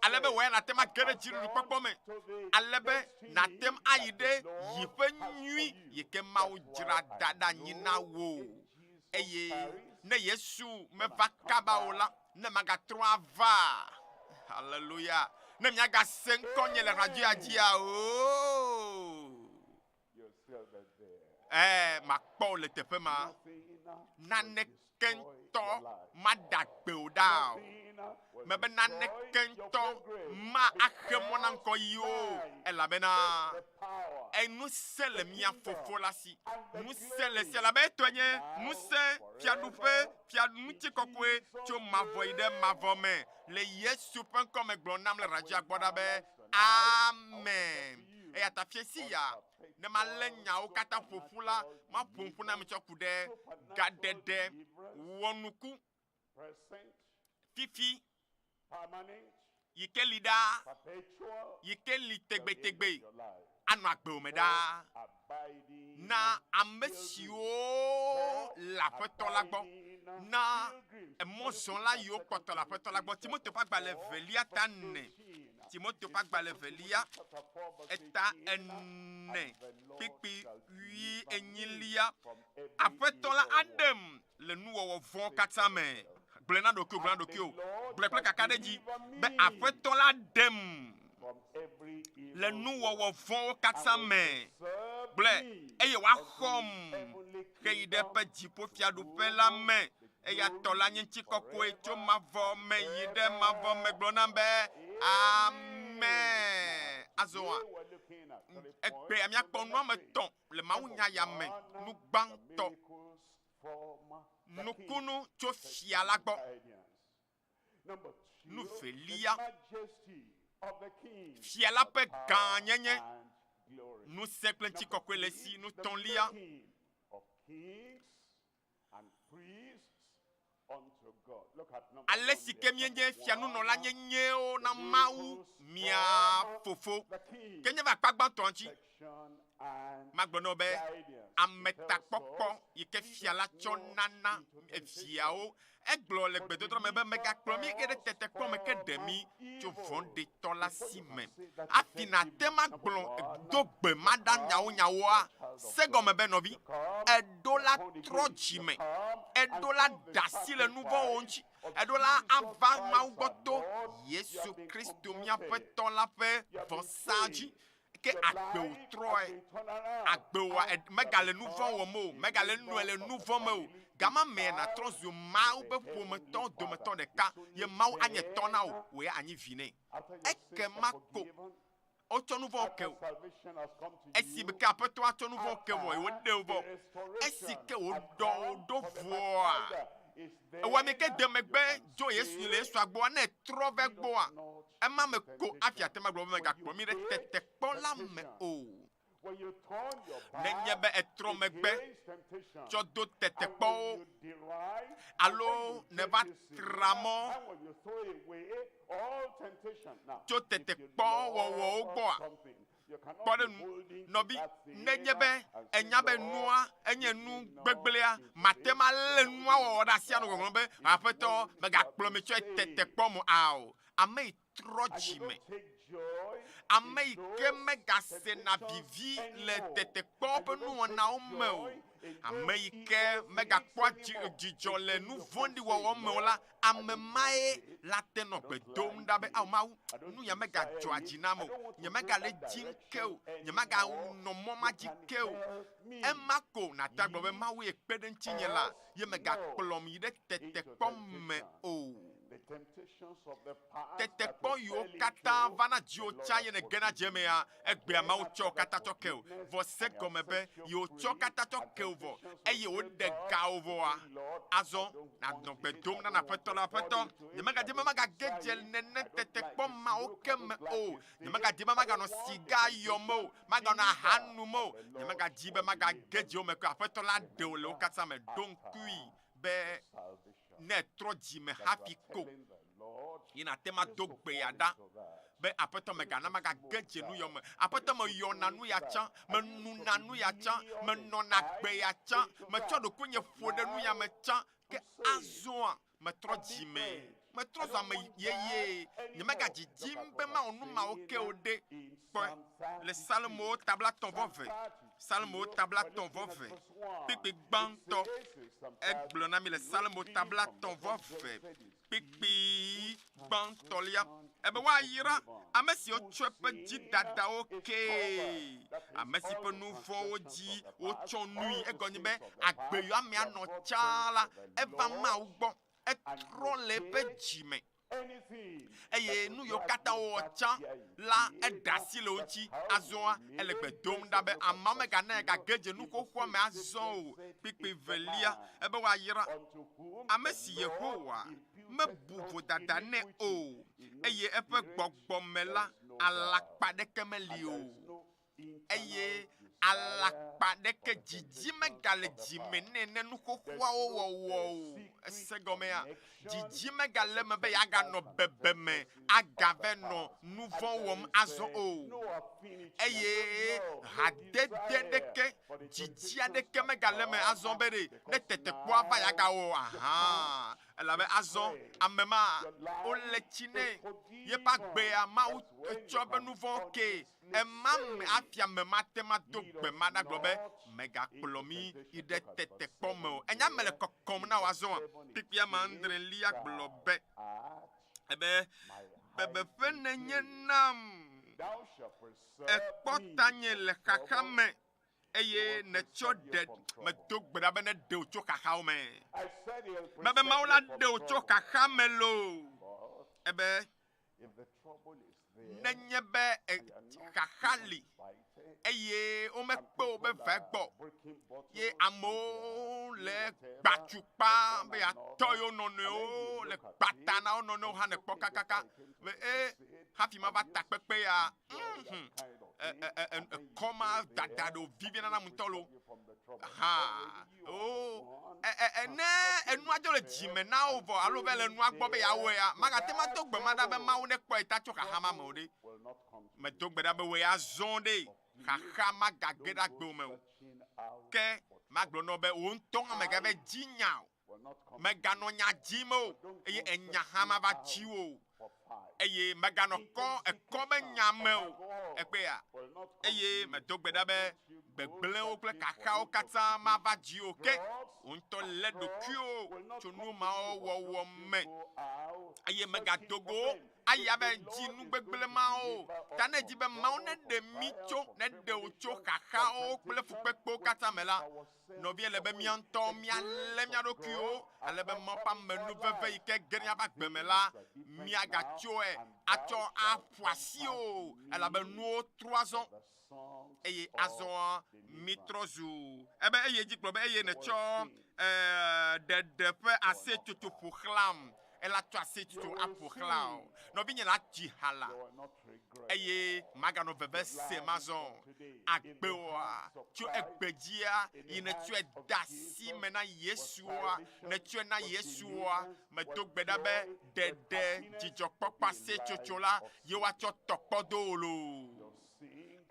ale be wò ya nàte ŋu age ɖe dziɖuɖukpɔkpɔ me, ale be nàte ŋu ayi ɖe yiƒe nyui yi ke Mawu dzra da ɖe anyi na wò. Eye ne Yesu meva kaba o la, ne magatrɔ ava. Haleluya. Ne miagase ŋkɔnye le radioa dzia, oo. Ɛɛ, makpɔ wò le teƒe ma. Naneke ŋutɔ maɖe agbe wò ɖa o. Mebe naneke ŋutɔ ma axe mɔ na ŋkɔyiyi o, elabena ŋusẽ le mía Fofo la si. Ŋusẽ le esi elabe etɔe nye ŋusẽ, fiaɖuƒe, fia ŋutikɔkɔe tso mavɔ yi ɖe mavɔ me. Le Yesu ƒe ŋkɔ me gblɔ nam le radioa gbɔ ɖa be, Amen. Eya ta fiẽsi ya, ne malé nyawo katã ƒo ƒu la, maƒo ŋku na mi tsɔ ku ɖe gaɖeɖe wɔnuku fifi yi ke li ɖaa, yi ke li tegbetegbe anɔ agbewò me ɖaa na ame siwo le Aƒetɔ la gbɔ. Na emɔzɔla yiwo kpɔtɔ le Aƒetɔ la gbɔ. Timote ƒe agbalẽ evelia ta ene. Timote ƒe agbalẽ evelia eta ene kpikpi wui enyilia. Aƒetɔ la aɖem le nuwɔwɔ vɔ̃ katã me. Gblɔe na ɖokuiwò, gblɔe na ɖokuiwò. Gblɔe kple kakaɖedzi be Aƒetɔ la ɖem le nuwɔwɔ vɔ̃wo katã me. Gblɔe, eye wòaxɔm heyi ɖe eƒe dziƒofiaɖuƒe la me. Eya tɔ la nye ŋutikɔkɔe tso mavɔ me yi ɖe mavɔ me. Gblɔ nam be, Amen. Azɔa, egbea míakpɔ nu ame etɔ̃ le mawunya ya me. Nu gbãtɔ, nukunu tso fia la gbɔ. Nu velia, fia la ƒe gãnyenye, ŋusẽ kple ŋutikɔkɔe le esi. Nu tɔ̃lia, ale si ke míenye fianunɔla nyenyewo na Mawu mía Fofo. Ke nye va akpa gbãtɔa ŋuti. Magblɔ na wò be ametakpɔkpɔ yi ke fia la tsɔ nana viawo. Egblɔ le gbedodoɖa me be, Mègakplɔ mí ge ɖe tetekpɔ me, ke ɖe mí tso vɔ̃ɖitɔ la si me. Hafi nàte ŋu agblɔ do gbe ma ɖa nyawonyawoa, se gɔme be, Nɔvi, èɖo la trɔ dzi me. Èɖo la ɖe asi le nu vɔ̃wo ŋuti. Eɖo la ava Mawu gbɔ to Yesu Kristo mía Aƒetɔ la ƒe vɔsa dzi. Ke agbewò trɔe. Agbewòa megale nu vɔ̃ wɔm o, megale nɔe le nu vɔ̃ me o. Gama mee nàtrɔ zu Mawu ƒe ƒometɔwo dometɔ ɖeka, ye Mawu anye tɔ na wò, wò ya ànyi vi nɛ. Ekema ko wotsɔ nu vɔ̃wo ke wò. Esi ke Aƒetɔa tsɔ nu vɔ̃wo ke vɔ ye wòɖe wò vɔ, esi ke wòɖɔ wò ɖo vɔa, ewɔ ame ke de megbe dzo Yesu le Yesua gbɔa, ne etrɔ va egbɔa, ema me ko hafi ate ŋu agblɔ be megakplɔ mí ɖe tetekpɔ la me o. Nenye be ètrɔ megbe tsɔ do tetekpɔwo alo nèva tra mɔ tso tetekpɔwɔwɔwo gbɔa, Kpɔ ɖe nu, nɔvi, nenye be ènya be nua enye nu gbegblẽa, màte ŋu alé nua wɔwɔ ɖe asi anɔ gbɔgblɔm be, Aƒetɔ, mègakplɔ mi tsɔe tetekpɔ me o. Ao, ame yi trɔ dzi me, ame yi ke megasena vivi le tetekpɔ ƒe nuwɔnawo me o, Ame yi ke megakpɔa dzidzɔ le nu vɔ̃ɖi wɔwɔ me o la, ame mae la te nɔ gbe dom ɖa be, Ao Mawu, nu ya megadzɔa dzi nam o, nyemegale edzim ke o, nyemaganɔ mɔ ma dzi ke o. Ema ko nàte agblɔ be, Mawu ye kpe ɖe ŋutinye la, ye megakplɔm yi ɖe tetekpɔ me o. Tetekpɔ yiwo katã vana dziwò tsã ye nègena dze emea, egbea Mawu tsɔ wo katã tsɔ ke wò. Vɔ se gɔme be yewotsɔ katã tsɔ ke wò vɔ eye woɖe ga wò vɔa, azɔ nànɔ gbe dom na Aƒetɔ la, Aƒetɔ, nyemegadi be magage dze nene tetekpɔ mawo ke me o. Nyemegadi be maganɔ siga yɔm o, maganɔ aha num o. Nyemegadi be magage dze wo me ke o. Aƒetɔ la ɖe wò le wo katã me. Ɖo ŋkui be ne ètrɔ dzi me hafi ko ye nàte ŋu ado gbe ya ɖa be, Aƒetɔ, mègana magage dze nu ya me. Aƒetɔ, meyɔna nu ya tsã, menuna nu ya tsã, menɔna agbe ya tsã, metsɔ ɖokuinye ƒo ɖe nu ya me tsã, ke azɔa, metrɔ dzi me. Metrɔ zu ame yeye. Nyemegadidim be mawɔ nu mawo ke o ɖe. Kpɔe le Psalmowo ta blaetɔ̃-vɔ-eve. Psalmowo ta blaetɔ̃-vɔ-eve. Kpukpui gbãtɔ. Egblɔ na mi le Psalmo ta blaetɔ̃-vɔ-eve, kpukpui gbãtɔlia, ebe woayra ame siwo tsɔ eƒe dzidadawo kee, ame si ƒe nu vɔ̃wo dzi wotsɔ nui. Egɔme nye be agbe yɔ amea nɔ tsã la, eva Mawu gbɔ, etrɔ le eƒe dzi me. Eye nu yiwo katã wowɔ tsã la, eɖe asi le wo ŋuti. Azɔa, ele gbe dom ɖa be ameawo megana yeagage dze nu xoxoa me azɔ o. Kpukpui velia, ebe woayra ame si Yehowa mebu vodada nɛ o, eye eƒe gbɔgbɔ me la, alakpa aɖeke meli o. Eye alakpa aɖeke dzidzi megale. megale dzime nɛ ne nu xoxoawo wɔwɔ o. Ese gɔmea? Dzidzi megale eme be yeaganɔ bebeme agave nɔ nu vɔ̃ wɔm azɔ o. Eye hadede ɖeke, dzidzi aɖeke megale eme azɔ be ɖe ne tetekpɔa va yeagawɔ ahan. Elabe azɔ ame ma wole tsi nɛ, yeƒe agbea Mawu tsɔ eƒe nu vɔ̃wo kee. Ema me hafi ame ma ate ŋu ado gbe ma ɖa gblɔ be, Mègakplɔ mí yi ɖe tetekpɔ me o. Ènya mele kɔkɔm na wò azɔa? Kpukpui ame adrelia gblɔ be, Ebe, Bebeƒe nènye nam, èkpɔ tanye le xaxa me, eye nètsɔ ɖe medo gbe ɖa be neɖe wò tso xaxawo me. Mebe Mawu la ɖe wò tso xaxa me loo. Ebe nenye be xaxa li eye womekpe wò be va egbɔ ye amewo le gbatukpa be yeatɔ yewo nɔnɔewo le gbata na wo nɔnɔewo hã nèkpɔ kakaka be e hafi mava takpekpe ya mhm, ekɔ ma dada ɖo vivina nam ŋutɔ lo ha o ne enua dzo le dzime na wo vɔ alo be le nua gbɔ be yeawɔe ya magate ma do gbe ma ɖa be Mawu nekpɔ ye ta tso xaxa ma me o ɖe. Medo gbe ɖa be wòe azɔ ɖe xaxa magage ɖe agbewò me o. Ke magblɔ nɔ be wò ŋutɔ hã mègave dzi nya o. Mèganɔ nya dim o, eye enya hã mava dziwò o. Eye mèganɔ kɔ ekɔ be nya me o. Ekpea? Eye medo gbe ɖa be gbegblẽwo kple xaxawo katã mava dziwò o. Ke wò ŋutɔ lé ɖokuiwò tso nu mawo wɔwɔ me, eye mègado go wo ayi abe dzi nu gbegblẽ mawo o. Ta ne èdi be Mawu neɖe mí tso, neɖe wò tso xaxawo kple fukpekpewo katã me la, Nɔvi, ele be mía ŋutɔwo míalé mía ɖokuiwo ale be Mawu ƒe amenuveve yi ke ge ɖe míaƒe agbe me la, míagatsɔe atsɔ aƒu asi o, elabe nuwo trɔ azɔ eye azɔa mítrɔ zu. Ebe eye edzi gblɔ be eye nètsɔ ɖeɖe ƒe aseyetsotso ƒo xlãm. Ela tsɔ aseyetsotso aƒo xlã wò. Nɔvinye la dzi ha la eye maganɔ veve sem azɔ o. Agbewoa, tso egbe dzia yi nètsɔe de asi me na Yesua, nètsɔe na Yesua, medo gbe ɖa be ɖeɖe, dzidzɔkpɔkpɔ, aseyetsotso la ye woatsɔ tɔ kpɔ do wò loo.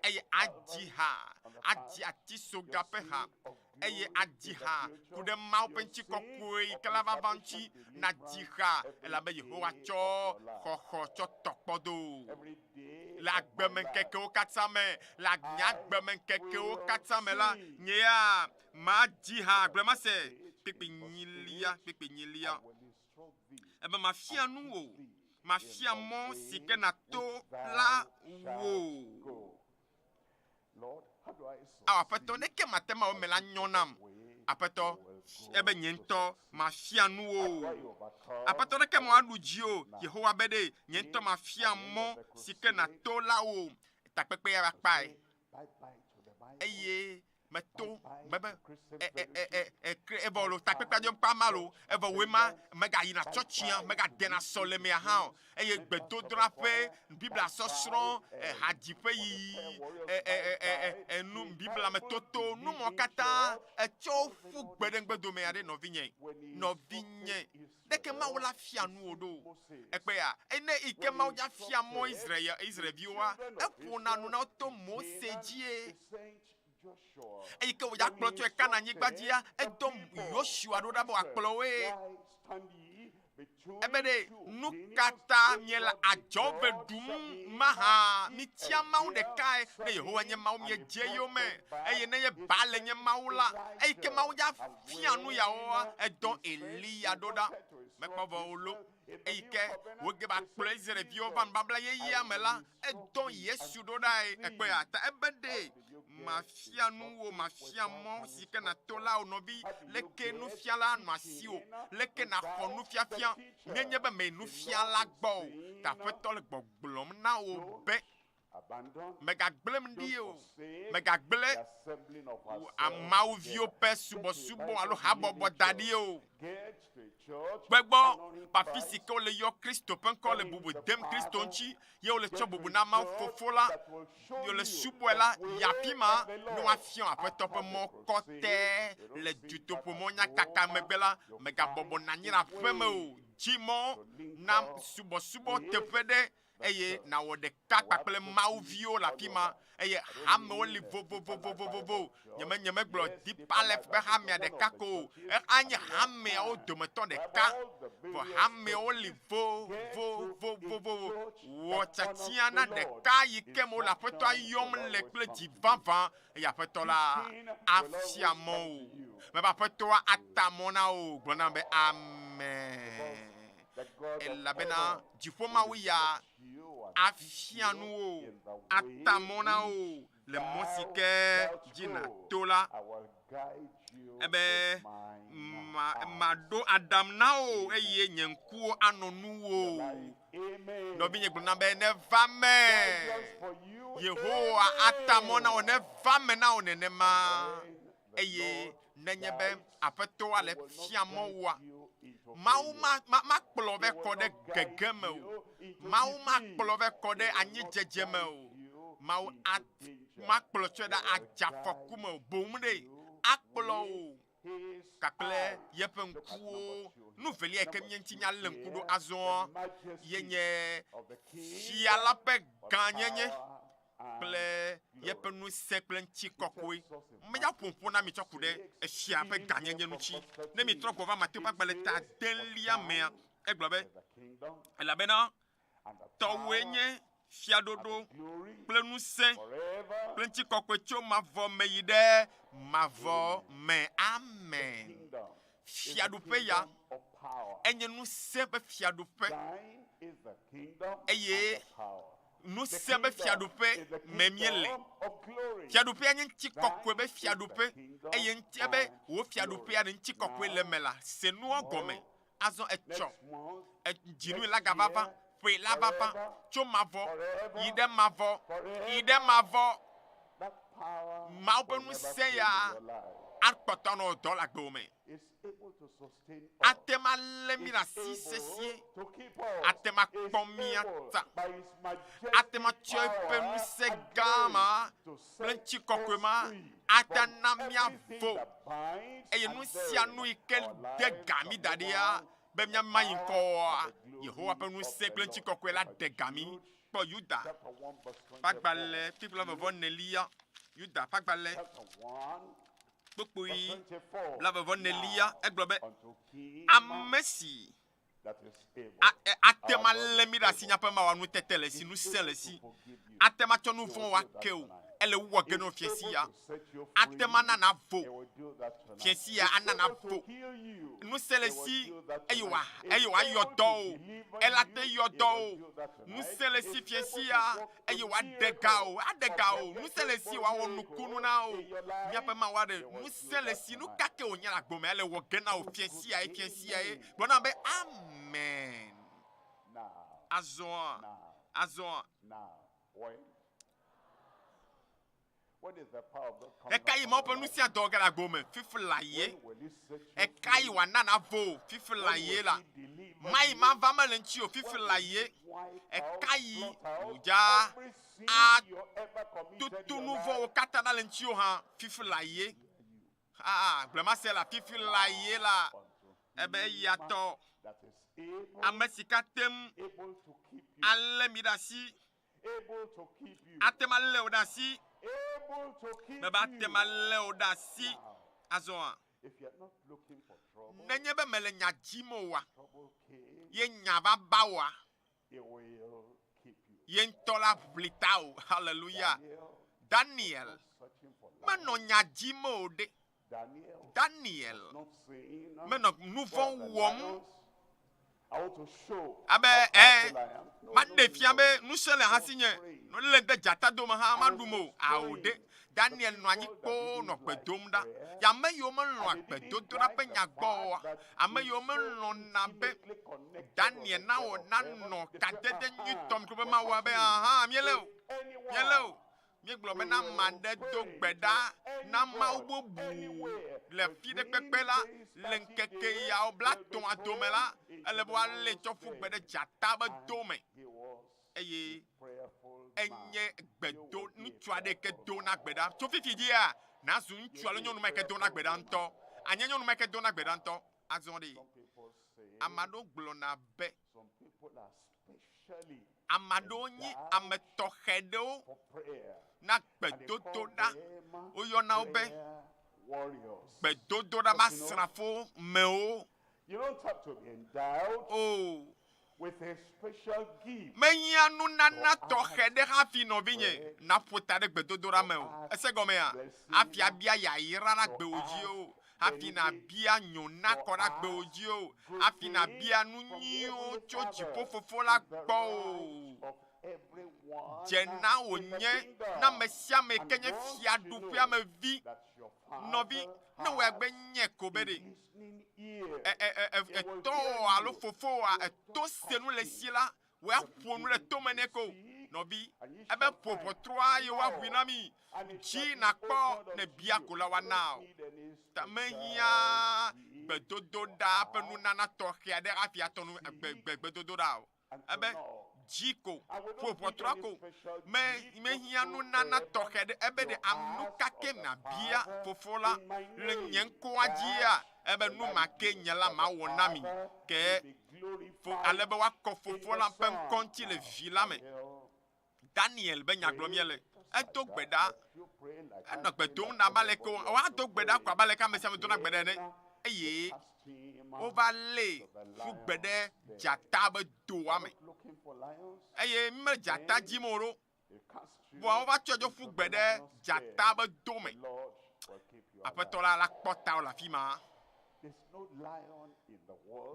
Eye adzi ha, adzi atisoga ƒe ha, eye adzi ha ku ɖe Mawu ƒe ŋutikɔkɔe yi ke la vava ŋuti. Nadzi ha elabe Yehowa tsɔ xɔxɔ tsɔ tɔ kpɔ do. Le agbemeŋkekewo katã me, le nye agbemeŋkekewo katã me la, nye ya madzi ha gblɔe mase kpekpe nyilia, kpekpe nyilia. Ebe mafia nu wò, mafia mɔ si ke nàto la wò. Ao, Aƒetɔ, ɖeke mate ŋu awɔ eme la nyɔ nam. Aƒetɔ, ebe nye ŋutɔ mafia nu wò. Aƒetɔ, ɖeke mewɔ aɖu dzi o. Yehowa be ɖe, nye ŋutɔ mafia mɔ si ke nàto la wò. Takpekpe ya va kpae. Eye meto mebe e e e e e kre evɔ lo takpekpea dzom kpa ma lo evɔ woe ma megayina tsɔtsia megadena sɔlemea hã o eye gbedodoɖa ƒe Biblia sɔsrɔ̃, hadzi ƒe yiyi, enu Biblia me toto, nu mɔ katã etsɔ ƒu gbe ɖe ŋgbedomea ɖe nɔvinye, nɔvinye. Ɖeke Mawu la fia nu wò ɖo. Ekpea, ene yi ke Mawu dza fia mɔ Israel, Israelviwoa, eƒona nu na wo to Mose dzie. Eyi ke wòdza kplɔ tso Kanaan nyigba dzia, edɔ Yosua ɖo ɖa be wòakplɔ woe. Ebe ɖe, nu ka ta miele adzɔve ɖum mahã? Mitia Mawu ɖekae, ne Yehowa nye Mawu, miedze eyome, eye ne ye Baal nye Mawu la, eyi ke Mawu dza fia nu yawoa, edɔ Eliya ɖo ɖa. Mekpɔ vɔ o lo. Eyi ke wòge va kplɔ Israelviwo va nubabla yeyea me la, edɔ Yesu ɖo ɖae. Ekpɔea? Ta ebe ɖe, mafia nu wò, mafia mɔ si ke nàto la wò nɔvi. Leke nufiala anɔ asiwò? Leke nàxɔ nufiafia? Míenye be mèyi nufiala gbɔ o. Ta Aƒetɔ le gbɔgblɔm na wò be. Mègagblẽm ɖi o. Mègagblẽ Mawuviwo ƒe subɔsubɔ alo habɔbɔ da ɖi o. Kpe gbɔ be afi si ke wole yɔ Kristo ƒe ŋkɔ le bubu dem Kristo ŋuti ye wole tsɔ bubu na Mawu Fofo la, ye wole subɔe la, yi afi ma ne woafiɔ Aƒetɔ ƒe mɔ kɔtɛ le dutoƒomɔ nyakaka megbe la, mègabɔbɔ nɔ anyi ɖe aƒeme o. Dzi mɔ na subɔsubɔ teƒe ɖe eye nàwɔ ɖeka kpakple Mawu viwo le afi ma, eye hamewo li vovovovovovo. Nyeme, nyemegblɔ Deeper Life ƒe hamea ɖeka ko o, anye hameawo dometɔ ɖeka. Vɔ hamewo li vovovovovovo. Wɔ tiatia na ɖeka yi ke me wole Aƒetɔa yɔm le kple dzi vavã, eye Aƒetɔ la afia mɔ wò. Mebe Aƒetɔa ata mɔ na wò. Gblɔ nam be, Amen. Elabena dziƒo Mawu ya afia nu wò, ata mɔ na wò le mɔ si ke dzi nàto la. Ebe, Ma, maɖo aɖam na wò eye nye ŋkuwo anɔ nuwò. Nɔvinye gblɔ na be, Neva me! Yehowa ata mɔ na wò, neva me na wò nenema. Eye nenye be Aƒetɔa le fia mɔ wòa, Mawu ma, ma, makplɔ vɛ kɔ ɖe gege me o. Mawu makplɔ vɛ kɔ ɖe anyidzedze me o. Mawu a, makplɔ tsɔe ɖe adzafɔku me o. Boŋ ɖe, akplɔ wò kpakple yeƒe ŋkuwo. Nu velia yi ke mía ŋuti míalé ŋku ɖo azɔ ye nye fia la ƒe gãnyenye kple yeƒe ŋusẽ kple ŋutikɔkɔe. Meya ƒo ƒo na mi tsɔ ku ɖe efia ƒe gãnyenye ŋuti. Ne mitrɔ gbɔ va Mateo ƒe agbalẽ ta adelia mea, egblɔ be, Elabena tɔwòe nye fiaɖoɖo kple ŋusẽ kple ŋutikɔkɔe tso mavɔ me yi ɖe mavɔ me. Amen. Fiaɖuƒe ya enye ŋusẽ ƒe fiaɖuƒe eye ŋusẽ ƒe fiaɖuƒe me míele. Fiaɖuƒea nye ŋutikɔkɔe ƒe fiaɖuƒe eye ŋuti ebe wò fiaɖuƒea ɖe ŋutikɔkɔe le eme la, se nua gɔme. Azɔ etsɔ dzinui la gava va, ƒe la va va, tso mavɔ yi ɖe mavɔ yi ɖe mavɔ. Mawu ƒe ŋusẽ ya akpɔtɔ anɔ dɔ le agbewò me. Ate ŋu alé mí ɖe asi sesĩe. Ate ŋu akpɔ mía ta. Ate ŋu atsɔ eƒe ŋusẽ gã ma kple ŋutikɔkɔe ma ate ana míavo. Eye nu sia nu yi ke de ga mí da ɖia be míama yi ŋkɔ oa, Yehowa ƒe ŋusẽ kple ŋutikɔkɔe la ɖe ga mí. Kpɔ Yuda ƒe agbalẽ kpukpui blaeve vɔ enelia. Yuda ƒe agbalẽ kpukpui blaeve-vɔ-enelia, egblɔ be, Ame si ate ŋu alé mí ɖe asi míaƒe Mawu nutete le esi, ŋusẽ le esi, ate ŋu atsɔ nu vɔ̃wo ake wò, ele wu wɔ ge na wò fiẽ sia. Ate ŋu ana nàvo fiẽ sia, ana nàvo. Ŋusẽ le esi eye wòa, eye wòayɔ dɔ wò. Ele ate yɔ dɔ wò. Ŋusẽ le esi fiẽ sia eye wòaɖe ga wò, aɖe ga wò. Ŋusẽ le esi wòawɔ nukunu na wò. Míaƒe Mawu aɖe ŋusẽ le esi. Nu ka ke wònye le agbo me, ele wɔ ge na wò fiẽ sia ye, fiẽ sia ye. Gblɔ nam be, Amen. Azɔa, azɔa. Ɣekaɣi Mawu ƒe ŋusẽa dɔ ge le agbo me? Fifi la ye. Ɣekaɣi wòana nàvo? Fifi la ye la. Mayi mava mele ŋuti o. Fifi la ye. Ɣekaɣi wòdza atutu nu vɔ̃wo katã ɖa le ŋutiwò hã? Fifi la ye. Aa, gblɔ ma se la, fifi la ye la. Ebe eya tɔ, ame si ke ate ŋu alé mi ɖe asi Ate ŋu alé wò ɖe asi. Mebe ate ŋu alé wò ɖe asi. Azɔa, nenye be mele nya dim oa, ye nya va ba wòa, ye ŋutɔ la ʋli ta o. Haleluya. Daniel menɔ nya dim o ɖe. Daniel menɔ nu vɔ̃ wɔm. Abe ɛ maɖe fia be ŋusẽ le hasinye ne lé de dzata dome hã maɖum o. Ao ɖe Daniel nɔ anyi kpoo nɔ gbe dom ɖa. Ya ame yiwo melɔ̃a gbedodoɖa ƒe nya gbɔ oa, ame yiwo melɔ̃na be Daniel nawɔ nanɔ kadede nyuitɔ me kple Mawua be aha míelé o, míelé o. Míegblɔ be ne ame aɖe do gbe ɖa na Mawu bubu le fi ɖe kpekpe la, le ŋkeke yawo blatɔ̃a dome la, ele be woalée tsɔ ƒu gbe ɖe dzata ƒe do me. Eye enye gbedo ŋutsu aɖe yi ke dona gbe ɖa. Tso fifi dzia, nàzu ŋutsu alo nyɔnu ma yi ke dona gbe ɖa ŋutɔ. Ànye nyɔnu ma yi ke dona gbe ɖa ŋutɔ. Azɔ ɖe, ame aɖewo gblɔna be ame aɖewo nyi ame tɔxɛ ɖewo na gbedodoɖa. Woyɔna wo be gbedodoɖa be asrafo mewo. O, mehiã nunana tɔxɛ ɖe hafi nɔvinye naƒo ta ɖe gbedodoɖa me o. Ese gɔmea? Hafi abia yayra ɖe agbewo dzi o, hafi nàbia nyona kɔ ɖe agbewo dzi o, hafi nàbia nu nyuiwo tso Dziƒofofo la gbɔ o. Dze na wònye na ame sia ame ke nye Fiaɖuƒea me vi. Nɔvi, ne wò agbe nye ko be ɖe etɔwò alo fofowòa eto se nu le si la, wòe aƒo nu ɖe tome nɛ ko. Nɔvi, ebe ƒo ʋɔtrua ye woaʋui na mi. Dzi nakpɔ ne bia ko la woana o. Ta mehiã gbedodoɖa ƒe nunana tɔxɛ aɖe hafi atɔ nu gbe gbe gbedodoɖa o. Ebe dzi ko, ƒo ʋɔtrua ko. Me mehiã nunana tɔxɛ ɖe. Ebe ɖe nu ka ke nàbia fofo la le nye ŋkɔa dzia, ebe nu ma ke nye la mawɔ na mi. Ke fo ale be woakɔ fofo la ƒe ŋkɔ ŋuti le vi la me. Daniel be nya gblɔm míele. Edo gbe ɖa. Enɔ gbe dom ɖa abe aleke woado gbe ɖa ko abe aleke ame sia ame dona gbe ɖa ene. Eye wova lée ƒu gbe ɖe dzata be doa me. Eye mímele dzata dim o ɖo. Vɔa wova tsɔe dzo ƒu gbe ɖe dzata be do me. Aƒetɔ la la kpɔ tawò le afi ma.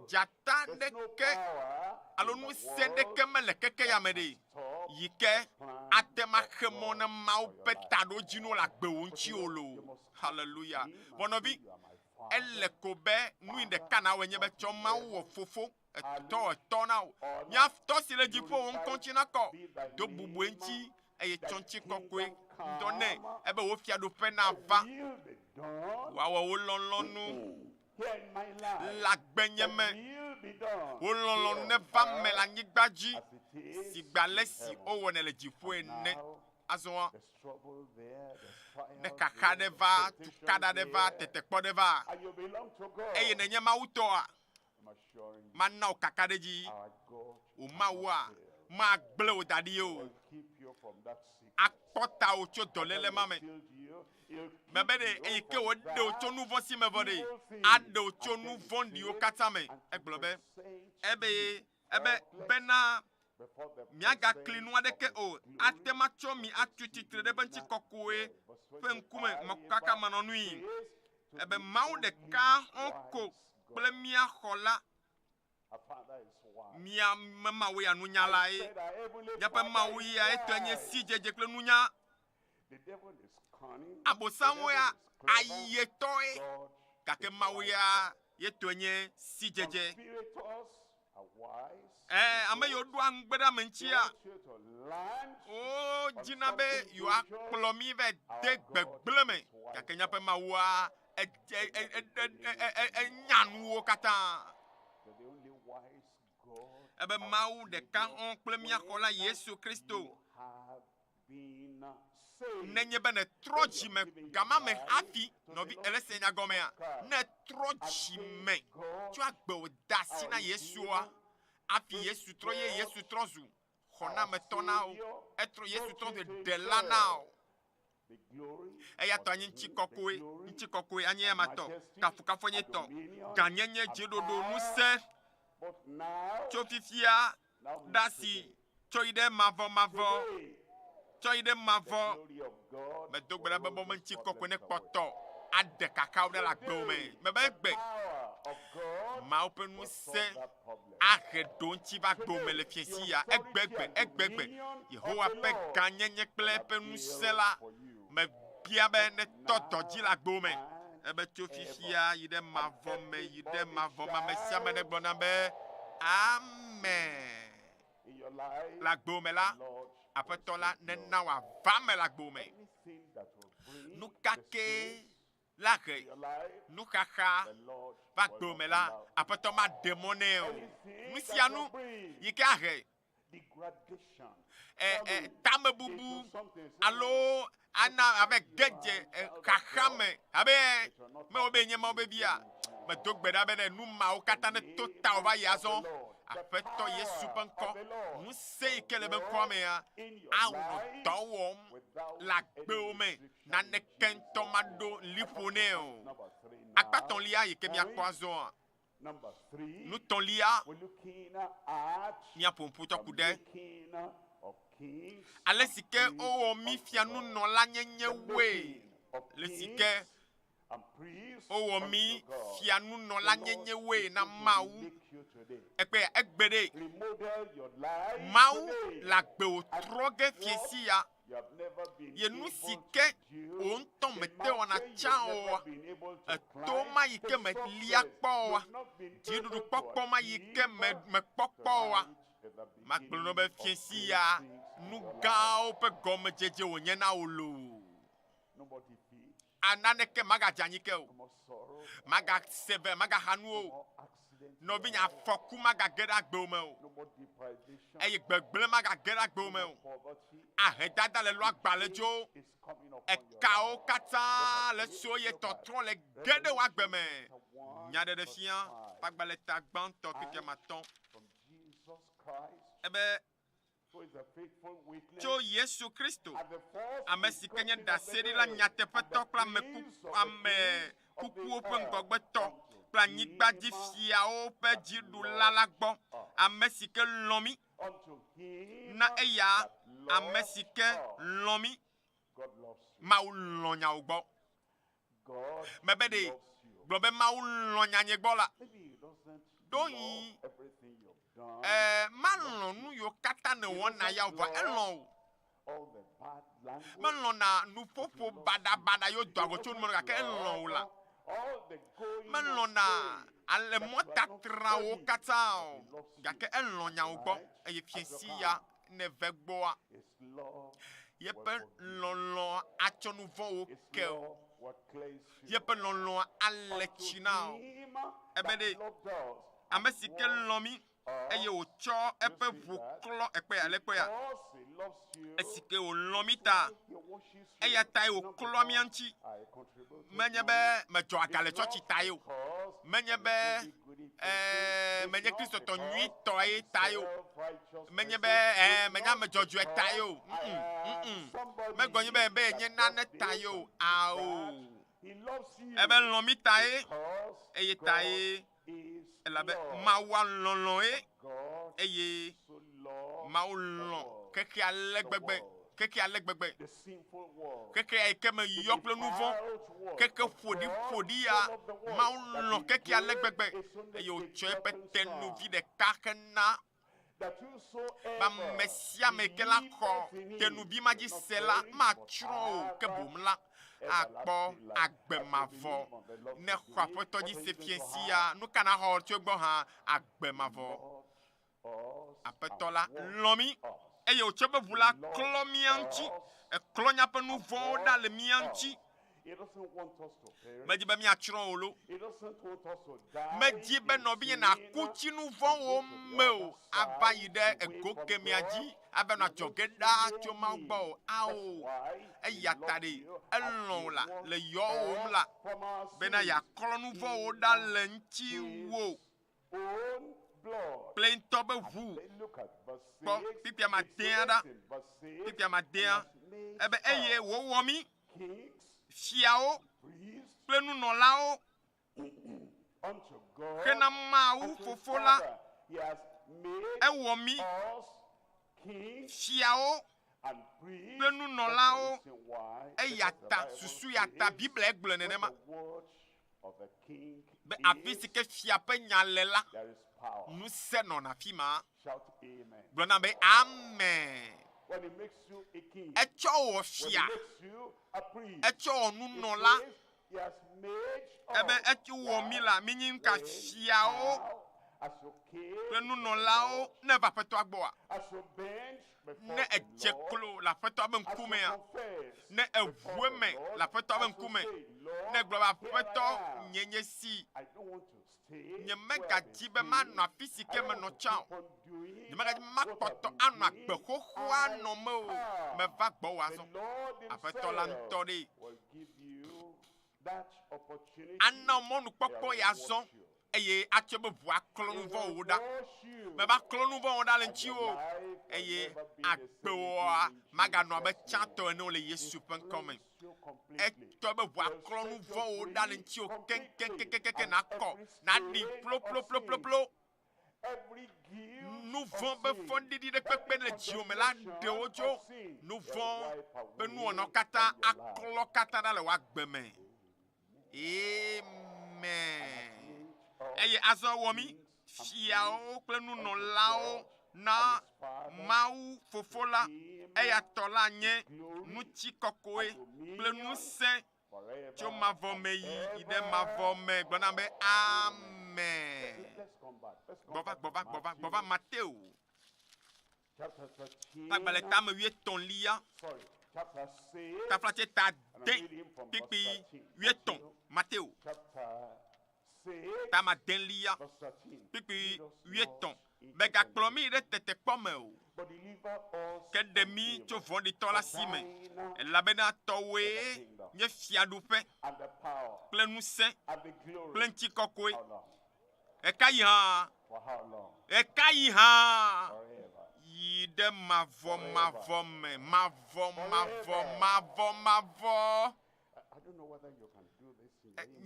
Dzata ɖeke alo ŋusẽ ɖeke mele keke ya me ɖe yi ke ate ŋu axe mɔ na Mawu ƒe taɖodzinu le agbewò ŋuti o loo. Haleluya. Vɔ nɔvi, ele ko be nui ɖeka nawɔe nye be tsɔ Mawu wɔ fofo, etɔ etɔ na wò. Mía Tɔ si le dziƒo, wò ŋkɔ ŋuti nakɔ. Do bubu eŋuti eye tsɔ ŋutikɔkɔe ŋutɔ nɛ ebe wò fiaɖuƒe nava. Woawɔ wò lɔlɔ̃nu le agbenye me. Wò lɔlɔ̃nu neva eme le anyigba dzi sigbe ale si wowɔnɛ le dziƒo ene. Azɔa, ne xaxa ɖe va, tukaɖa ɖe va, tetekpɔ ɖe va, eye nènye Mawu tɔa, mana wò kakaɖedzi. Wò Mawua magblẽ wò da ɖi o. Akpɔ tawò tso dɔléle ma me. Mebe ɖe eyi ke wòɖe wò tso nu vɔ̃ si me vɔ ɖe, aɖe wò tso nu vɔ̃ɖiwo katã me. Egblɔ be, ebe, ebe, bena miagakli nu aɖeke o, ate ŋu atsɔ mi atu tsitre ɖe eƒe ŋutikɔkɔe ƒe ŋkume mɔkakamanɔnui. Ebe Mawu ɖeka hɔ̃ ko kple mía xɔla, mía me Mawu ya nunyalae. Míaƒe Mawu ya etɔe nye sidzedze kple nunya. Abosanwo ya ayetɔe, gake Mawu ya yetɔe nye sidzedze. Ɛ, ame yiwo ɖoa ŋugbe ɖe ame ŋutia, wodzina be yewoakplɔ mí va de gbegblẽ me, gake míaƒe Mawua enya nuwo katã. Ebe Mawu ɖeka hɔ̃ kple mía Xɔla Yesu Kristo. Nenye be nètrɔ dzi me gama me hafi, nɔvi, èle se nya gɔmea? Ne ètrɔ dzi me tsɔ agbe wò de asi na Yesua, hafi Yesu trɔ ye Yesu trɔ zu xɔnametɔ na wò. Etrɔ, Yesu trɔ zu ɖela na wò. Eya tɔ anyi ŋutikɔkɔe, ŋutikɔkɔe anye eya ma tɔ, kafukafu nye tɔ, gãnyenye, dziɖoɖo, ŋusẽ tso fifia ɖe asi tsɔ yi ɖe mavɔmavɔ, tsɔ yi ɖe mavɔ. Medo gbe ɖa be mɔ me ŋutikɔkɔe ne kpɔtɔ aɖe kakawo ɖe le agbewo me. Mebe egbe. Mawu ƒe ŋusẽ ahe ɖoŋtsi va gbɔwò me le fiẽsi ya, egbegbe, egbegbe. Yehowa ƒe gãnyenye kple eƒe ŋusẽ la, mebia be netɔ dɔ dzi le agbewò me. Ebe tso fifia yi ɖe mavɔ me, yi ɖe mavɔ me, ame sia ame negblɔ nam be, Amen. Le agbewò me la, Aƒetɔ la nena wòava eme le agbewò me. Nu ka kee la he nuxaxa va gbewò me la, Aƒetɔ maɖe mɔ nɛ o. Nu sia nu yi ke ahe e, e, tamebubu alo ana abe gedze e, xaxa me abe mewɔ be nye Mawu be via. Medo gbe ɖa be ne nu mawo katã neto tawò va yi azɔ, Aƒetɔ Yesu ƒe ŋkɔ, ŋusẽ yi ke le eƒe ŋkɔa mea, anɔ dɔ wɔm le agbewo me. Naneke ŋutɔ maɖo liƒo nɛ o. Akpa tɔ̃lia yi ke míakpɔ azɔa, nu tɔ̃lia, míaƒo ƒu tsɔ ku ɖe ale si ke wowɔ mí fianunɔlanyenyewoe, le si ke Wowɔ mí fianunɔlanyenyewoe na Mawu. Ekpe egbe ɖe. Mawu le agbe wòtrɔ ge fiesi ya. Ye nu si ke wò ŋutɔ mete wɔna tsã oa, eto ma yi ke melia kpɔ oa, dziɖuɖu kpɔkpɔ ma yi ke me mekpɔ kpɔ oa, magblɔ na wò be fiesi ya nu gãwo ƒe gɔmedzedze wònye na wò loo. A Naneke magadze anyi ke o. Magase ve, magaxa nu o. Nɔvinye, afɔku magage ɖe agbewò me o. Eye gbegblẽ magage ɖe agbewò me o. Ahedada le lɔ agbalẽ dzo. Ekawo katã le esiwo ye tɔtrɔ le ge ɖe wò agbe me. Nyaɖeɖefia ƒe agbalẽ ta gbãtɔ kpekpe ame atɔ̃. Ebe tso Yesu Kristo, ame si ke nye ɖaseɖila nyateƒetɔ kple ame kuku, ame kukuwo ƒe ŋgɔgbetɔ kple anyigba dzi fiawo ƒe dziɖula la gbɔ, ame si ke lɔ̃ mí, na eya ame si ke lɔ̃ mí. Mawu lɔ̃ nyawo gbɔ. Mebe ɖe gblɔ be Mawu lɔ̃ nyanye gbɔ la, ɖohi e, malɔ̃ nu yiwo katã nèwɔna ya o, vɔa elɔ̃ o. Melɔ̃na nuƒoƒo baɖabaɖa yiwo doa go tso nu me gake elɔ̃ o la. Melɔ̃na ale mɔtatrawo katã o, gake elɔ̃ nyawo gbɔ eye fiẽsi ya neve gbɔa, Yeƒe lɔlɔ̃ atsɔ nu vɔ̃wo ke wò. Yeƒe lɔlɔ̃ ale tsi na wò. Ebe ɖe ame si ke lɔ̃ mí eye wòtsɔ eƒe ʋu klɔ ekpea le kpea. Esi ke wòlɔ̃ mí ta, eya tae wòklɔ mía ŋuti. Menye be medzɔ aga le tsɔtsi tae o. Menye be ɛɛ menye Kristotɔ nyuitɔ ye tae o. Menye be ɛɛ menye ame dzɔdzɔe tae o. Mm mm. Megblɔ nye be be yenye nane tae o. Ao. Ebe lɔ̃ mí tae eye tae elabe Mawua lɔlɔ̃e eye Mawu lɔ̃ xexea ale gbegbe, xexea ale gbegbe, xexea yi ke me yɔ kple nu vɔ̃, xexe ƒoɖi ƒoɖi ya, Mawu lɔ̃ xexea ale gbegbe eye wòtsɔ eƒe tenuvi ɖeka hena be ame sia ame ke la xɔ tenuvi ma dzi se la matsrɔ̃ o, ke boŋ la akpɔ agbe mavɔ. Ne xɔ Aƒetɔ dzi se fiẽ sia, nu ka nàxɔ tso egbɔ hã? Agbe mavɔ. Aƒetɔ la lɔ̃ mí eye wòtsɔ eƒe ʋu la klɔ mía ŋuti. Eklɔ míaƒe nu vɔ̃wo ɖa le mía ŋuti. Medi be míatsrɔ̃ wò lo. Medi be nɔvinye nàku tsi nu vɔ̃wo me o, ava yi ɖe ego kemɛa dzi, ava nɔ adzɔge ɖaa tso Mawu gbɔ o. Ao, eya ta ɖe elɔ̃ wò la, le yɔwòm la, bena yeaklɔ nu vɔ̃wo ɖa le ŋutiwò kple ŋutɔ be ʋu. Kpɔ kpikpia madea ɖa, kpikpia madea, ebe eye wòwɔ mí fiawo kple nunɔlawo hena Mawu Fofo la. Ewɔ mí fiawo kple nunɔlawo. Eya ta susu ya ta Biblia gblɔe nenema. Be afi si ke fia ƒe nya le la, ŋusẽ nɔna afi ma. Gblɔ na be amen. Etsɔ wɔ fia, etsɔ wɔ nunɔla, ebe etsɔ wɔ mí la, mí nyi nuka fiawo kple nunɔlawo ne eva Aƒetɔa gbɔa. Ne èdze klo le Aƒetɔa ƒe ŋkumea, ne èʋu eme le Aƒetɔa ƒe ŋkume, ne ègblɔ be, Aƒetɔ, nye nye si, nyemegadzi be manɔ afi si ke menɔ tsã o. Nyemegadzi be makpɔtɔ anɔ agbe xoxoa nɔ me o. Meva gbɔwò azɔ. Aƒetɔ la ŋutɔ ɖee. Ana mɔnukpɔkpɔ ya azɔ eye atsɔ be ʋu aklɔ nu vɔ̃wo ɖa. Meva klɔ nu vɔ̃wo ɖa le ŋutiwò eye agbewòa maganɔ abe tsãtɔ ene o le Yesu ƒe ŋkɔ me. Etsɔ be ʋu aklɔ nu vɔ̃wo ɖa le ŋutiwò keŋkeŋkeŋkeŋ nakɔ, naɖi ploploploplo. Nu vɔ̃ be fɔɖiɖi ɖe kpekpe le dziwò me la ɖe wo tso nu vɔ̃ be nuwɔnawo katã aklɔ katã ɖa le wò agbe me. Amen. Eye azɔ wɔ mí fiawo kple nunɔlawo na Mawu Fofo la, eya tɔ la nye ŋutikɔkɔe kple ŋusẽ tso mavɔ me yi yi ɖe mavɔ me. Gblɔ nam be amen. Gbɔva, gbɔva, gbɔva, gbɔva Mateo. Tagbalẽ tame wuietɔ̃lia, taflatse ta de kpikpi wuietɔ̃, Mateo. Tame adelia, kpikpi wuietɔ̃. Mègakplɔ mí ɖe tetekpɔ me o, ke ɖe mí tso vɔ̃ɖitɔ la si me, elabena tɔwòe nye fiaɖuƒe kple ŋusẽ kple ŋutikɔkɔe. Ɣekaɣi hã? Ɣekaɣi hã? Yi ɖe mavɔmavɔ me, mavɔmavɔ, mavɔmavɔ.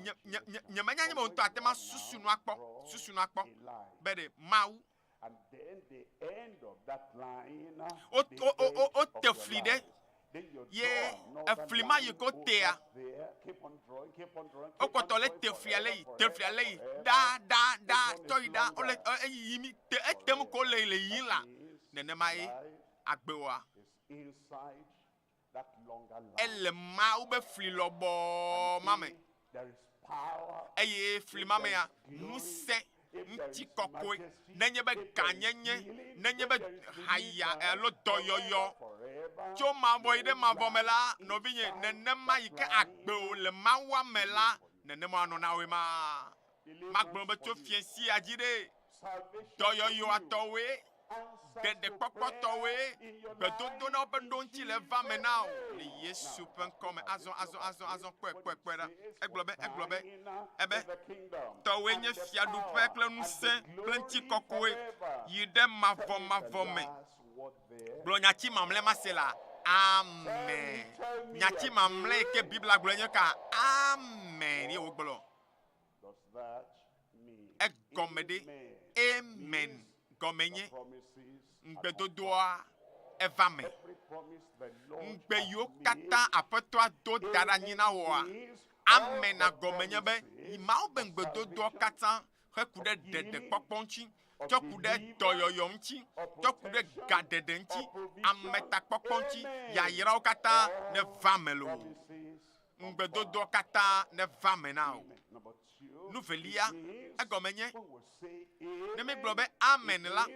Nye, nye, nye, nyemenya nye be ŋutɔ ate ma susu nu akpɔ, susu nu akpɔ be ɖe Mawu wo wo wo wote fli ɖe ye efli ma yi ke wotea wokpɔtɔ le te flia le yi te flia le yi ɖa ɖa ɖa tsɔ yi ɖa wole eyi yi mi te etem ko wole le yiyim la nenema ye agbewoa Ele Mawu be fli lɔbɔɔ ma me. Eye fli ma mea, ŋusẽ, ŋutikɔkɔe, nenye be gãnyenye, nenye be haya alo dɔyɔyɔ, tso mavɔ yi ɖe mavɔ me la, nɔvinye, nenema yi ke agbe wò le Mawua me la, nenema wòanɔ na wòe ma. Magblɔ be tso fiẽ sia dzi ɖe, dɔyɔyɔa tɔwoe, ɖeɖekpɔkpɔ tɔwoe, gbedodo na woƒe ɖoŋtsi le eva me na wò le Yesu ƒe ŋkɔ me. Azɔ, azɔ, azɔ, azɔ, kpɔe, kpɔe, kpɔe ɖa. Egblɔ be, egblɔ be, ebe, tɔwoe nye fiaɖuƒe kple ŋusẽ kple ŋutikɔkɔe yi ɖe mavɔmavɔ me. Gblɔ nyati mamlɛ ma se la, amen. Nyati mamlɛ yi ke Biblia gblɔ nye ka? Amen ye wògblɔ. Egɔme ɖe? Amen gɔme nye ŋugbedodoa eva me. Ŋugbe yiwo katã Aƒetɔa do da ɖe anyi na wòa, amena gɔme nye be Mawu be ŋugbedodoa katã heku ɖe ɖeɖekpɔkpɔ ŋuti, tsɔ ku ɖe dɔyɔyɔ ŋuti, tsɔ ku ɖe gaɖeɖe ŋuti, ametakpɔkpɔ ŋuti, yayrawo katã neva eme loo. Ŋugbedodoa katã neva eme na wò. Nu velia, egɔme nye, ne míegblɔ be amen la,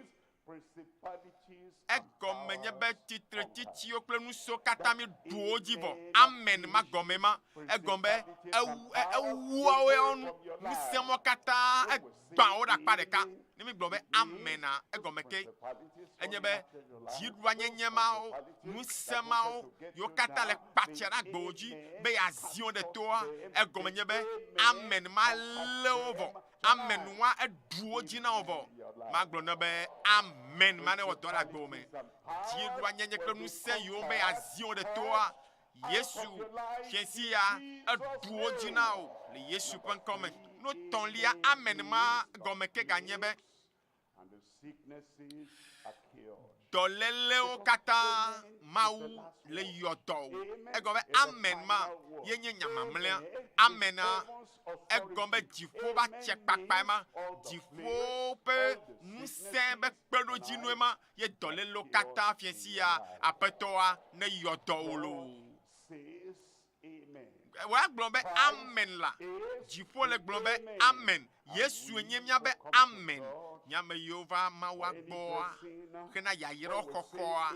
egɔme nye be tsitretsitsiwo kple nusiwo katã míeɖu wo dzi vɔ. Amen ma gɔme ma, egɔme be ewu, ewua wo ya nu, ŋusẽmɔ katã egbã wo ɖe akpa ɖeka. Ne míegblɔ be amena, egɔme ke enye be dziɖuanyenye mawo, ŋusẽ mawo, yiwo katã le kpatsa ɖe agbewo dzi be yeazi wo ɖe toa, egɔme nye be amen ma lé wo vɔ. Amen wa eɖu wo dzi na wo vɔ. Magblɔ na be amen ma newɔ dɔ le agbewo me. Dziɖuanyenye kple ŋusẽ yiwo be yeazi wo ɖe toa, Yesu, fiẽsi ya, eɖu wo dzi na wò le Yesu ƒe ŋkɔ me. Nu etɔ̃lia, amen ma gɔme ke ganye be, Dɔlélewo katã Mawu le yɔ dɔ wò. Egɔme be amen ma ye nye nya mamlɛa. Amena egɔme be dziƒo va tse kpakpa ma, dziƒo ƒe ŋusẽ be kpeɖodzinue ma ye dɔlélewo katã fiẽ sia Aƒetɔa ne yɔ dɔ wò loo. Woagblɔ be amen la, dziƒo le gblɔ be amen. Yesue nye míabe amen. Mía ame yiwo va Mawua gbɔa, hena yayrawo xɔxɔa,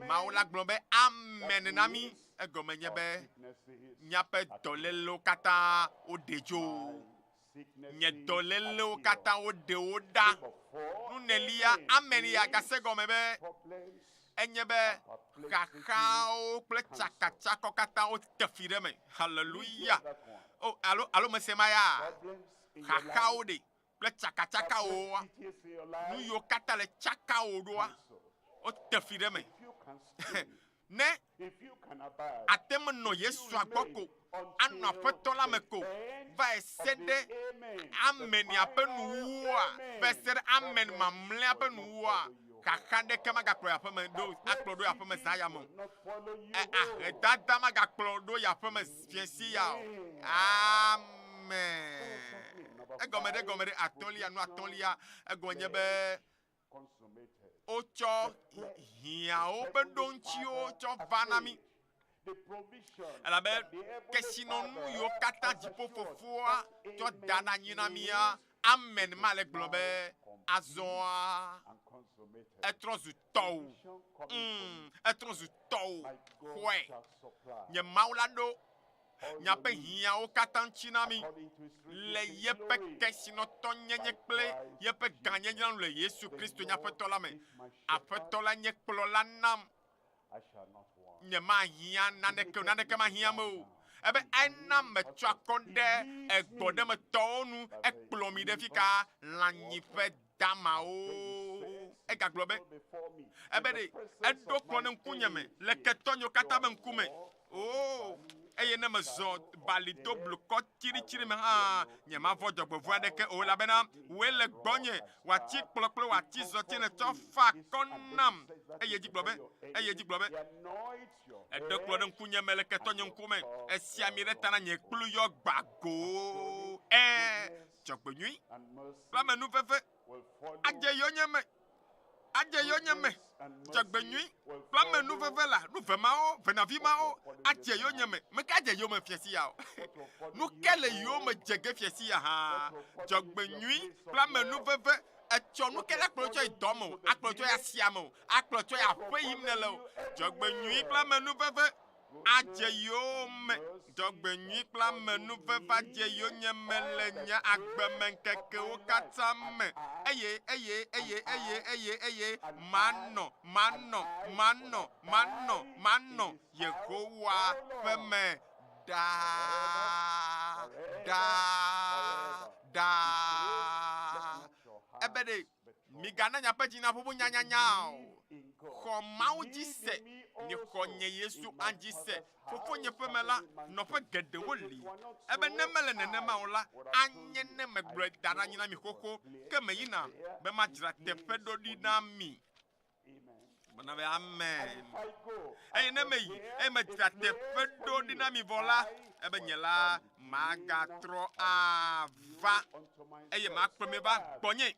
Mawu la gblɔ be amen na mí. Egɔme nye be míaƒe dɔlélewo katã woɖe dzo. Nye dɔlélewo katã woɖe wo ɖa. Nunelia, amen ya gase gɔme be enye be xaxawo kple tsakatsakɔ katã wote fi ɖe eme. Haleluya! O, alo, alo mese ma ya? Xaxawo ɖe kple tsakatsakawoa, nu yiwo katã le tsakawo ɖoa, wote fi ɖe eme. Ne ate ŋu nɔ Yesua gbɔ ko, anɔ Aƒetɔ la me ko, vae se ɖe amenia ƒe nuwuwua, vae se ɖe amen mamlɛa ƒe nuwuwua, xaxa ɖeke magakplɔ yeaƒe me ɖo, akplɔ ɖo yeaƒe me zã ya me o. E, ahedada magakplɔ ɖo yeaƒe me fiẽsi ya o. Amen. Egɔme ɖe, egɔme ɖe, atɔ̃lia, nu atɔ̃lia, egɔme nye be wotsɔ hiãwo ƒe ɖoŋtsiwo tsɔ va na mí. Elabe kesinɔnu yiwo katã dziƒo Fofoa tsɔ da ɖe anyi na mía, amen male gblɔ be azɔa etrɔ zu tɔwò. Mm, etrɔ zu tɔwò. Xɔe. Nye Mawu la ɖo miaƒe hiãwo katã ŋuti na mí le yeƒe kesinɔtɔnyenye kple yeƒe gãnyenye nu le Yesu Kristo nye Aƒetɔ la me. Aƒetɔ la nye kplɔla nam. Nyemahiã naneke o, naneke mahiãm o. Ebe ena metsɔ akɔ ɖe egbɔɖemetɔwo nu, ekplɔ mi ɖe fika lãnyiƒe damawo. Egagblɔ be, ebe ɖe eɖo kplɔ ɖe ŋkunye me le ketɔnyewo katã be ŋkume. Oo, eye ne mezɔ bali do blukɔ tsiɖitsiɖi me hã, nyemavɔ̃ dzɔgbevɔ̃e aɖeke o, elabena wòe le gbɔnye, wò atikplɔ kple wò atizɔti nètsɔ fa akɔ nam. Eye edzi gblɔ be, eye edzi gblɔ be, Èɖo kplɔ ɖe ŋkunye me le ketɔnye ŋkume, èsi ami ɖe ta na nye kplu yɔ gba go. Ẽ, dzɔgbenyui kple amenuveve adze yonyeme. Adze yonyeme. Dzɔgbenyui kple amenuveve la, nu ve mawo, venavi mawo adze yonyeme. Meka adze yome fia sia o. Nu ke le yome dze ge fia sia hã. Dzɔgbenyui kple amenuveve etsɔ nu ke la kplɔ tsɔ yi dɔ me o, akplɔ tsɔ yi asia me o, akplɔ tsɔ yi aƒe yim nele o. Dzɔgbenyui kple amenuveve adze yowòme, dzɔgbenyui kple amenuveve adze yonyeme le nye agbemeŋkekewo katã me, eye, eye, eye, eye, eye, eye manɔ, manɔ, manɔ, manɔ, manɔ Yehowa ƒe me ɖaa, ɖaa, ɖaa. Ebe ɖe Migana miaƒe dzi naʋuʋu nyanyanya o. Xɔ Mawu dzi se. Mixɔ nye Yesu hã dzi se. Fofonye ƒe me la, nɔƒe geɖewo li. Ebe ne mele nenema o la, anye ne megblɔe da ɖe anyi na mi xoxo. Ke meyina be madzra teƒe ɖo ɖi na mi. Mana be amen. Eye ne meyi, eye medzra teƒe ɖo ɖi na mi vɔ la, ebe nye la magatrɔ ava, eye makplɔ mi va gbɔnye,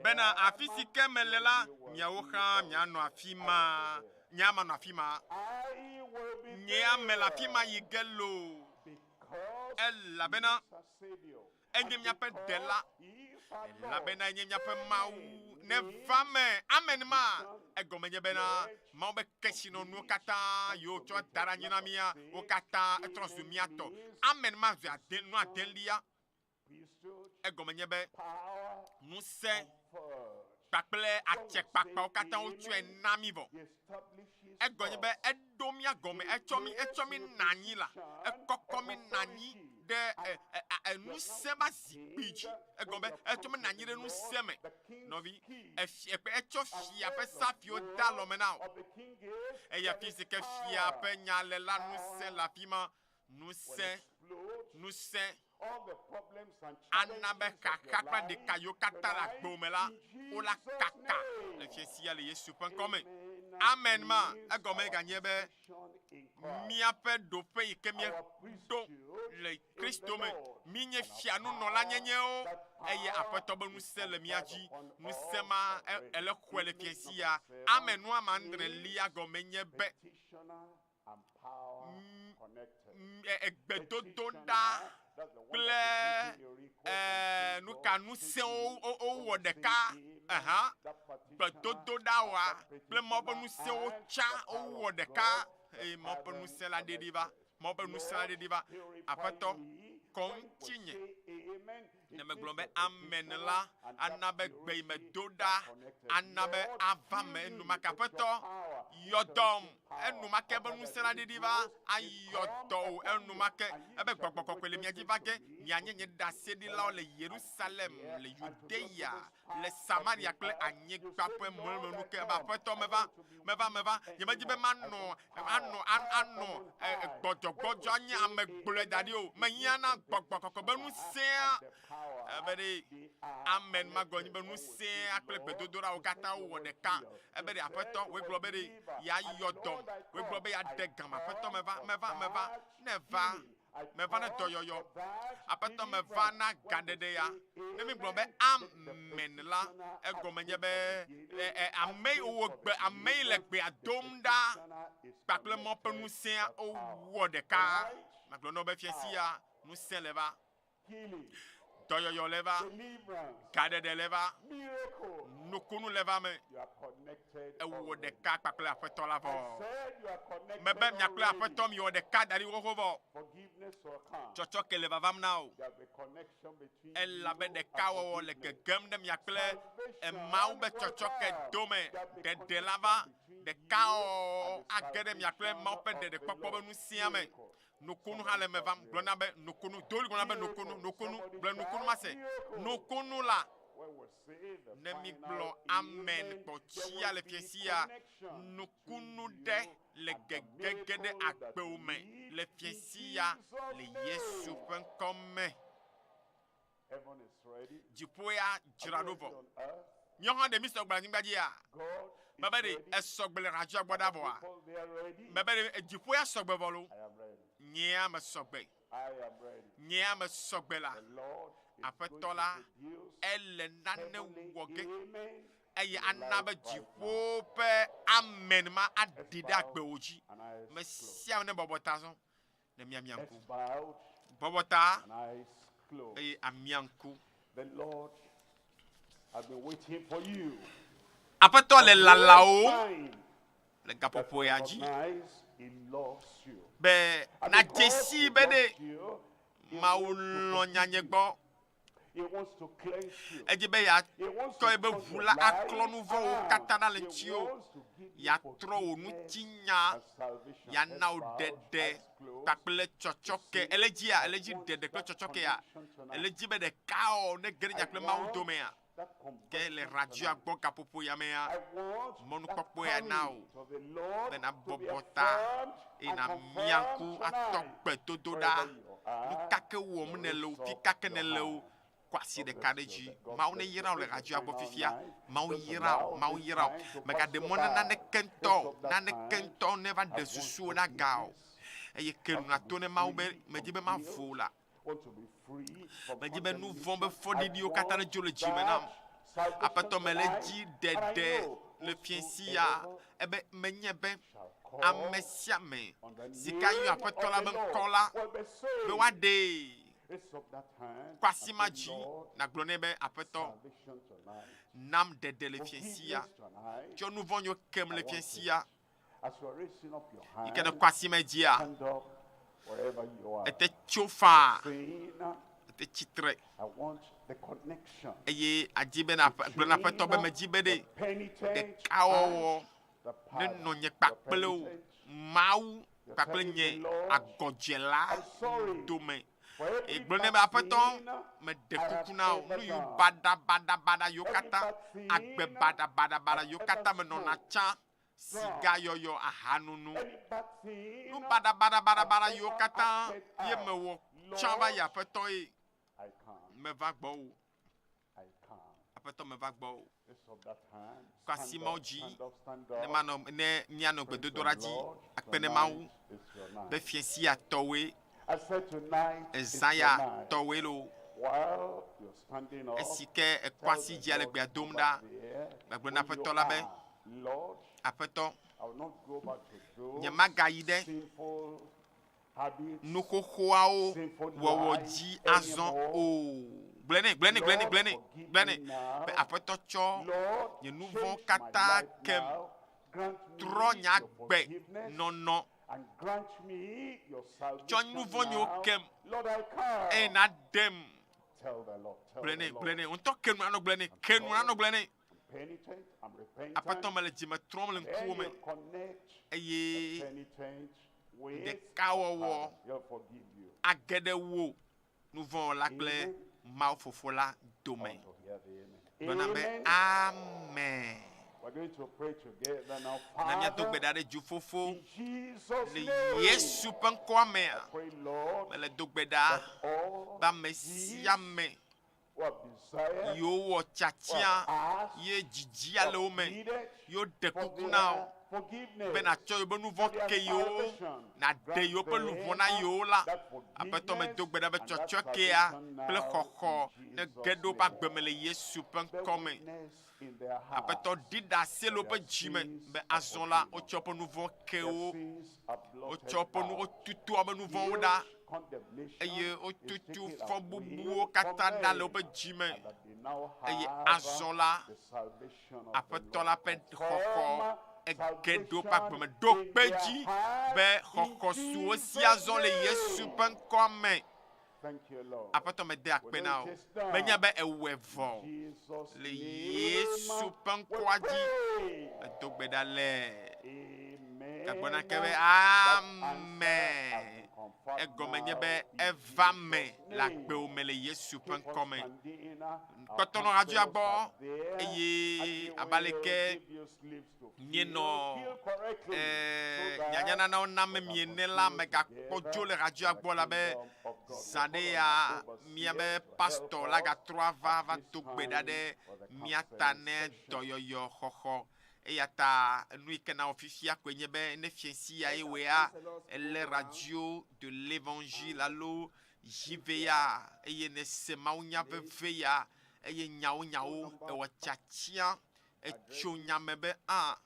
bena afi si ke mele la, miawo hã mianɔ afi ma. Nye manɔ afi ma. Nyea mele afi ma yi ge loo, elabena enye míaƒe Ɖela, elabena enye míaƒe Mawu. Neva me. Amen ma. Egɔme nye bena Mawu be kesinɔnuwo katã yi wotsɔ da ɖe anyi na mía, wo katã etrɔ zu mía tɔ. Amen ma zu ade, nu adelia. Egɔme nye be ŋusẽ kpakple atsekpakpawo katã wotsɔe na mí vɔ. Egɔme nye be eɖo mía gɔme, etsɔ mí, etsɔ mí na anyi la, ekɔkɔ mí na anyi ɖe e, e, e, ŋusẽ ba zikpui dzi. Egɔme be etsɔ mí na anyi ɖe ŋusẽ me. Nɔvi, efi, etsɔ fia ƒe safiwo de alɔme na wò. Eye afi si ke fia ƒe nya le la, ŋusẽ le afi ma. Ŋusẽ, ŋusẽ ana be xaxa kple ɖeka yiwo katã le agbe me la, wola kaka le fiẽ sia le Yesu ƒe ŋkɔ me. Amen ma egɔme ganye be míaƒe ɖoƒe yi ke míeɖo le Kristo me, míenye fianunɔla nyenyewo eye Aƒetɔ be ŋusẽ le mía dzi. Ŋusẽ ma ele xɔe le fia sia. Amen nua ma adrelia gɔme nye be egbedodoɖa kple nuka ŋusẽwo wowɔ ɖeka ehã gbedodoɖa wa kple Mawu ƒe ŋusẽwo tsa wowɔ ɖeka eye Mawu ƒe ŋusẽ la ɖiɖi va Mawu ƒe ŋusẽ la ɖiɖi va Aƒetɔ kɔ ŋutinye Ne megblɔ be amen la, ana be gbe yi medo ɖa ana be ava me enumake. Aƒetɔ, yɔ dɔm enumake be ŋusẽ la ɖiɖi va ayɔ dɔ wò enumake. Ebe gbɔgbɔ kɔkɔe le mia dzi va ge, mianye nye ɖaseɖilawo le Yerusalem, le Yudea, le Samaria kple anyigba ƒe mlɔenu ke. Ebe Aƒetɔ, meva, meva, meva. Nyemedi be manɔ, anɔ, anɔ gbɔdzɔgbɔdzɔ anye ame gblɔe da ɖi o. Mehiã na gbɔgbɔ kɔkɔe be ŋusẽa. Ebe ɖe amen magblɔ nyi be ŋusẽa kple gbedodoɖawo katã wowɔ ɖeka. Ebe ɖe Aƒetɔ, wòe gblɔ be ɖe yeayɔ dɔm. Wòe gblɔ be yeaɖe gam. Aƒetɔ, meva, meva, meva. Ne va. Meva na dɔyɔyɔ. Aƒetɔ, meva na gaɖeɖe ya. Ne mígblɔ be amen la, egɔme nye be ame yi wò gbe, ame yi le gbea dom ɖa kpakple mɔ ƒe ŋusẽa wowɔ ɖeka. Magblɔ na wò be fiasi ya ŋusẽ le va. Dɔyɔyɔ le va, gaɖeɖe le va, nukunu le va me. Ewɔ ɖeka kpakple Aƒetɔ la vɔ. Mebe mia kple Aƒetɔ miwɔ ɖeka da ɖi xoxo vɔ. Tsɔtsɔke le vavam na wò. Elabe ɖekawɔwɔ le gegem ɖe mia kple Mawu be tsɔtsɔke dome. Ɖeɖe la va. Ɖekawɔwɔ age ɖe mia kple Mawu ƒe ɖeɖekpɔkpɔ be ŋusẽa me. Nukunu hã le eme vam. Gblɔ na be nukunu. Do ɣli gblɔ na be nukunu, nukunu. Gblɔ nukunu mase. Nukunu la. Ne migblɔ amen kpɔ tsia le fiasia, nukunu ɖe le gegege ɖe agbewo me le fiasia le Yesu ƒe ŋkɔ me. Dziƒo ya dzra ɖo vɔ. Míawo hã ɖe mísɔ gbe le anyigba dzia? Mebe ɖe esɔ gbe le radioa gbɔ ɖa vɔa? Mebe ɖe dziƒo ya sɔ gbe vɔ lo? Nyea mesɔ gbe. Nyea mesɔ gbe la. Aƒetɔ la, ele nane wɔ ge eye ana be dziƒo ƒe amen ma aɖi ɖe agbewo dzi. Mesia ne bɔbɔ ta zɔ. Ne miamia ŋku. Bɔbɔ ta eye amia ŋku. Aƒetɔ le lalawòm le gaƒoƒo ya dzi be nàdze sii be ɖe Mawu lɔ̃ nyanye gbɔ. Edzi be yeatsɔ eƒe ʋu la aklɔ nu vɔ̃wo katã ɖa le ŋutiwò, yeatrɔ wò ŋutinya, yeana wò ɖeɖe kpakple tsɔtsɔke. Ele dzia? Ele dzi ɖeɖe kple tsɔtsɔkea? Ele dzi be ɖekawɔwɔ nege ɖe nya kple Mawu domea? Ke le radioa gbɔ gaƒoƒo ya mea, mɔnukpɔkpɔ ya na wò be nabɔbɔ ta eye nàmia ŋku atɔ gbe dodo ɖa. Nu ka ke wɔm nèle o, fi ka ke nèle o, kɔ asi ɖeka ɖe dzi. Mawu neyra wò le radioa gbɔ fifia. Mawu yra wò, Mawu yra wò. Mègaɖe mɔ na naneke ŋutɔ o, naneke ŋutɔ neva ɖe susuwò ɖe aga o. Eye ke nu nàto ne Mawu be, Medi be mavo la. Medi be nu vɔ̃ be fɔɖiɖiwo katã nedzo le dzi me nam. Aƒetɔ, mele dzi ɖeɖe le fiẽ sia ebe menye be ame sia ame si ka yɔ Aƒetɔ la be ŋkɔ la be woaɖee. Kɔ asi ma dzi nàgblɔ nɛ be, Aƒetɔ, nam ɖeɖe le fiẽ sia. Tsɔ nu vɔ̃ nyo kem le fiẽ sia. Yi ke nèkɔ asi me dzia, ete tso faa, ete tsitre eye adi be gblɔ na Aƒetɔ be medzi be ɖe ɖekawɔwɔ nenɔ nye kpakple wò Mawu kpakple nye agɔdzela dome. Eye gblɔ nɛ be, Aƒetɔ, meɖe kuku na wò, nu yiwo baɖabaɖabaɖa yiwo katã, agbe baɖabaɖabaɖa yiwo katã menɔna tsã, sigayɔyɔ, ahanunu, nu baɖabaɖabaɖabaɖa yiwo katã ye mewɔ tsã va yi, Aƒetɔ ye, meva gbɔwò. Aƒetɔ meva gbɔwò. Kɔ asi mawo dzi ne manɔ ne míanɔ gbedodoɖa dzi akpe ne Mawu be fiẽsi ya tɔwoe, ezã ya tɔwoe loo. Esi ke ekɔ asi dzia le gbea dom ɖa, gbagblɔ na Aƒetɔ la be, Aƒetɔ, nyemagayi ɖe nu xoxoawo wɔwɔ dzi azɔ o. Gblɔe nɛ, gblɔe nɛ, gblɔe nɛ, gblɔe nɛ, gblɔe nɛ be Aƒetɔ tsɔ nye nu vɔ̃ katã kem, trɔ nye agbe nɔnɔ, tsɔ nu vɔ̃ nyewo kem, eye nàɖem. Gblɔe nɛ, gblɔe nɛ, ŋutɔ ke nu nanɔ gblɔe nɛ, ke nu nanɔ gblɔe nɛ. Aƒetɔ mele dzime trɔm le ŋkuwò me eye ɖekawɔwɔ age ɖe wò nuvɔ̃wɔla kple Mawu Fofo la dome. Gblɔna be amen. Na míado gbe ɖa ɖe dzu fofo le Yesu ƒe ŋkɔa mea. Mele do gbe ɖa be ame sia ame Yewo wɔ tiatia ye dzidzia le wo me. Yewo ɖe kuku na wò be nàtsɔ yewoƒe nu vɔ̃ ke yewo, nàɖe yewoƒe luʋɔ na yewo la. Aƒetɔ, medo gbe ɖa be tsɔtsɔkea kple xɔxɔ nege ɖe woƒe agbe me le Yesu ƒe ŋkɔ me. Aƒetɔ, ɖi ɖase le woƒe dzi me be azɔ la, wotsɔ woƒe nu vɔ̃ ke wo. Wotsɔ woƒe nu, wotutu woƒe nu vɔ̃wo ɖa eye wotutu fɔbubuwo katã ɖa le woƒe dzi me. Eye azɔ la, Aƒetɔ la ƒe xɔxɔ ege ɖo woƒe agbe me. Ɖo kpe edzi be xɔxɔ su wo si azɔ le Yesu ƒe ŋkɔa me. Aƒetɔ, mede akpe na wò. Menya be èwɔe vɔ. Le Yesu ƒe ŋkɔa dzi, medo gbe ɖa le. Gagblɔ na ke be, Amen. Egɔme nye be eva me le agbewò me le Yesu ƒe ŋkɔ me. Kpɔtɔ nɔ radioa gbɔ eye abe aleke mienɔ nyanyananawo nam mi ene la, megakpɔ dzo le radioa gbɔ elabe zã ɖe ya miabe pastor la gatrɔ ava va do gbe ɖa ɖe mia ta ne dɔyɔyɔ xɔxɔ. Eya ta nu yi ke nawɔ fifia koe nye be ne fiẽsi ya ye wɔea, èlé Radio de l'Evangile alo JV ya eye nèse mawunya veve ya eye nyawonyawo ewɔ tiatia etso nya me be a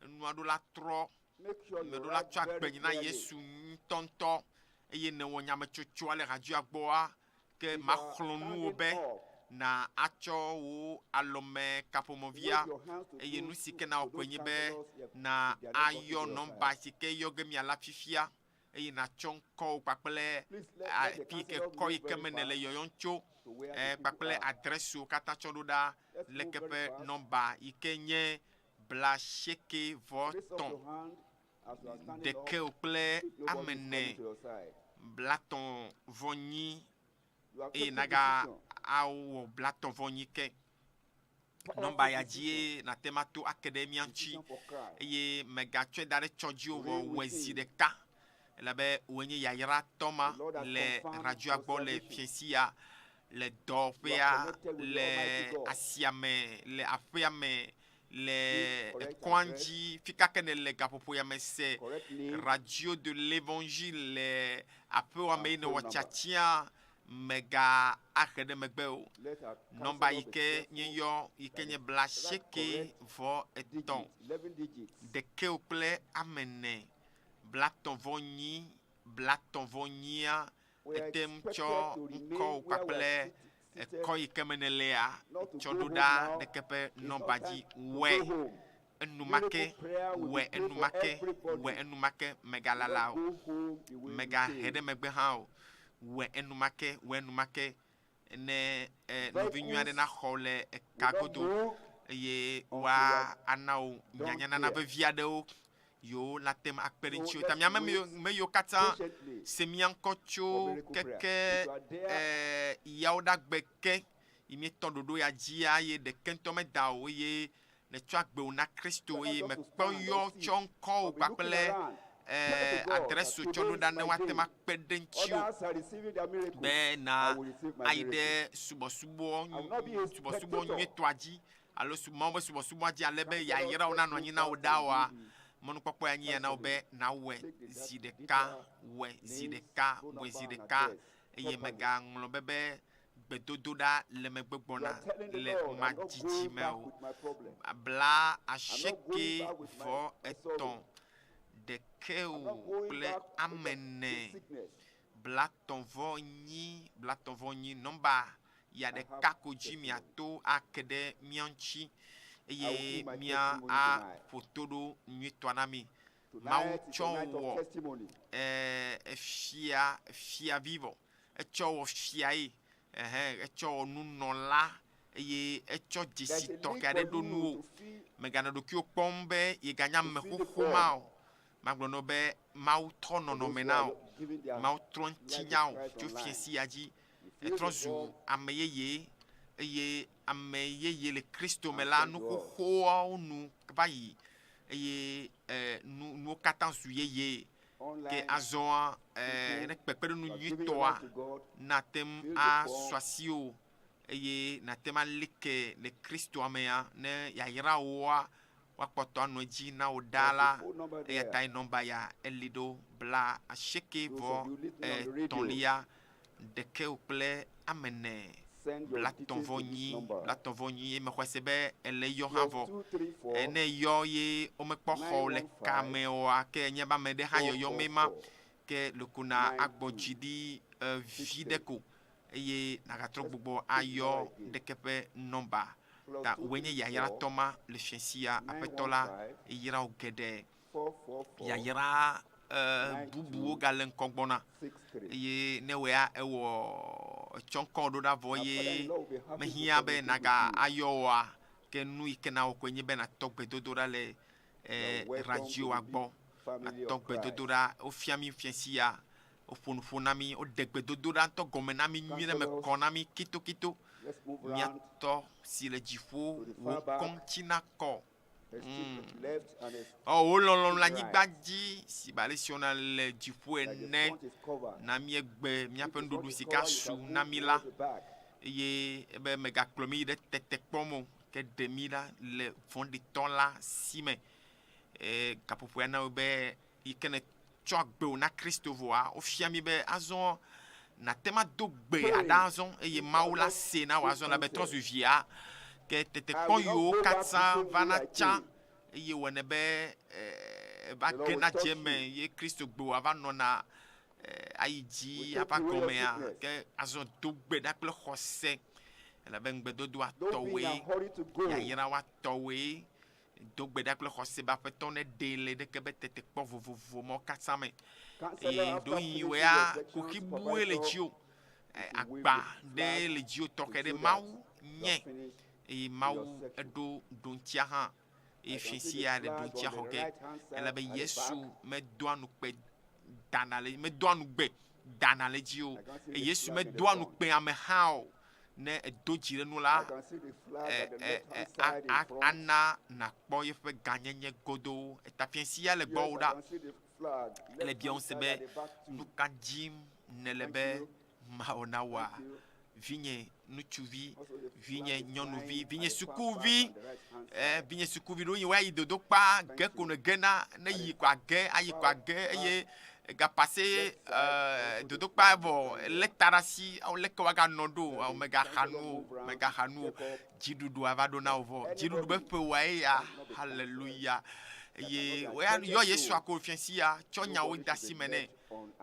enua ɖo la trɔ meɖo la tsɔ agbe nyi na Yesu ŋutɔŋutɔ eye nèwɔ nyametsotsoa le radioa gbɔa ke maxlɔ̃ nu wò be na atsɔ wò alɔme kaƒomɔvia eye nu si ke nawɔ koe nye be na ayɔ nɔmba si ke yɔ ge miala fifia eye nàtsɔ ŋkɔwò kpakple afi yi ke kɔ yi ke me nèle yɔyɔm tso kpakple adrɛsiwo katã tsɔ ɖo ɖa leke ƒe nɔmba yi ke nye blasieke vɔ tɔ̃ ɖekɛo kple ame ene blatɔ̃ vɔ nyi eye naga awɔ blatɔ̃ vɔ nyi ke. Nɔmba ya dzie nàte ŋu ato ake ɖe mía ŋuti eye mègatsɔe da ɖe tsɔ dzi o, vɔ wɔe zi ɖeka elabe wòe nye yayratɔ ma le radioa gbɔ le fiẽsi ya, le dɔwɔƒea, le asia me, le aƒea me, le ekɔa dzi, fi ka ke nèle gaƒoƒo ya me se Radio de l'Evangile le aƒewòa me eye nèwɔ tiatia mega ahe ɖe megbe o. Nɔmba yi ke míeyɔ yi ke nye blasieke vɔ etɔ̃ ɖekɛwo kple ame ene blatɔ̃ vɔ nyi blatɔ̃ vɔ nyia ete ŋu tsɔ ŋkɔwò kpakple ekɔ yi ke me nèlea tsɔ ɖo ɖa ɖeke ƒe nɔmba dzi. Wɔe enumake, wɔe enumake, wɔe enumake, mègalala o, mègahe ɖe megbe hã o. Wɔe enumake, wɔe enumake ne nɔvi nyui aɖe naxɔ le eka godo eye woana wò nyanyanana vevi aɖewo yiwo nate ŋu akpe ɖe ŋutiwò. Ta mía ame yiwo katã se mía ŋkɔ tso keke yawo ɖagbe ke yi míetɔ ɖoɖo ya dzia eye ɖeke ŋutɔ meda o eye nètsɔ agbe wò na Kristo eye mekpɔ yɔ tsɔ ŋkɔwò kpakple Eh, adrɛsi tsɔ ɖo ɖa ne woate ŋu akpe ɖe ŋutiwò be na ayi ɖe subɔsubɔ subɔsubɔ nyuitɔa dzi alo Mawu ƒe subɔsubɔa dzi ale be yayrawo nanɔ anyi na wò ɖaa oa, mɔnukpɔkpɔ ya nyi ya na wò be nawɔe zi ɖeka, wɔe zi ɖeka, wɔe zi ɖeka eye mègaŋlɔ be be gbedodoɖa le megbe gbɔna le madzidzi me o. Bla asieke vɔ etɔ̃ ɖekɛo kple ame ene blatɔ̃-vɔ-enyi, blatɔ̃-vɔ-enyi, nɔmba ya ɖeka ko dzi miato ake ɖe mía ŋuti eye mía aƒo to ɖo nyuitɔa na mi. Mawu tsɔ wɔ efia, fiavi vɔ. Etsɔ wɔ fiae, ɛhɛ, etsɔ wɔ nunɔla eye etsɔ dzesi tɔxɛ aɖe ɖo nuwò. Mèganɔ ɖokuiwò kpɔm be yeganye ame xoxo ma o. Magblɔ na wò be Mawu trɔ nɔnɔme na wò. Mawu trɔ ŋutinya wò tso fiẽ sia dzi. Ètrɔ zu ame yeye eye ame yeye le Kristo me la, nu xoxoawo nu va yi eye nu, nuwo katã zu yeye. Ke azɔa, ne kpekpeɖeŋu nyuitɔa nate ŋu asu asiwò eye nàte ŋu ali ke le Kristoa mea, ne yayrawoa woakpɔtɔ anɔ edzi na wò ɖaa la, eya tae nɔmba ya eli ɖo, bla asieke vɔ etɔ̃lia ɖekɛwo kple ame ene, blatɔ̃ vɔ nyi, blatɔ̃ vɔ nyi, ye mexɔe se be ele yɔ hã vɔ. Ne eyɔ ye womekpɔ xɔ o le ka me oa, ke enye be ame ɖe hã yɔyɔ mee ma. Ke ɖeko na agbɔ dzi ɖi vi ɖe ko eye nàgatrɔ gbugbɔ ayɔ ɖeke ƒe nɔmba. Ta wòe nye yayratɔ ma le fiẽ sia. Aƒetɔ la yra wò geɖe. Yayra bubuwo gale ŋkɔ gbɔna eye ne wòea ewɔ etsɔ ŋkɔ ɖo ɖa vɔ ye mehiã be naga ayɔ oa, ke nu yi ke nawɔ koe nye be natɔ gbedodoɖa le radioa gbɔ. Natɔ gbedodoɖa. Wofia mí fiẽ sia, woƒo nuƒo na mí, woɖe gbedodoɖa ŋutɔ gɔme na mí nyuie ɖe eme kɔ na mí kitokito. Mía Tɔ si le dziƒo, wò ŋkɔ ŋuti nakɔ. Ɔ, wò lɔlɔ̃nu le anyigba dzi si be ale si wònɔ le dziƒo ene. Na míegbe míaƒe nuɖuɖu si ke asu na mí la, eye be mègakplɔ mí yi ɖe tetekpɔ me o, ke ɖe mí ɖa le vɔ̃ɖitɔ la si me. E, gaƒoƒoea na wò be yi ke nètsɔ agbewò na Kristo vɔa, wofia mí be azɔ nàte ŋu ado gbe aɖa azɔ eye Mawu la see na wò azɔ elabe trɔ zu via. Ke tetekpɔ yiwo katã vana tsã eye wɔnɛ be eva gena dze eme ye Kristo gbewò ava nɔna ayi dzi ava gɔmea, ke azɔ do gbe ɖa kple xɔse elabe ŋugbedodoa tɔwòe, yayrawoa tɔwòe. Do gbe ɖa kple xɔse be Aƒetɔ neɖee le ɖeke be tetekpɔ vovovo mawo katã me. Eye ɖoɣi wòya kuxi bue le dziwò, agba ɖe le dziwò tɔxɛ ɖe Mawu nye. Eye Mawu eɖo ɖoŋtsia hã. Eye fiẽ sia le ɖoŋtsia xɔ ge. Elabe Yesu medoa nukpe dana le, medoa nugbe dana le dzi o. Eye Yesu medoa nukpe ame hã o. Ne èdo dzi ɖe nu la, ana nàkpɔ yeƒe gãnyenye godoo. Etafiẽ sia le gbɔwò ɖa. Ele biawòm se be, Nu ka dim nèle be mawɔ na wòa? Vinye ŋutsuvi, vinye nyɔnuvi, vinye sukuvi, vinye sukuvi ɖewohĩ woayi dodokpa ge ko nègena, ne yi ko age, ayi ko age eye Gapase dodokpa vɔ lé ta ɖe asi awo leke woaganɔ ɖo awo megaxa nu o megaxa nu o dziɖuɖu ava ɖo na wo vɔ dziɖuɖu be ƒe wa eya haleluya eye woya yɔ Yesu ako fiɛsi ya tsɔ nyawo de asi me nɛ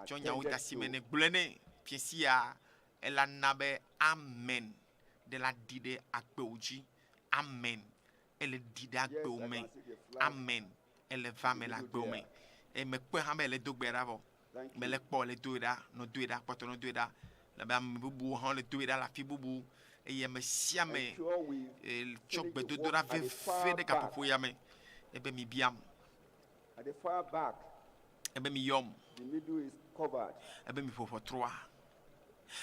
tsɔ nyawo de asi me nɛ gblɔe nɛ fiɛsi ya ela na be amen ɖe la ɖi ɖe agbewo dzi amen ele ɖi ɖe agbewo me amen Ele va me le agbewo me. Eye mekpɔe hã be ele do gbe ɖa vɔ. Mele kpɔ ele doe ɖa, nɔ doe ɖa, kpɔtɔ nɔ doe ɖa. Elabe ame bubuwo hã le doe ɖa le afi bubu. Eye ame sia ame tsɔ gbedodoɖa veve ɖe gaƒoƒo ya me. Ebe mibiam. Ebe miyɔm. Ebe miƒo ʋɔtrua.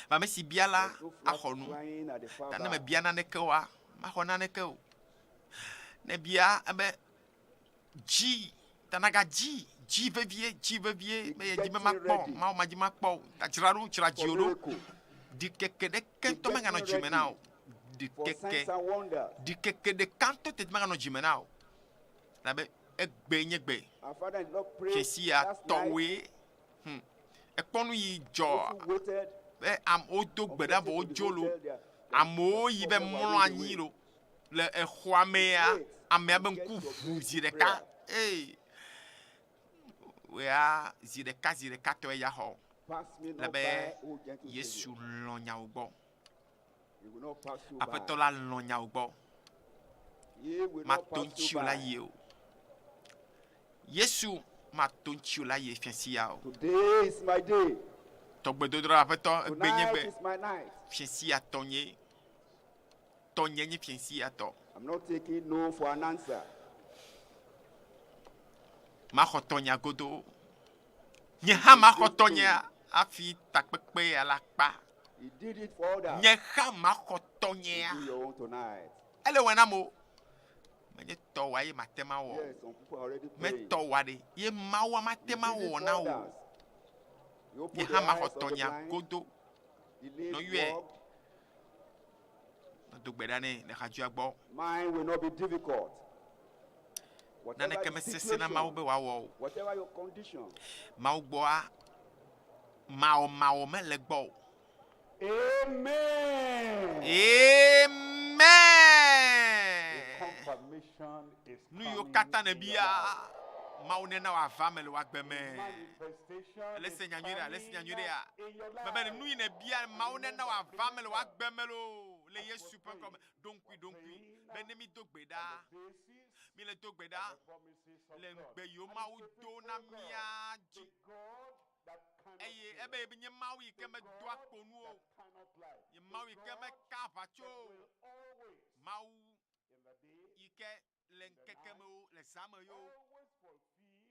Be ame si bia la axɔ nu. Ta ne mebia naneke oa, maxɔ naneke o. Ne bia ebe dzi, ta nagadzi, Dzi vevie, dzi vevie, be yedi be makpɔ, Mawu madzi makpɔ o. Ta dzra ɖo, dzra dziwò ɖo. Ɖikeke ɖeke ŋutɔ meganɔ dzi me na wò. Ɖikeke, ɖikeke ɖeka ŋutɔ teti meganɔ dzi me na wò. Elabe egbe nye gbe. Fiasia tɔwoe. Hmm. Ekpɔ nu yi dzɔ be amewo do gbe ɖa vɔ wodzo lo. Amewo yi be mlɔ anyi lo. Le exɔa mea, amea be ŋku ʋu zi ɖeka. Ee. Wea zi ɖeka zi ɖeka tɔe ya xɔ. Le be Yesu lɔ̃ nyawo gbɔ. Aƒetɔ la lɔ̃ nyawo gbɔ. Mato ŋuti o la yie o. Yesu mato ŋuti o la yie fiẽ sia o. Today is my day. Tɔgbedodoɖa Aƒetɔ, egbe nye Tonight gbe. is my night. Fiẽ sia tɔnye. Tɔnye nye fiẽ sia tɔ. I'm not taking no for an answer. Maxɔ tɔnyea godoo. Nye hã maxɔ tɔnyea hafi takpekpe ya la kpa. He did it for others. Nye hã maxɔ tɔnyea. Do your own tonight. Ele wɔe nam o. Menye tɔwòa ye mate ma wɔ o. Yes, some people are already Me praying. tɔwòa ɖe ye Mawua mate ma He did it wɔ for na wò o. others. He opened Nye the hã maxɔ eyes of the tɔnyea blind. godo. The lame Nɔ yɔe. walked. Nɔ do gbe ɖa nɛ le xadzoa gbɔ. Mine will not be difficult. Whatever Naneke the mesesẽ na Mawu situation, be wòawɔ o. whatever your condition. Mawu gbɔa, mawɔmawɔ mele gbɔ o. Amen. Amen. Nu yiwo katã nèbia, Mawu nena wòava eme le wò agbe me. Ele se nya nyui ɖea? Ele se nya nyui ɖea? Mebe nu yi nèbia, Mawu nena wòava eme le wò agbe me loo, le Yesu ƒe ŋkɔ me. Ɖo ŋkui, ɖo ŋkui be ne mído gbe ɖa, míle do gbe ɖa le ŋugbe yiwo Mawu do na mía dzi. Eye ebe ye nye Mawu yi ke medoa kpo nu o, ye Mawu yi ke meka aʋatso o, Mawu yi ke le ŋkeke me o, le zã me yo.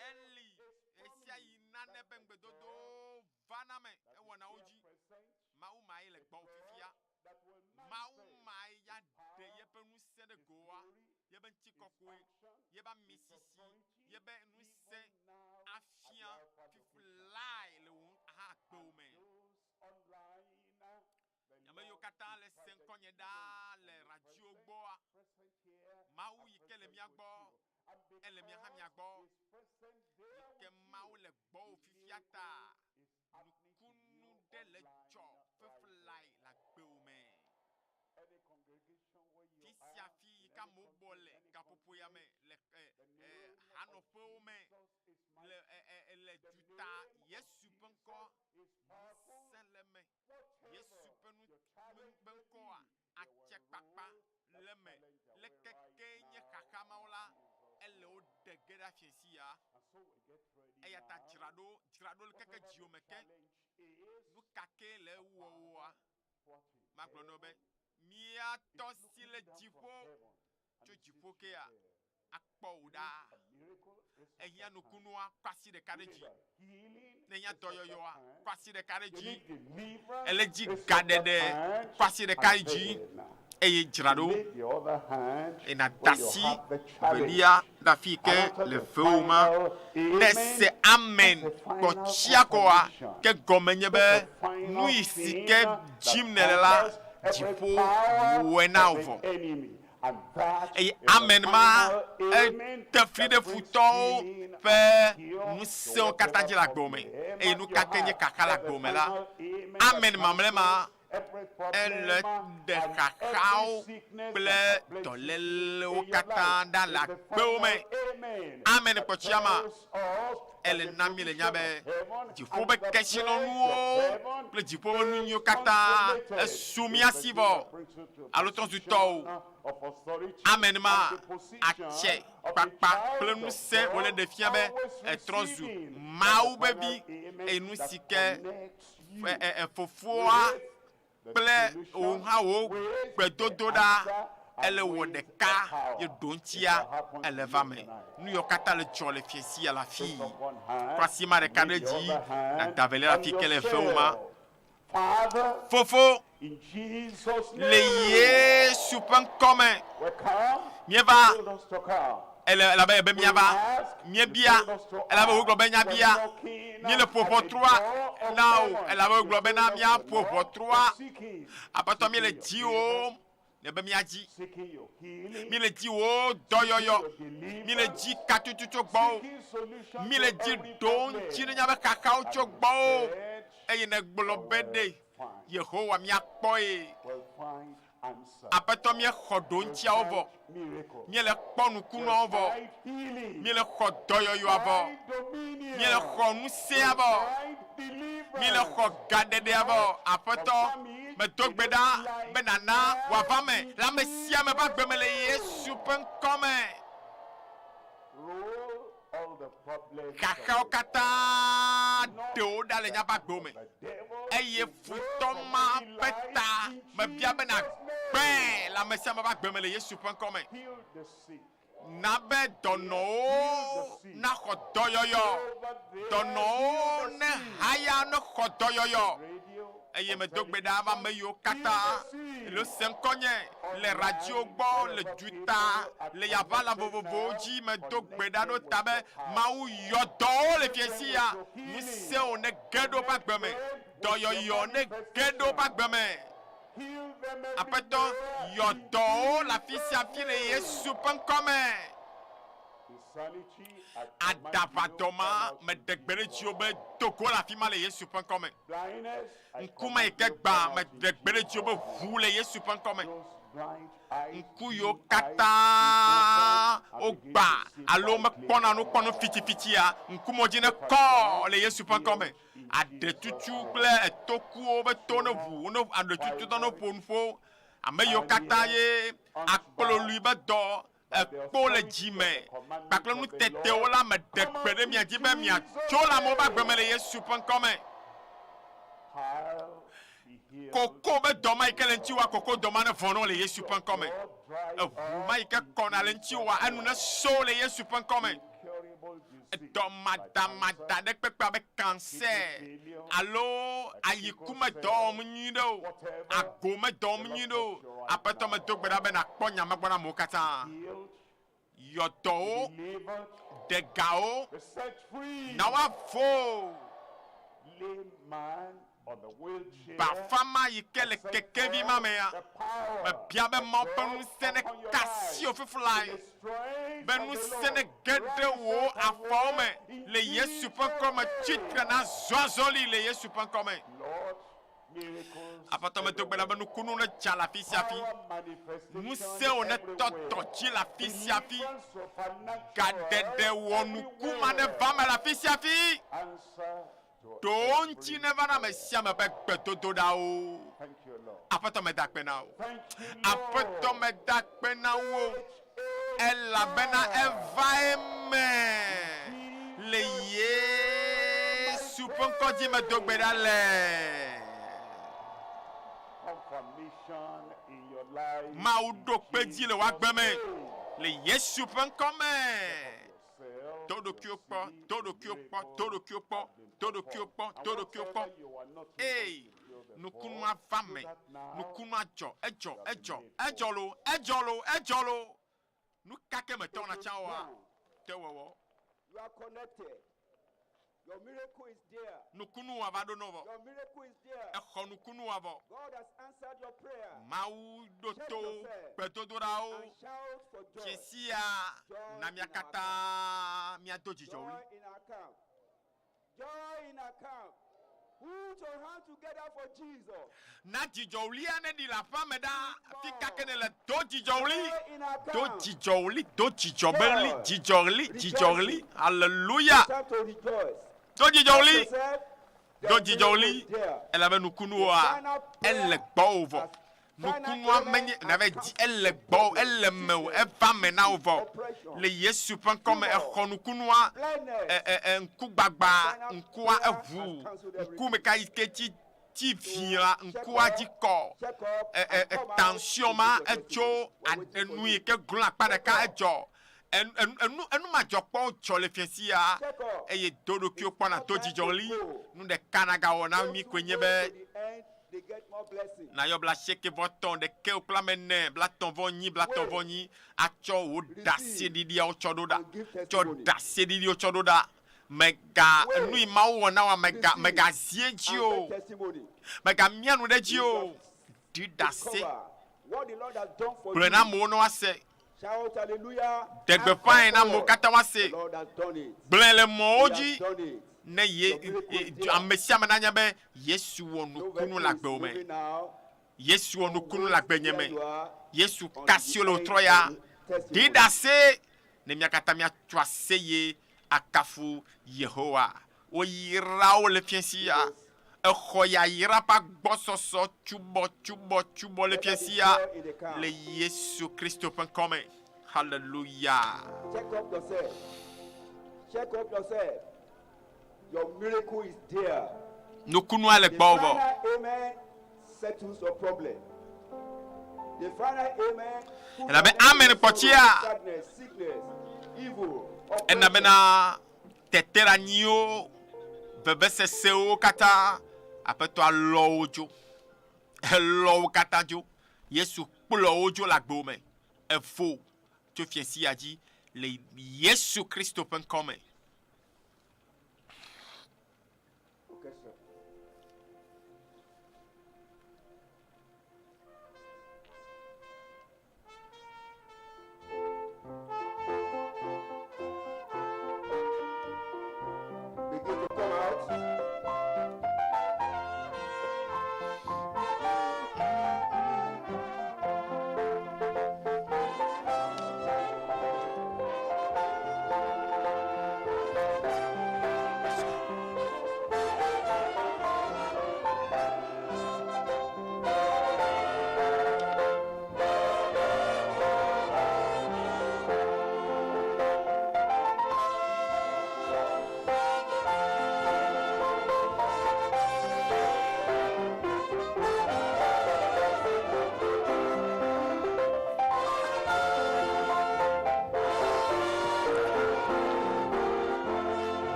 Eli ɣesiaɣi nane ƒe ŋugbedodowo vana me, ewɔna wo dzi. Mawu mae le gbɔwò fifia. Mawu mae ya ɖe yeƒe ŋusẽ ɖe goa, yeƒe ŋutikɔkɔe, yeƒe amisisi, yeƒe ŋusẽ afia fifi lae le wò hã gbewò me. Ame yiwo katã le se ŋkɔnye ɖaa le radio gbɔa, Mawu yi ke le mía gbɔ, ele mía hã mía gbɔ. Yi ke Mawu le gbɔwò fifia ta, nukunu ɖe le dzɔ feflae le agbewò me. Fi sia fi yi ke amewo bɔ le gaƒoƒo ya me le e, e, hanɔƒewo me le e, e, le duta, Yesu ƒe ŋkɔ ŋusẽ le eme. Yesu ƒe nu ƒe ŋkɔa atsekpakpa le eme. Le kekee nye xaxa mawo la, ele wo ɖe ge ɖe afi sia. Eya ta dzra ɖo, dzra ɖo le keke dziwò me ke. Nu ka kee le ewɔwòa? Magblɔ na wò be, Mía Tɔ si le dziƒo, tso dziƒo kea, akpɔ wò ɖa. Èhiã nukunua, kɔ asi ɖeka ɖe dzi. Ne èhiã dɔyɔyɔa, kɔ asi ɖeka ɖe dzi. Èle dzi gaɖeɖe, kɔ asi ɖeka ɖe dzi eye dzra ɖo. Eye nàda asi velia ɖe afi yi ke le vewò ma. Ne èse amen kpɔ tsia kɔa, ke gɔme nye be nu yi si ke dzim nèle la, dziƒo wɔe na wò vɔ. Eye amen ma ete fli ɖe futɔwo ƒe ŋusẽwo katã dzi le agbewo me. Eye nu ka ke nye xaxa le agbewo me la, amen mamlɛ ma ele ɖe xaxawo kple dɔlélewo katã ɖa le agbewo me. Amen kpɔtsia ma ele na mi le nya be dziƒo ƒe kesinɔnuwo kple dziƒo ƒe nu nyuiwo katã esu mía si vɔ alo trɔ zu tɔwo. Amen ma atse kpakpa kple ŋusẽ wòle ɖe fia be etrɔ zu Mawu ƒe vi eye nu si ke fofoa kple wò hã wò gbedodoɖa ele wɔ ɖeka ye ɖoŋtsia ele va me. Nu yiwo katã le dzɔ le fiẽ sia le afii. Kɔ asi ma ɖeka ɖe dzi nàda velia le afi ke le vewò ma. Fofo, le Yesu ƒe ŋkɔ me, míeva. Ele elabe ebe míava. Míebia elabe wogblɔ be míabia. Míele ƒo ʋɔtrua na wò elabe wogblɔ bena míaƒo ʋɔtrua. Aƒetɔ míele dziwòm nebe míadzi. Míele dzi wò dɔyɔyɔ. Míele dzi katutu tso gbɔwò. Míele dzi ɖoŋtsi ne míaƒe xaxawo tso gbɔwò. Eye nègblɔ be ɖe Yehowa míakpɔe. Aƒetɔ, míexɔ ɖoŋtsiawo vɔ. Míele kpɔ nukunuawo vɔ. Míele xɔ dɔyɔyɔa vɔ. Míele xɔ ŋusẽa vɔ. Míele xɔ gaɖeɖea vɔ. Aƒetɔ, medo gbe ɖa be nàna wòava eme le ame sia ame ƒe agbe me le Yesu ƒe ŋkɔ me. Xaxawo katã ɖe wo ɖa le míaƒe agbewo me, eye futɔ ma ƒe ta mebia be nàgbãe le ame sia ame ƒe agbe me le Yesu ƒe ŋkɔ me. Na be dɔnɔwo naxɔ dɔyɔyɔ, dɔnɔwo nehaya nexɔ dɔyɔyɔ. Eye medo gbe ɖa va ame yiwo katã le se ŋkɔnye le radio gbɔ, le duta, le yaʋala vovovowo dzi. Medo gbe ɖa ɖo ta be Mawu yɔ dɔ wo le fiẽsi ya. Ŋusẽwo nege ɖe woƒe agbe me. Dɔyɔyɔ nege ɖe woƒe agbe me. Aƒetɔ, yɔ dɔ wo le afi sia afi le Yesu ƒe ŋkɔ me. Aɖaʋadɔ ma, meɖe gbe ɖe dziwò be do go le afi ma le Yesu ƒe ŋkɔ me. Ŋku ma yi ke gbã, meɖe gbe ɖe dziwò be ʋu le Yesu ƒe ŋkɔ me. Ŋku yiwo katã wogbã alo mekpɔna nu kpɔ nu fitifitia, ŋkumɔ dzi nekɔ le Yesu ƒe ŋkɔ me. Aɖetutu kple etokuwo be to ne ʋu, ne aɖetututɔ ne ƒo nuƒo. Ame yiwo katã ye akplolui be dɔ ekpo le dzi me kpakple nutetewo la meɖe gbe ɖe mia dzi be miatso le amewo ƒe agbe me le Yesu ƒe ŋkɔ me. Koko be dɔ ma yi ke le ŋutiwòa, koko dɔ ma nevɔ na wò le Yesu ƒe ŋkɔ me. Eʋu ma yi ke kɔna le ŋutiwòa, enu neso le Yesu ƒe ŋkɔ me. Dɔ madamada ɖe kpekpe abe cancer alo ayiku medɔ wɔm nyui ɖe o, ago medɔ wɔm nyui ɖe o. Aƒetɔ medo gbe ɖa be nàkpɔ nya ma gbɔ na amewo katã. Yɔ dɔwo, ɖe gawo, na woavo. Bafa ma yi ke le kekevi ma mea, mebia be Mawu ƒe ŋusẽ neka asi wò fiflae, be ŋusẽ nege ɖe wò afɔwo me le Yesu ƒe ŋkɔ me. Tsi tre nazɔ azɔli le Yesu ƒe ŋkɔ me. Aƒetɔ, medo gbe ɖa be nukunu nedza le afi sia afi, ŋusẽwò netɔ dɔ dzi le afi sia afi, gaɖeɖe wɔnuku ma neva eme le afi sia afi. Ɖo ŋuti neva na ame sia ame ƒe gbedodoɖawo. Aƒetɔ meda akpe na wò. Aƒetɔ meda akpe na wò elabena eva eme le Yesu ƒe ŋkɔ dzi medo gbe ɖa le. Mawu ɖo kpe dzi le wò agbe me le Yesu ƒe ŋkɔ me. Do ɖokuiwò kpɔ, do ɖokuiwò kpɔ, do ɖokuiwò kpɔ, do ɖokuiwò kpɔ, do ɖokuiwò kpɔ. Ee, nukunua va me, nukunua dzɔ, edzɔ, edzɔ, edzɔ lo, edzɔ lo, edzɔ lo. Nu ka ke metɔ na tsã oa, te wɔwɔ. You are connected. Your miracle is there. Nukunua va ɖo nɔ vɔ. Your miracle is there. Exɔ nukunua vɔ. God has answered your prayer. Mawu ɖo Check to yourself gbedodoɖawo. and shout for joy. Fiasia Joy na in mía our katã camp. míado dzidzɔ Joy ɣli. in our camp. Joy in our camp. Put your hand together for Jesus. Na dzidzɔɣlia neɖi le aƒea me ɖaa. Afi ka ke nèle, do dzidzɔɣli. Joy in our Do camp. dzidzɔɣli, do dzidzɔbeɣli, Joy. dzidzɔɣli, dzidzɔɣli. Rejoicing. Aleluya. It's time to rejoice. Do Check dzidzɔɣli. yourself. Do The dzidzɔɣli miracle is there. elabe nukunuwoa, The final ele prayer gbɔwò vɔ. has final Nukunua amen menye has nave come dzi, ele gbɔwò, ele mewò, eva me na wò vɔ. Oppression, Le Yesu ƒe ŋkɔ me, tumor, exɔ nukunua, blindness. e, e, e, ŋkugbagba, The final ŋkua prayer eʋu, has cancelled everything. ŋkume ka yi ke tsi tsi So via, check ŋkua up, dzi kɔ. check up, E, e, and e, come out tension to ma give your etso testimony. We're a- waiting for enu you. yi ke glɔ̃ akpa Check ɖeka up. edzɔ. Enu, enu, enu, enumadzɔkpɔwo dzɔ le fiẽsi ya Check up. eye do ɖokuiwò It's kpɔ not nàdo time dzidzɔ to ɣli. go. Nu ɖeka nagawɔ na Those mí who koe nye go be to the end, they get more Nayɔ 90 ɖekɛwo kple ame ene, 34, 34 atsɔ wò ɖaseɖiɖiawo tsɔ ɖo ɖa. Tsɔ ɖaseɖiɖiwo tsɔ ɖo ɖa. Mega nu yi Mawu wɔ na wòa, mega, megazi edzi o. Megamia nu ɖe edzi o. Ɖi ɖase. Gblɔe na amewo ne woase. Ɖe gbeƒãe na amewo katã woase. Gblɔe le mɔwo dzi ne ye, ame sia ame nanya be Yesu wɔ nukunu le agbewò me. Yesu wɔ nukunu le agbenye me. Yesu ka asiwò le wò trɔ ya. Ɖi ɖase ne mía katã míatso aseye akafu Yehowa. Woyra wò le fiẽ sia. Exɔ yayra ƒe agbɔsɔsɔ tsubɔtsubɔtsubɔ le fiẽ sia le Yesu Kristo ƒe ŋkɔ me. Haleluya. Check up yourself. Check up yourself. Your miracle is there. Nukunua le The gbɔwò vɔ. final amen settles your problem. The final amen puts Elabe an end amen to kpɔtsia. sorrow, sadness, sickness, evil, Ena oppression. bena teteɖeanyiwo, vevesesewo katã, Aƒetɔa lɔ wo dzo. Elɔ wo katã dzo. Yesu kplɔ wo dzo le agbewo me. Evo tso fiẽsi ya dzi le Yesu Kristo ƒe ŋkɔ me. Orchestra. Begin to come out.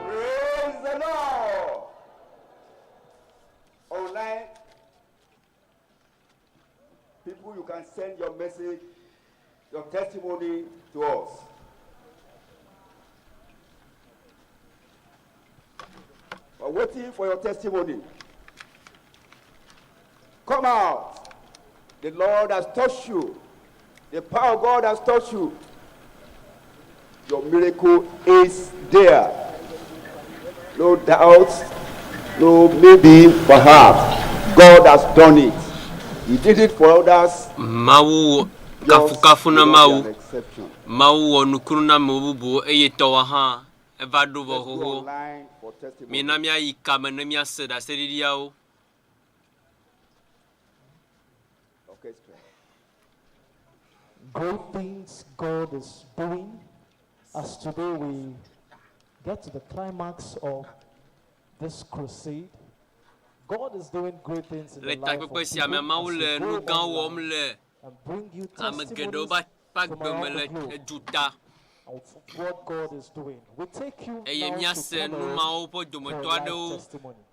Praise the Lord. Online, people, you can send your message, your testimony to us. We're waiting for your testimony. Come out. The Lord has touched you. The power of God has touched you. Your miracle is there. No doubt, no maybe, perhaps. God has done it. He did it for others. Mawu Yours kafukafu will na not be Mawu. an exception. Mawu wɔ nukunu na ame bubuwo eye tɔwɔ hã eva ɖo vɔ Let's go xoxo. online for testimony. Mina míayi kame ne míase ɖaseɖiɖiawo. Orchestra. Great things God is doing as today we get to the climax of this crusade. God is doing great things in Le the life of takpekpe people sia mea, Mawu as le we nu go gã wɔm online le and bring you ame geɖewo testimonies ƒe from agbe me around le the globe eduta of what God is doing. We take you eye now to míase nu Cameroon mawo ƒe for a dometɔ live aɖewo. testimony.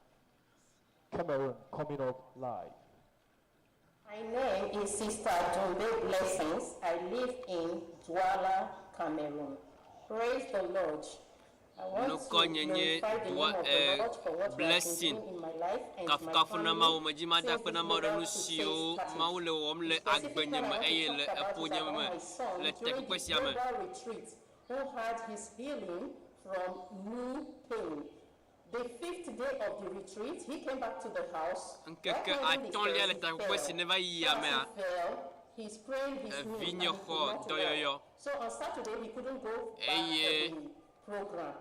Cameroon coming up live. My name is Sister Dumbe Blessings. I live in Douala, Cameroon. Praise the Lord. I want to Nukɔ nye nye glorify the Dua name of the eh, Lord for what he has been Blessing. doing in my life and my Kafukafu na family Mawu medzi mada since akpe na this Mawu ɖe global nu crusade siwo started. Mawu le wɔwɔm le Specifically, agbenye I me want to eye talk le about is eƒonye about me my son le during takpekpe the sia me. global retreat who had his healing from knee pain. The fifth day of the retreat, he came back to the house. While Ŋkeke climbing the atɔ̃lia stairs, le he takpekpe fell. si neva yi As mea, he fell, he sprained his knee evinye and he xɔ could not dɔyɔyɔ walk. So on Saturday, he couldn't go back eye for the program.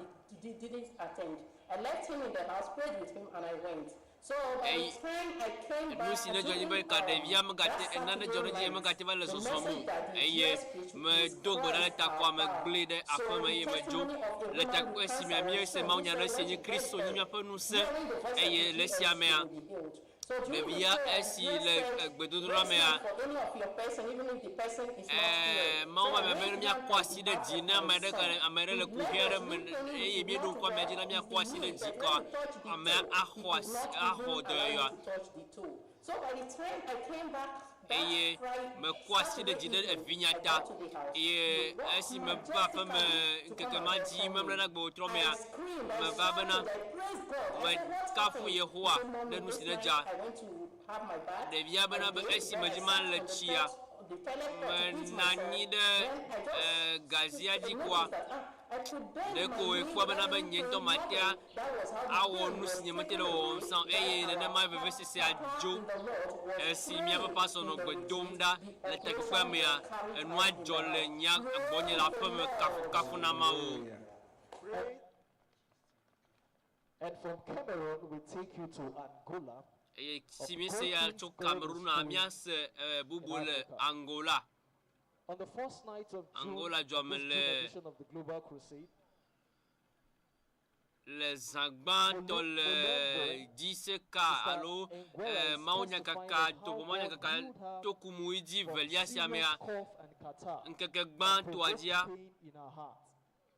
He didn't attend. I left him in the house, prayed with him, and I went. So by Eye the time I came nu back si ne dzɔ dzi be assuming ka ɖevia megate that nane dzɔ ɖe Saturday edzi night, megate va le the zɔzɔm o message that the eye Jesus preached is medo gbe ɖa le Christ takɔa our me power. gblẽ ɖe So aƒeme the eye medzo testimony of a le woman with takpekpe si cancer mea and míese son who mawunya ɖe said si when nye she Kristo gave nye birth, míaƒe ŋusẽ hearing the voice of eye the le esia Jesus, she mea will be healed. Ɖevia esi le gbedodoɖa mea, ɛɛ Mawu ma be míakɔ asi ɖe dzi ne ame aɖe ame aɖe le kuxi aɖe me eye míeɖo ŋku amea dzi la míakɔ asi ɖe dzi kɔa amea axɔ asi axɔ dɔyɔyɔa. Eye mekɔ asi ɖe dzi ɖe evinya ta eye esi meva aƒe me ŋkeke ma dzi memlɛ na gbe wòtrɔ mea, meva bena mekafu Yehowa ɖe nu si nedza. Ɖevia bena be esi medzi ma le tsia, menɔ anyi ɖe gazia dzi koa, ɖeko ekpɔ bena be nye ŋutɔ matea awɔ nu si nyemete le wɔwɔm sã o eye nenema vevesesea dzo. Esi míaƒe pastor nɔ gbe dom ɖa le takpekpea mea, enua dzɔ le nyea gbɔnye le aƒeme kafukafu na Mawu. And from Cameroon, we take you to Angola. Eye si míese ya tso Cameroon míase bubu le Angola. On the first night of June, Angola dua me this June le edition of the Global Crusade, le zã gbãtɔ le GCK alo mawunyakaka toƒomawunyakaka tokumui dzi velia sia mea ŋkeke gbãtɔa dzia pain in her heart.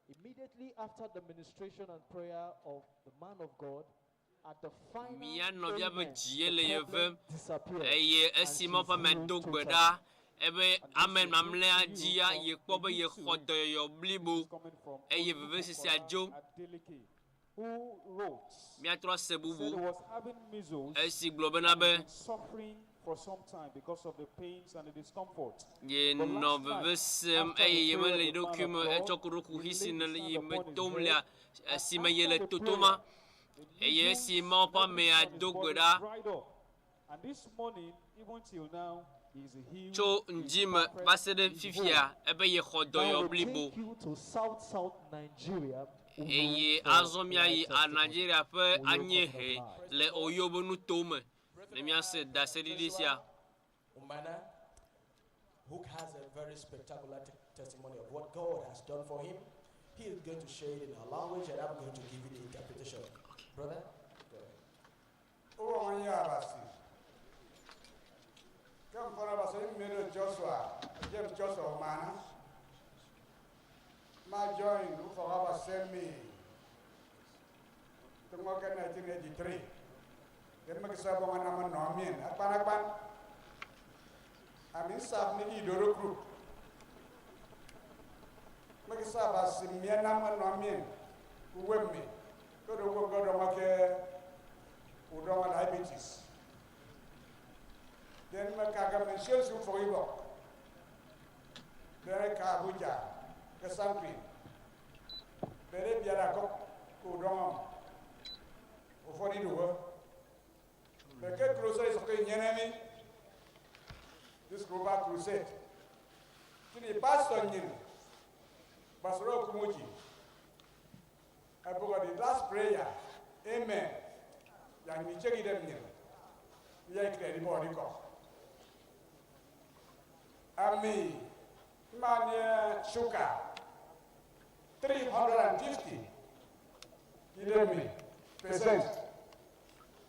Immediately after the ministration and prayer of the man of God, at the final mía nɔvia ƒe amen, dzie the le ye problem vem disappeared eye and esi she Mawu is ƒe amea healed do gbe totally. ɖa ebe amen mamlɛa dzia yekpɔ be yexɔ dɔyɔyɔ blibo eye vevesesea dzo. Adeleke, who wrote, Míatrɔ ase said he bubu was having measles esi gblɔ bena and be has been suffering for some time because of the pains and the discomfort. But yenɔ last night, veve sem after the eye prayer yemele of ye the man ɖokui of me God, etsɔ ku ɖo kuxi he si laid ne his le hand ye me upon his tom head, lea and esime ye after le the totoma prayer, the eye needles esi Mawu and ƒe amea everything on his do gbe body ɖa dried up. And this morning, even till now, he is healed, tso he is ŋdzi me perfect, va se ɖe he is fifia whole. ebe yexɔ Now dɔyɔ we blibo take you to South South Nigeria. eye Uyo for azɔ a míayi live testimony. Nigeria ƒe Uyo Covenant anyiehe Live. le Oyo be nutome ne míase ɖaseɖiɖi sia. Umana, who has a very spectacular testimony of what God has done for him. He is going to share it in our language, and I'm going to give you the interpretation. Brother, go ahead. Ụmụ onye Abasi. Ke mfọdụ Abasi mmiri Joshua, James Joshua Umana. Ma join ufọk Abasi mi. Tunggu ke 1983. Then makisa bonga nama Nomin, akpan akpan. Ami sab ni Idoro group. Makisa Abasi mi nama Nomin. Uwe mi. Kodo kodo make udọñọ diabetes. Then makaga mention su for ibok. Then ka Abuja, ke Sankri. Bere biara ko ko udọñọ. Ofoni duwo. Beke crusade is okay nyenemi. This global crusade. Kini pastor nyin. Pastor Okumuji. I forgot the last prayer. Amen. Yang ni chegi dem nyin. Ya ikre di body ko. Ami manye sugar 350 idemi percent.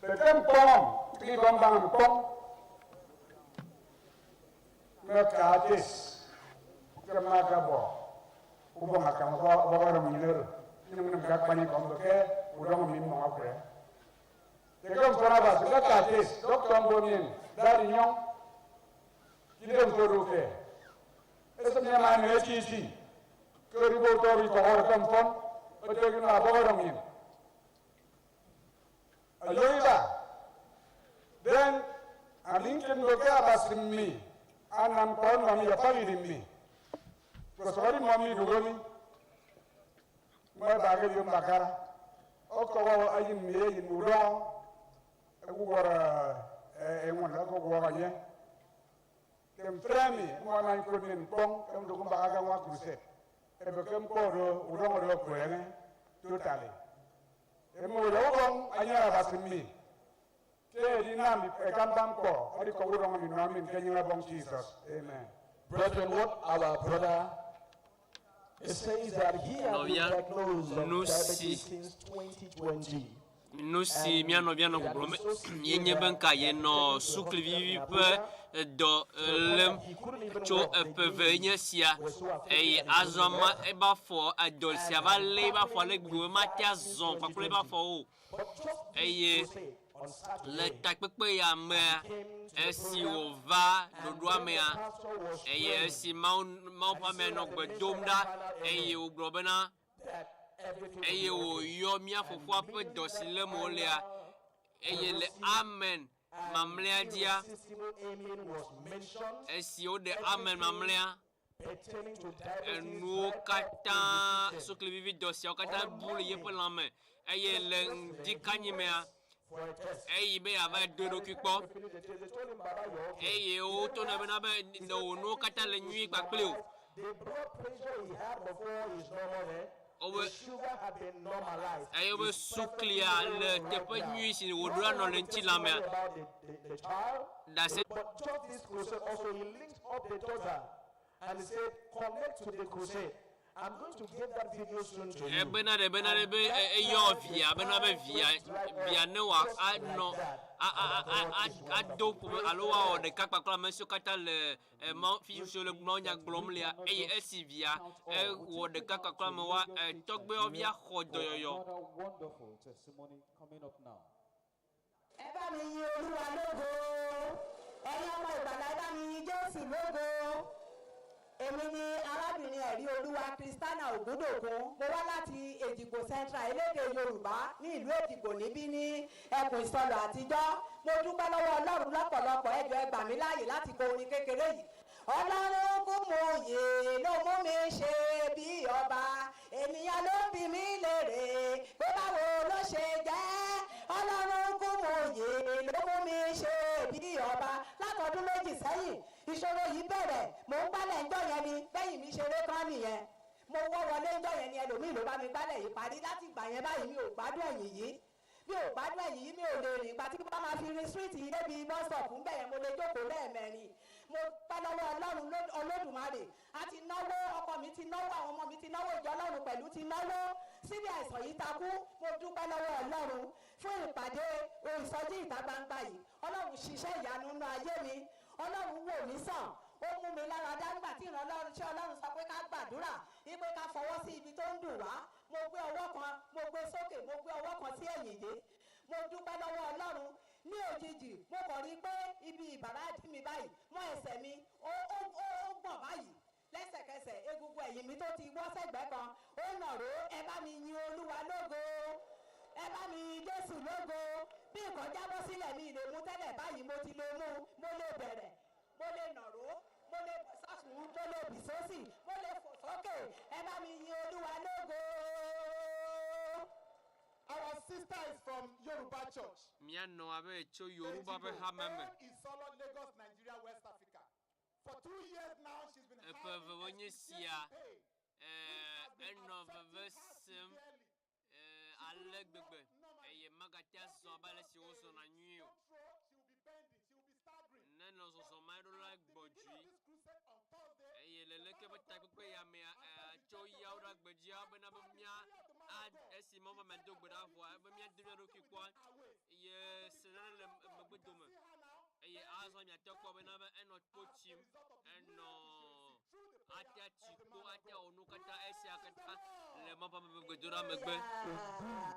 Beke mpong kli bambang mpong. Me ka this. Ke maga bo. Ubo ngakam bo bo ro minero. Ni mun ka pani ko beke udong mi mo akre. Teke mfana ba se ka this doctor mbonin dari nyong. Kidem to do ke. Eso mi ma ne chi chi. Ke ri bo to ri ko hor kom fon. O te na bo ro min. Ayoiba. Then amin ken go ke abasim mi. Anam kon mami ya family mi. Ko sori mami du go mi. Ma ba ke yo makara. O ko wa ayin mi yin mu do. E ku gora e ngon ko go ga ye. Kem frami mo na ko nin pong kem do ko ba ga wa crusade. E be kem ko do u do do ko ye totally. E mo do ko anya ba mi. Ke di na mi e kam bam ko odi ko u do mi no mi ke nyira bong Jesus. Amen. Brethren, what our brother it says that he had been Nɔvia, diagnosed of nu si diabetes since 2020. Nu si mía nɔvia nɔ gbɔgblɔm ye nye be ŋka yenɔ suklivivi ƒe dɔ lém tso eƒe eve nye sia eye azɔ ma ebe afɔ edɔ sia va lé ebe afɔ ale gbegbe be mate azɔ kpakple ebe afɔwo o. Eye le takpekpe ya mea, esi wòva ɖoɖoa mea, eye esi Mawu Mawu ƒe amea nɔ gbe dom ɖa eye wògblɔ bena eye wòyɔ mía fofoa ƒe dɔ si lém wolea, eye le amen mamlɛa dzia, esi woɖe amen mamlɛa, enuwo katã, suklivivi dɔ siawo katã bu le yeƒe lãme, eye le ŋdi kanyi mea, eyi be yeava do eɖokui kpɔ, eye woto nɛ bena be wò nuwo katã le nyuie kpakple o. Wobe, eye wobe suklia le teƒe nyui si wòɖo anɔ le ŋutilã mea. Ɖase. Ebena ɖe bena ɖe be eyɔ via bena be via via ne wòa anɔ a a a a ado ƒome alo woawɔ ɖeka kpakple ame siwo katã le Mawu fi siwo le mawunya gblɔm lea eye esi via ewɔ ɖeka kpakple amewoa tɔgbuiawo via xɔ dɔyɔyɔ. Ẹ bá mi yin Olúwa lógo. Ẹ̀yin ọmọ ìgbàlà ẹ bá mi yin Jésù lógo. Èmi ni arábìnrin ẹ̀rí Olúwa Christiana Ògúndòkun. Mo wá láti Èjìgbò Central elédè Yorùbá ní ìlú Èjìgbò níbí ní ẹkùn ìsọlọ̀ àtijọ́. Mo dúpẹ́ lọ́wọ́ Ọlọ́run lọ́pọ̀lọpọ̀ ẹ jọ̀ọ́ ẹ gbà mí láàyè láti kọ orin kékeré yìí. Ọlọ́run kú mo yè ló mú mi ṣe bí ọba. Ènìyàn ló ń bi mí léèrè pé báwo ló ṣe jẹ́. Ọlọ́run kú mo yè ló mú mi ṣe bí ọba. Látọdún méjì sẹ́yìn, ìṣòro yìí bẹ̀rẹ̀. Mò ń gbálẹ̀ ńjọ́ yẹn ni bẹ́yìn mi ṣeré kán nìyẹn. Mo wọ́ wọlé ńjọ́ yẹn ni ẹlòmíì ló bá mi gbálẹ̀ yìí parí. Láti ìgbà yẹn báyìí mi ò gbádùn ẹ̀yìn yìí. Mi ò gbádùn ẹ̀yìn yìí, mi ò lè rìn. Ìgbà tí mo bá máa fi rin street yìí débi bus stop ńbẹ̀ yẹn, mo lè jókòó lẹ́ẹ̀mẹrin. Mo dúpẹ́ lọ́wọ́ Ọlọ́run Olódùmarè. A ti náwó, ọkọ mi ti náwó, àwọn ọmọ mi ti náwó, ìjọ Ọlọ́run pẹ̀lú ti náwó. Síbi àìsàn yìí takú, mo dúpẹ́ lọ́wọ́ Ọlọ́run fún ìpàdé ìsọjí ìta gbangba yìí. Ọlọ́run ṣiṣẹ́ ìyanu nínú ayé mi. Ọlọ́run wò mí sàn. Ó mú mi lára dá nígbà tí ìránṣẹ́ Ọlọ́run sọ pé ká gbàdúrà, wípé ká fọwọ́ sí ibi tó ń dùn wá. Mo gbé ọwọ́ kan, mo gbé sókè, mo gbé ọwọ́ kan sí ẹ̀yìn yé. Mo dúpẹ́ lọ́wọ́ Ọlọ́run. Ní òjijì, mo kàn rí pé ibi ìbàrá ìdí mi báyìí, mọ́ ẹsẹ̀ mi, ó ó ó ó gbọ̀n báyìí. Lẹ́sẹ̀kẹsẹ̀, egungun ẹ̀yìn mi tó ti wọ́ sẹ́gbẹ̀ẹ́ kan, ó nàró. Ẹ bá mi yin Olúwa lógo. Ẹ bá mi yin Jésù lógo. Bí nǹkan jábọ́ sílẹ̀ mi lè mú tẹ́lẹ̀ báyìí, mo ti lè mú, mo lè bẹ̀rẹ̀, mo lè nàró, mo lè bọ̀ sọ́tùn, mo lè bì sósì, mo lè fò sókè. Ẹ bá mi yin Olúwa lógo. Our sister is from Yoruba Church. Mía nɔ abe tso Yoruba ƒe hame me. Isolo, Lagos, Nigeria, West Africa. For 2 years now, she's been Eƒe eve wonye sia, enɔ veve sem ale gbegbe eye magate azɔ abe ale si wozɔna nyuie o. Ne enɔ zɔzɔm eɖo la gbɔdzɔe eye le leke be takpekpe ya mea, tso yawo ɖe agbedzia bena be mía esi Mawu ƒe ame do gbe ɖa vɔa be míado mía ɖokui kpɔa ye se nane le megbe dome eye azɔ miate kpɔ bena be enɔ kpo tsim enɔ ate atsi kpo ate awɔ nu katã esia katã le Mawu ƒe ame ƒe gbedoɖa megbe.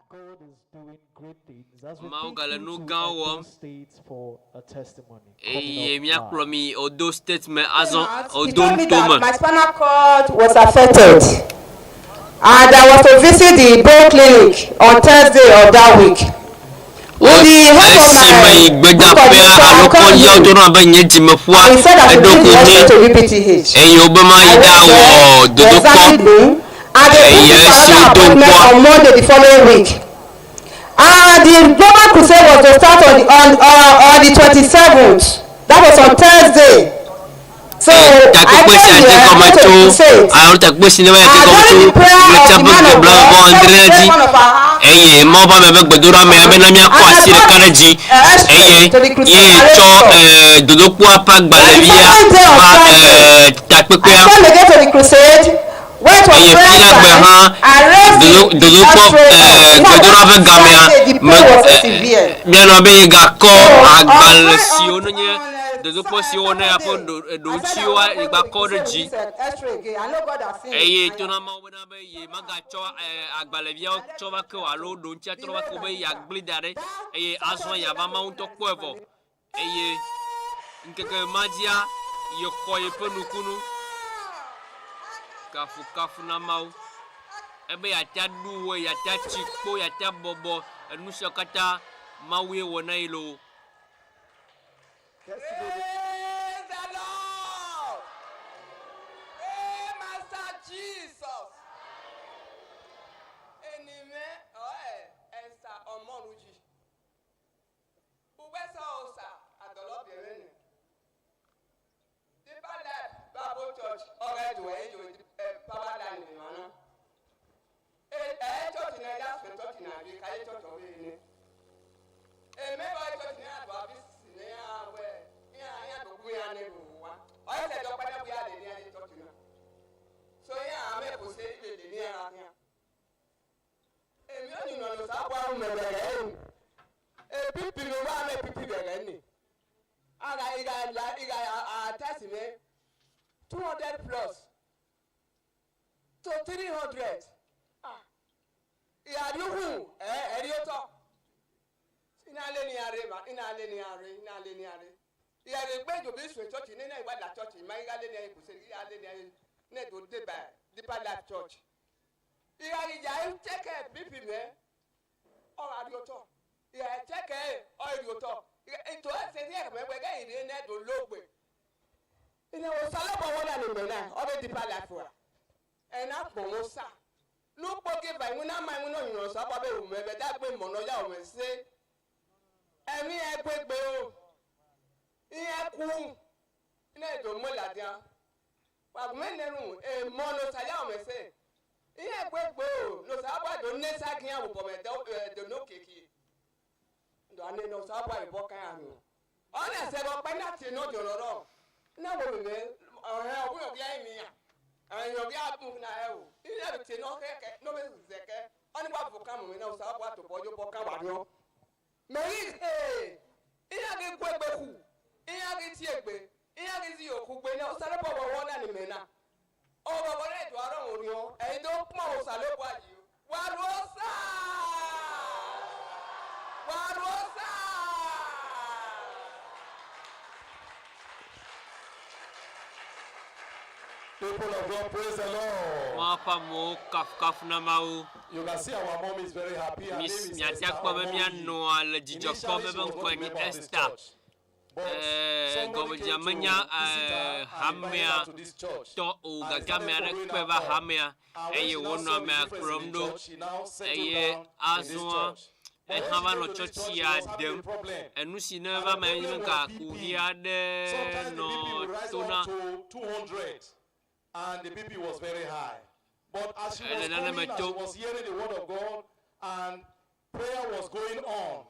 God is doing great things as we Mawu take gale you nu to gãwo Edo wɔm. State for a testimony coming Eye up míakplɔ live. mi yi Odo State me azɔ, He Odo told me nuto that me. my spinal cord was affected and I was to visit the bone clinic on Thursday of that week. With the help of Esi my meyi book gbedaƒea of alo I called kɔdziawo him dona abe nye dzimeƒua and he said I should eɖo bring ko the ne x-ray to UPTH. eye wobe mayi I went ɖawɔ there, they dodokpɔ examined me and they eye booked me for esi another wodo appointment ŋkua on Monday the following week. And the global crusade was to start on the, on, on the 27th. That was on Thursday. So I Takpekpe sia came dze here gɔme to tso crusade. alo takpekpe si ne va yi dze And gɔme during tso the prayer of ɣletia the ƒe man of bla God, vɔ adrea dzi one of our eye Mawu ƒe ame ƒe gbedoɖamea bena míakɔ And I asi ɖeka brought ɖe dzi x-ray eye to the crusade ye tsɔ arranged eh, dodokpɔa ƒe agbalẽvia And the following day on va Friday, eh, I takpekpea came again to the crusade, went for eye prayer fiɖagbe time, hã I raised dodo the dodokpɔ eh, gbedoɖa ƒe gamea me eh, míanɔ be yegakɔ agbalẽ siwo nenye dodokpɔ siwo ne yeaƒe ɖoŋutsiwoa yegbakɔ ɖe dzi eye to na Mawu bena be ye magatsɔ eh, agbalẽviawo tsɔ va ke o alo ɖoŋutsia trɔ va ke o be yeagblẽ da ɖe eye azɔ yeava Mawu ŋutɔ kpɔe vɔ eye ŋkeke ma dzia yexɔ yeƒe nukunu. Kafukafu na Mawu. Ebe yeate ɖu wɔ, yeate tsi kpo, yeate bɔbɔ, enu siawo katã Mawue wɔ na ye loo. Praise the Lord. Praise Master Jesus. Enime ɔɛ ɛsa ɔmɔnuji. Ugbɛsɛ ɔsa adɔlɔ biɛrɛ ne. Deeper Life Bible Church ɔrɛ do ɛyɛ do ɛ power line mi mana. Ɛ ɛ church na ɛyà sɛ church na bi kaye church ɔbɛ yi ne. Eme bɔ church na ado abi sisi ne ya wɛ ya ya do ku ya ne do wa. Ɔyɛ sɛ dɔkpɛ ne bu ya de ne ya church na. So ya ame ko se ibe de ne ya ya. Èmi ò ní nọ̀nà sábà ń mẹ̀rẹ̀ ẹ̀ ń. Epipi mi wá mẹ́ pipi bẹ̀rẹ̀ ni. Ara ìgbà ìgbà àtẹ́sí mi 200 plus to 300. Ìyàdúhù ẹ̀ ẹ̀rí ó tọ̀. Iná lé ní aré mà iná lé ní aré iná lé ní aré. Ìyàdí gbẹ́jọ bí sùn church ní náà ìwádà church ìmọ̀ ìyá lé ní ayé kò sí ìyá lé ní ayé ní ètò débà Deeper Life Church. Ìyá ìjà ń tẹ́kẹ̀ bíbí mẹ́ ọ̀rọ̀ àdìọ́tọ̀. Ìyá tẹ́kẹ̀ ọ̀rọ̀ ètò ẹ̀sẹ̀ ní ẹ̀rọ ẹ̀wẹ̀ gẹ́yìn ní ẹ̀dùn lóògbé. Ìnáwó sálọ́bọ̀ wọn náà nìgbẹ́ náà ọbẹ̀ Deeper Life wa. Ẹ̀ná pọ̀ wọn sá. Nukpɔ ke ba ìmú náà máa ìmú náà yìnyín sọ abọ́ bẹ́ẹ̀ wù mẹ́ bẹ́ẹ̀ dàgbé mọ̀nà yà wù mẹ́ sé. Ẹ̀mí ẹ̀ gbégbé o. Ìyẹn kú. Iná ètò mọ́làdíà. Wàgùnmẹ́ nẹ́rù ẹ̀ mọ́ ló sa yà wù mẹ́ sé. Ìyẹn gbégbé o. Ló sọ abọ́ àdó ní ságìyàn àwòbọ̀ mẹ́ dẹ́ dò kéèké. Ndò àná ló sọ abọ́ àyẹ̀bọ̀ káyà nù. Ọ̀nà ẹ̀sẹ̀ bọ̀ pẹ́ náà tì náà dòrò rọ̀. Iná wò mí ọ̀hẹ́ ọ̀bùyọ̀ bí ayé mi yà. Ẹ̀yàn bí abùn náà ẹ̀ wò. Ilé ẹ̀ tì náà kẹ́kẹ́ náà bẹ̀ zẹ̀kẹ́. Ọ̀nì wà fò ká mọ̀ mí náà sọ abọ́ àtòbọ̀ yóò bọ̀ ká wà ní ọ́. Mẹ̀rí ee ìyá kí kú egbe kù ìyá kí tí egbe ìyá kí tí òkú gbe náà sálọ́pọ̀ wọ̀ wọ́n náà ní mẹ́ná. Ọ̀rọ̀ wọlé ètò àárọ̀ òní ọ́ ẹ̀yin tó pọ̀ ò sálọ́pọ̀ àyè wà ló sá wà ló sá. People of God, praise the Lord. Mawu ƒe amewo kafukafu na Mawu. You can see our mom is very happy. Her name Mi is miate Esther akpɔ be Omoyi. míanɔa le dzidzɔ kpɔm Initially, be she was ŋkɔe not a nye member of this Esther. church. But Eh, somebody gɔmedzea came to menya visit her eh, and invited hamea her to this church. tɔ o And gake started ame aɖe following kpe her va up. hamea And when eye she now wònɔ saw the amea difference kplɔm in the ɖo church, she now settled eye down in this azɔa church. But when ehã she va came nɔ to this church, she tsɔtsia was having dem. a problem. Enu si ne And va the me nye problem ka was kuxi BP. aɖe Sometimes the nɔ BP would rise tona. up to 200, and the BP was very high. But as she was Ele nane coming, me as she to. was hearing the word of God, and prayer was going on,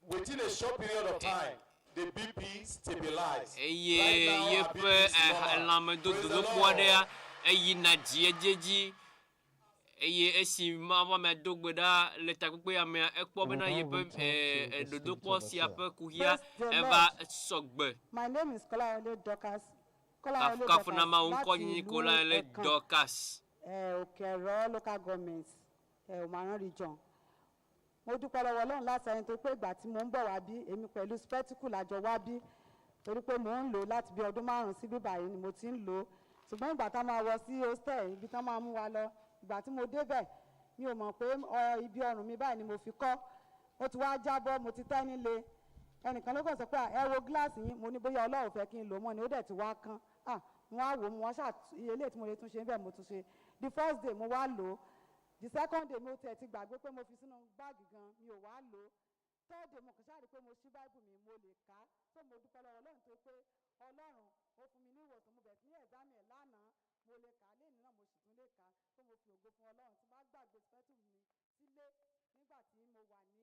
within a short period of time, the BP stabilized. eye Right now, her yeƒe BP is normal. lãmedo Praise the dodokpɔ Lord. aɖea eyina dzi edziedzi eye esi Mawu amea do gbe ɖa le takpekpe amea ekpɔ bena yeƒe eh, dodokpɔ sia ƒe kuxia Praise the eva Lord. sɔgbe. My name is Kolawole Dorcas. Kolawole Kafukafu na Dorcas Mawu ŋkɔ láti nyinyi ìlú Kolawole Ẹ̀kan, Dorcas. Òkè-Ẹ̀rọ local government, Òmàrán region. Mo dúpẹ́ lọ́wọ́ Ọlọ́run láti ẹni tó pé ìgbà tí mò ń bọ̀ wá bí èmi pẹ̀lú spectacle àjọ wá bí torí pé mò ń lò ó láti bí ọdún márùn-ún sí bíbá yìí ni mo ti ń lò ó. Ṣùgbọ́n ìgbà tá máa wọ sí hostel ibi tá máa mú wa lọ ìgbà tí mo débẹ̀ mi ò mọ̀ pé ibi ọrùn mi báyìí ni mo fi kọ́. Ó ti wá jábọ́ mo ti tẹ́ nílé ẹnìkan ló kàn sọ pé "À, ẹ wo gíláàsì yín mo ní bóyá Ọlọ́run fẹ́ kí n lò ó mọ́ ni ó dẹ̀ ti wá kán ah mo wá wò ó mo wá ṣáà iye eléyìí tí mo lè tún ṣe bẹ́ẹ̀ mo tún ṣe the first day mo wá lò ó the second day mo tiẹ̀ ti gbàgbé pé mo fi sínú báàgì gan mi ò wá lò ó third day mo kàn ṣáà rí pé mo ṣí báìbù mi mo lè kà á tó mo dúpẹ́ lọ́wọ́ Ọlọ́run tó pé Ọlọ́run ó fún mi ní ìwòsàn mo bẹ̀rẹ̀ sí ní ẹ̀dámì ẹ̀ lánàá mo lè kà á lénìí náà mo sì tún lè kà á tó mo fi ògo fún Ọlọ́run tí bá gbàgbé spẹ́tù mi sílé nígbà tí mo wà ní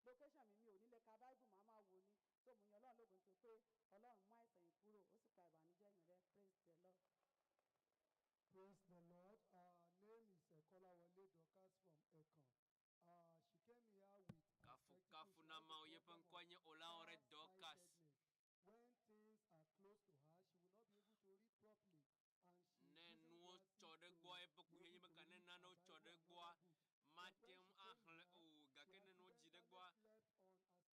location mi mi ò ní lè ka báìbù màá máa wò ni tó mo yan Ọlọ́run lógo tó pé Ọlọ́run mú àìsàn yìí kúrò ó sì pa ìbànújẹ́ yìí rẹ́. Praise the Lord. Praise the Lord. Our name is Kolawole Dorcas from Ekon. She came here with her spectacles. Kafukafu She na has a Mawu yeƒe problem ŋkɔe of nye Olaore Dorcas. farsightedness. When things are close to her, she will not be able to read properly. And she Ne is using nuwo tsɔ glasses ɖe to gbɔa eƒe be kuxi able nye be to ka ne read her nanewo tsɔ Bible ɖe and gbɔa other books. But mate when ŋu she came axlẽ here, o she gake ne nuwo dzi ɖe accidentally gbɔa slept on her spectacle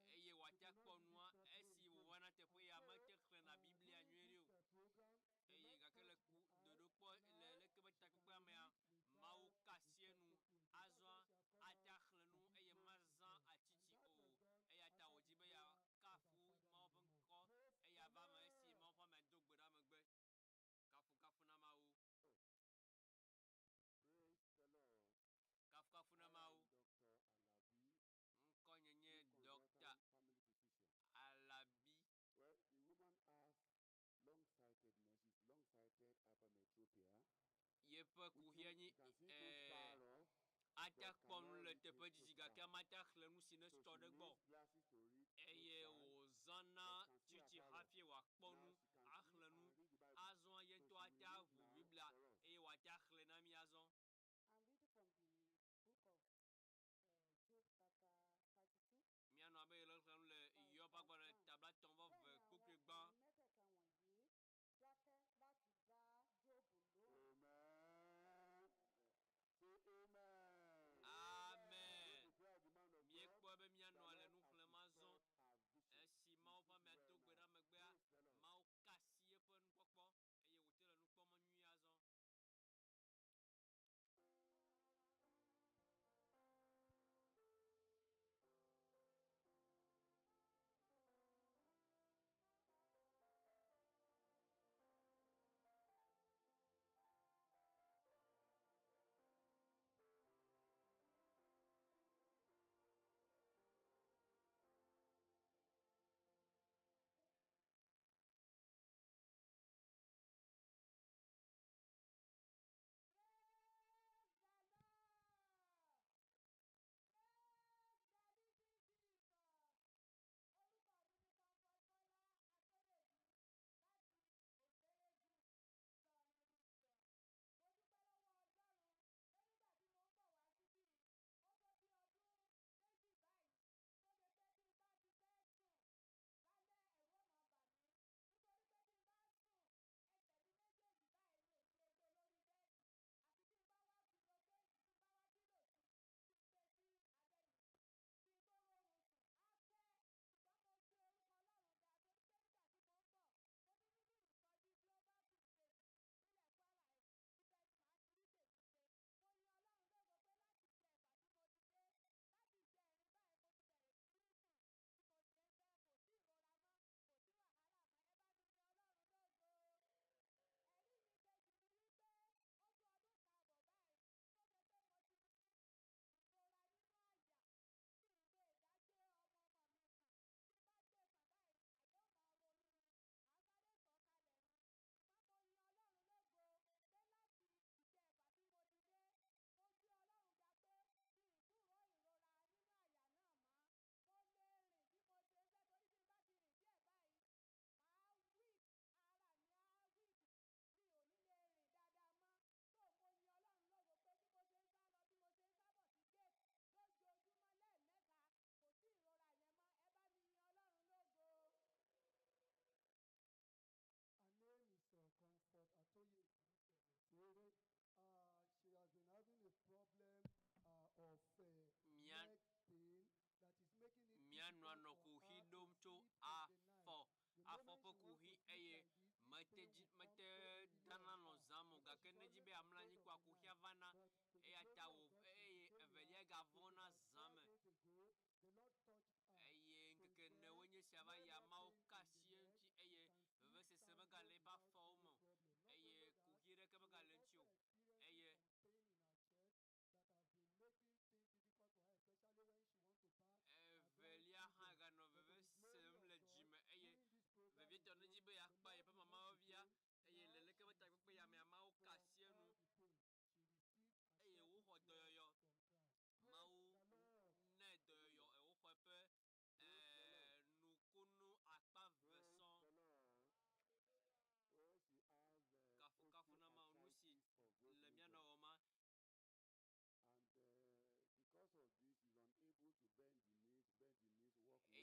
and then eye she wòate could akpɔ not use nua it properly esi again. wòva na teƒe And ya so, mete xlẽna Biblia during nyuie this ɖe o. program, the Eye Lord gake le touched ku the eyes. dodokpɔ le Now leke be she takpekpea can mea read Mawu without ka the asi enu spectacle again. That's azɔa why she has come ate out axlẽ to nu give eye glory to mazã God. And atsitsi that o was done eya ta after wòdzi the be prayer yeakafu of our Father Mawu in ƒe the Lord. ŋkɔ Praise eye the ava me esi Lord. Mawu ƒe amea do gbe ɖa megbe. Kafukafu na Mawu. Praise the Lord. Kafukafu na I am Mawu. Dr. Alabi, Ŋkɔnye nye the Dr. consultant family physician. Alabi. Well, the woman has long-sightedness, is long-sighted hypermetropia, Yeƒe which kuxia means nye she can see things ɛɛ far off, ate but akpɔ nu cannot le read teƒe things didi close gake by. mate axlẽ nu si ne So tsɔ she ɖe gbɔ needs glasses to read close eye by, wòzãna but can see tsitsi afar off. hafi wòakpɔ Now nu she can see axlẽ and nu. read the Bible. Azɔa ye So ŋutɔ she ate will read aʋu now Biblia for us. eye wòate axlẽ na mí azɔ. I'm reading from the book of Job chapter 32, Míanɔ abe le xlẽm le verse Hiob ƒe agbalẽ 1. tabla tɔ̃ vɔ Bẹ́ẹ̀ ve ni àwọn kpukpui gbã. ọkùnrin mẹ́tẹ̀ẹ̀ta wọ̀nyí dákẹ́ láti dá Jóòbù lóhùn. Amen. Say amen. Amen. The prayer of the man of God, Míekpɔe be the míanɔ le Lord nu has xlẽm azɔ. restored her vision. Esi She Mawu ƒe sees amea well do gbe now. ɖa megbea, Praise the Lord. Mawu ka asi eƒe nukpɔkpɔ eye wòte le nu kpɔm nyuie azɔ. Her name is Comfort Atoye Otere. She has been having a problem of Mía leg pain that is making it míanɔ difficult nɔ for kuxi her ɖom to tso sleep in the night. afɔ The afɔ moment ƒe she wants kuxi to sleep eye like this, this mete pain dzi will come mete so near dana nɔ her zãm o because gake she's ne edzi always be yeamlɔ anyi afraid of kpoa the kuxia night. vana But to the eya ta glory wò of God, she eye came evelia here gavɔ̃na it is about zã 4 me days ago. The Lord touched her. eye Since ŋkeke then, newoe nye sia va no yia more Mawu pain ka in asi the eŋuti neck. She eye can see vevesese sound megale well eƒe without afɔwo any me o problem. Not eye only that, kuxi ɖeke she was megale also eŋuti o experiencing eye some pain in her chest that has been making things difficult for her, especially when she wants to pass her evelia hã grandchildren. ganɔ But to veve the glory sem of le God, dzime eye during this program vevietɔ in ne edzi Job, be the yeakpa Lord yeƒe healed mamavia the pain. eye le Now leke be she is takpekpe ya mea free Mawu ka from asi enu all the pain. She received her eye second wòxɔ cure dɔyɔyɔ from Christ. Praise Mawu the Lord.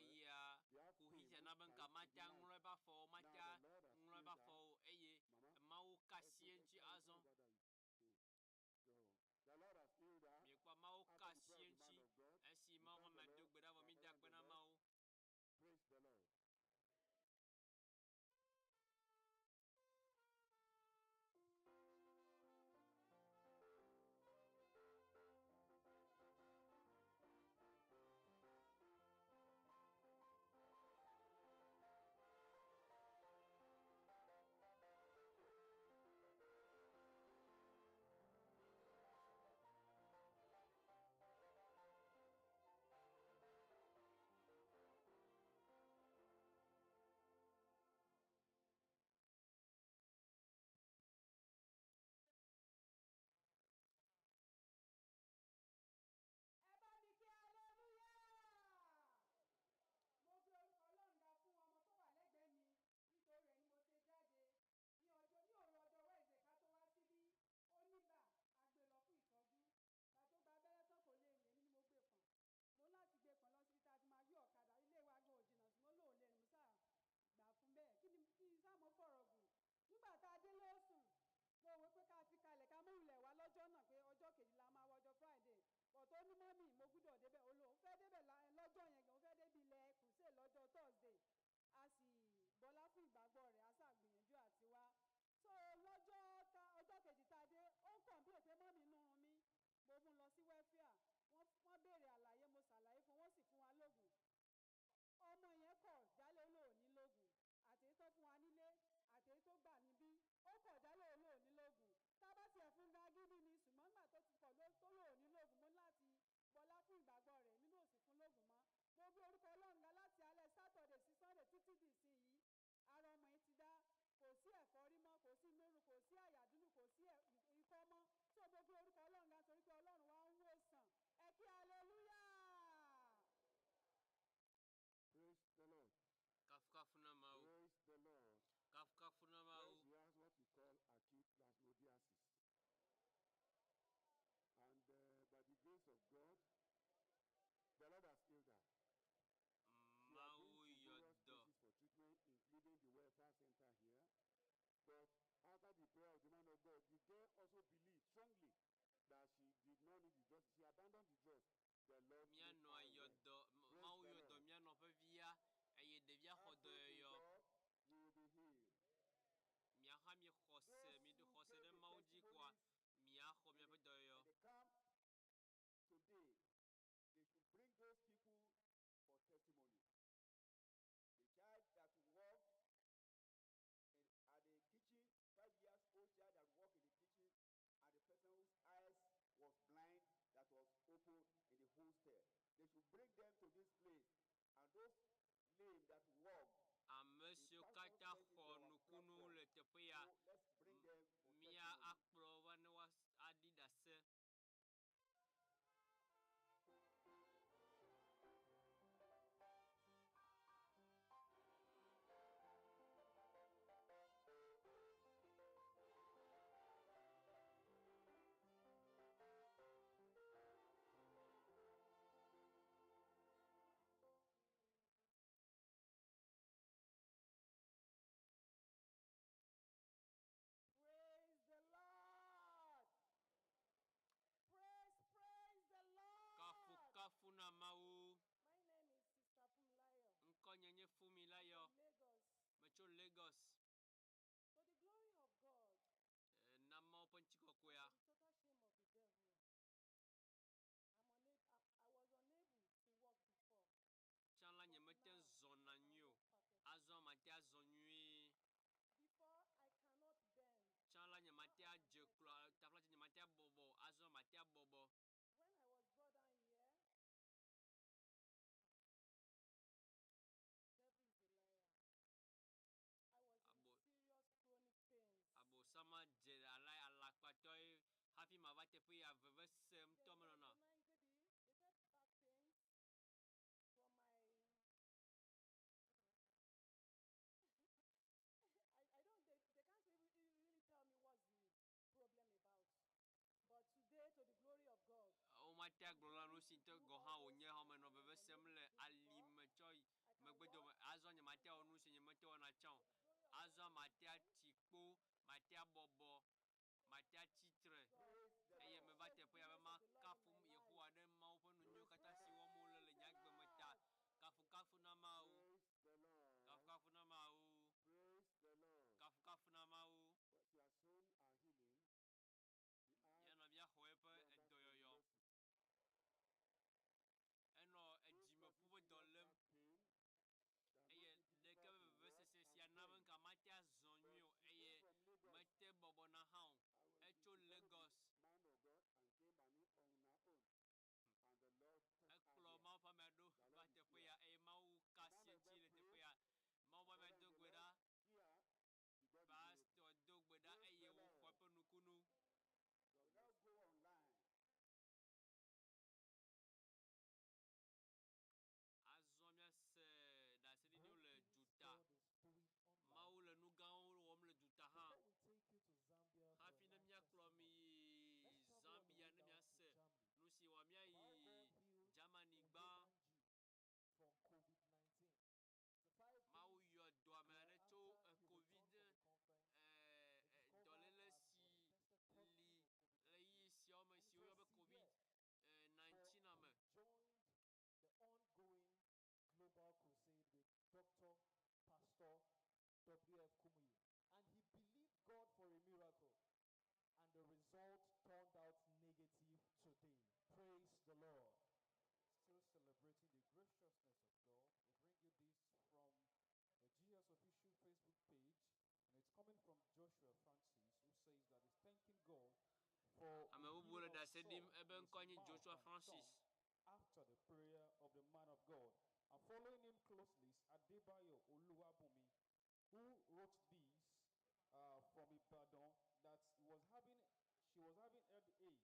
Eya kuxi sia na be ŋka matea ŋlɔ eƒe afɔwo, matea ŋlɔ eƒe afɔwo eye Mawu ka asi eŋuti azɔ. Miekpɔ Mawu ka asi eŋuti esi Mawu ƒe ame do gbe ɖa vɔ mída akpe na Mawu. Ẹ bá mi kí hallelujah! Mo fi orúkọ Ọlọ́run ga fún ọmọ tó wà lẹ́gbẹ̀ẹ́ mi nítorí rẹ̀ ni mo ṣe jáde ní ọjọ́ ní òru ọjọ́ Wednesday ká tó wá síbí. Ó níbà, a gbé lọ fún ìtọ́jú. Gbà tó gba abẹ́rẹ́ tán kò lè rìn, èmi ni mo gbé pọ̀n. Mo láti gbé pọ̀n lọ síbi tá a ti máa gbé ọ̀kadà. Ilé wa gan ò jìnnà ṣùgbọ́n lóò lè rìn, mo ṣáà gbà fún bẹ́ẹ̀. Kí ni kí n sá mo fọ̀rọ̀ gùn. Nígbà tá a délé ó sùn, mo wò pé ká fi kalẹ̀ ká mú ilẹ̀ wá lọ́jọ́ náà pé ọjọ́ kejì la máa wọ ọjọ́ Friday. But ó ní mọ́mì mo gbúdọ̀ débẹ̀, ó lóun fẹ́ débẹ̀ lọ́jọ́ yẹn gan, ó fẹ́ débi ilẹ̀ crusade lọ́jọ́ Thursday. A sì bọlá fún ìgbàgbọ́ rẹ̀, a sá gbìyànjú àti wá. So lọ́jọ́ ta ọjọ́ kejì tá a dé, ó ń complain pé mọ́mì inú run mí. Mo mú un lọ sí welfare, wọ́n béèrè àlàyé, mo ṣàlàyé fún wọn, wọ́n sì fún wa lóògùn. Ọmọ yẹn kọ̀ jálẹ̀ ó lóun ò ní lóògùn. Àtèyí tó fún wa nílé, àtèyí tó gbà níbí, ó kọ̀ jálẹ̀ ó lóun ò ní lóògùn. Tá bá tiẹ̀ fún gan agídí ni, ṣùgbọ́n nígbà tó ti kọ̀ ló tó lóun ò ní lóògùn, mo ní láti bọlá fún ìgbàgbọ́ rẹ̀, èmi náà ò sì fún lóògùn mọ́. Mo gbé orúkọ Ọlọ́run ga láti alẹ́ Saturday sí Sunday títí di ìsinyìí. Ara ọmọ yìí ti dá, kò sí ẹ̀fọ́rí mọ́, kò sí inú rírun, kò sí àyà dúdú, kò sí ikọ́ mọ́. So mo gbé orúkọ Ọlọ́run ga torí pé Ọlọ́run wa ń wò sàn. Ẹ kí hallelujah! Praise the Lord. Kafukafu na Mawu. Praise the Lord. Kafukafu na Mawu. Yes, he has what we call acute plasmodiasis. And by the grace of God, the Lord has healed her. She has Mawu been to yɔ various dɔ. places for treatment, including the welfare center here. But after the prayer of the man of God, the girl also believed strongly that she did not need the drugs. She abandoned the drugs. The Lord made Míanɔ her yɔ well. dɔ, Praise Mawu the yɔ dɔ Lord. míanɔ ƒe via eye ɖevia xɔ Have faith in dɔyɔyɔ. God, you will be healed. Miaxa miexɔ se, Those miɖo who xɔse gave ɖe the Mawu dzi koa, testimonies miaxɔ miaƒe dɔyɔyɔ. in the camp today, they should bring those people for testimony. The child that worked at the kitchen, 5 years old child that worked in the kitchen, and the person whose eyes was blind that was open in the hostel. They should bring them to this place, and those lame that walked, Ame siwo katã xɔ nukunu le teƒe ya, mía akplɔ wo va ne woaɖi ɖase. Praise the Lord. Praise, praise the Lord. Kafukafu na Mawu. My name is Sister Funmilayo Ŋkɔnye nye Funmilayo. from Lagos. Metso Lagos. To the glory of God, Na Mawu ƒe ŋutikɔkɔea. to the total shame of the devil. I was unable to walk before. Tsã la nyemete ŋu zɔna nyuie o. Azɔ mate azɔ nyuie. Before I cannot bend. Tsã la nyemate adze klo, taflatse nyemate abɔbɔ o. Azɔ mate abɔbɔ. When I was brought down here, devil is a liar. I was in serious chronic pains. Abosama dze ala alakpatɔe hafi mava teƒe ya veve se ŋutɔ They menɔna. diagnosed maybe they said back pains from my I don't they can't really, really tell me what's the problem about. But today, to the glory of God, Womate Mete agblɔ na nu si ŋutɔ gɔ̃ hã wònye hã menɔ veve sem le alime tsɔ yi megbedome. Azɔ nyemate awɔ nu si nyemete wɔna tsã o. Azɔ mate ati kpo, mate abɔbɔ, mate atsitre eye meva teƒe ya be makafu Yehowa ɖe Mawu ƒe nu nyuiwo katã si wɔm wole le nye agbe me ta. Kafukafu na Mawu. Kafukafu na Mawu. Kafukafu na Mawu. Mía nɔvia xɔ eƒe edɔyɔyɔ. Enɔ edzimeƒu ƒe dɔ lém eye ɖeke be vevesese sia na be ŋka mate azɔ nyuie o eye mete bɔbɔna hã o. Etso Lagos. Ekplɔ Mawu ƒe amea ɖo va teƒe ya eye Mawu ka asi edzi le teƒe ya. Mawu ƒe amea do gbe ɖa. Pastɔ do gbe ɖa eye wòxɔ eƒe nukunu. Azɔ míase ɖaseɖiɖiwo le duta. Mawu le nu gãwo wɔm le duta hã. Hafi ne míakplɔ mi yi Zambia ne míase nu si wɔm míayi Germany gbã. Mawu yɔ dɔ ame aɖe tso Covid dɔléle si li le ɣeyiɣi siawo me si woyɔ be Covid 19 me. The ongoing global crusade with Dr. Pastor W.F. Kumuyi. And he believed God for a miracle. And the result turned out negative today. Praise the Lord. Still celebrating the graciousness of God, we bring you this from the GS official Facebook page, and it's coming from Joshua Francis, who says that he's thanking God for Ame bubu le healing of ɖase ɖim Saul ebe in his ŋkɔe nye mouth Joshua and Francis. tongue after the prayer of the man of God. And following him closely is Adebayo Oluwabumi, who wrote this from Ibadan that he was having, she was having headache.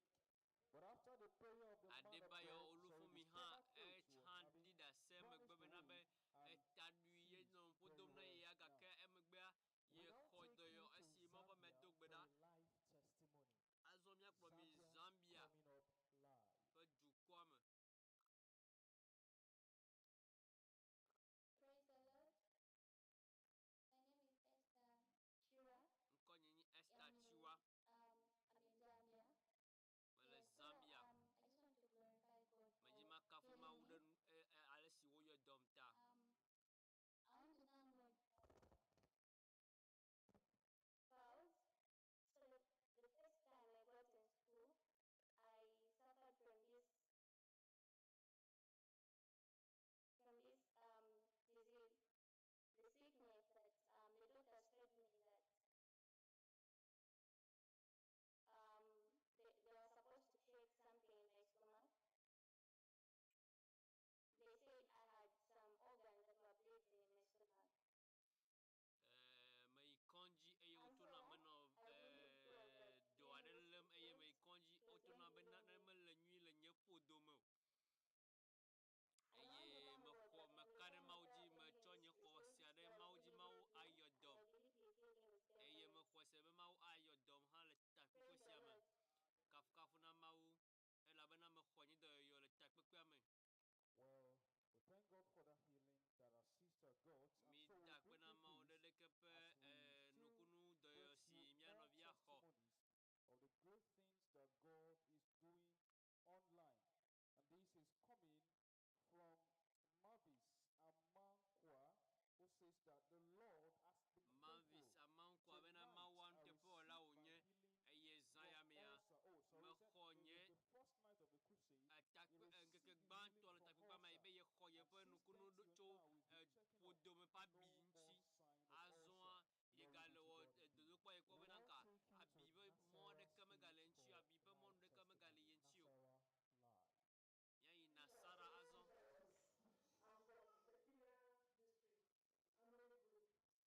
But after the prayer of the man of Adebayo God, sorry, the Olufumi hã stomach ache she was hã having ɖi ɖase megbe vanished bena be away and etaɖui she ye is nɔ ƒo very dom na well ye ya now. gake emegbea We now yexɔ take dɔyɔ you to esi Mawu ƒe ame Zambia do gbe for ɖa. a live testimony. Azɔ míakplɔ mi Zambia Zambia coming up live. ƒe dukɔa me. Praise the Lord. My name is Esther Chira. Ŋkɔnye nye Esther I'm in, Chiwa. I'm in Zambia. Mele Yeah, so Zambia. I just want to glorify God Medzi for makafu healing Mawu me. ɖe nu e e ale si woyɔ dɔm ta. I want to thank God for piles. So the first time I got in school, I suffered from this disease, the sickness that the doctors told me that they were supposed to check something in my stomach. They said I had some organs that were bleeding in my stomach. E meyi kɔdzi eye And wotona so menɔ I believed God that dɔ when aɖe He lém eye meyi went kɔdzi to wotona attend be to nane me, mele nyuie le nye ƒodome o. and I want to Eye thank God mexɔ that meka from the ɖe time Mawu the dzi prayer of metsɔ angels nye is xɔ going sia to ɖe God Mawu dzi healing Mawu me, ayɔ dɔm. and I believe His healing is Eye permanent. mexɔ se be Mawu ayɔ dɔm hã le takpekpe Praise the sia me. Lord. Kafukafu na Mawu elabena mexɔ nye dɔyɔyɔ le takpekpea me. Well, we thank God for that healing that our sister got. And so we Mída akpe bring na you Mawu ɖe this leke ƒe as we still nukunu dɔyɔyɔ get si you mía more nɔvia xɔ. testimonies of the great things that God is doing online. And this is coming from Mavis Amankwa, who says that the Lord has been Mavis faithful. Amankwa bena Tonight Mawua I nuteƒewɔla received my wònye healing eye zã from ya mea ulcer. Oh, sorry, he said mexɔ it nye was the first night of the crusade. He etakpe received ŋkeke the healing gbãtɔ le from takpekpea me ulcer. be yexɔ And yeƒe since nukunu then ɖo till tso now, we've been checking up. ƒodome ƒe No abi more ŋuti. sign of Azɔa ulcer. Glory yegale be to wɔ God indeed. dodokpɔ yi kpɔ We bena now ŋka take you abi to ƒe mɔ Nasarawa aɖeke megale State ŋuti o, for abi ƒe live mɔnu ɖeke megale testimony. ye ŋuti o. Nasarawa live. Míayi Nasara azɔ. I'm from the Kenya district, Amele Group.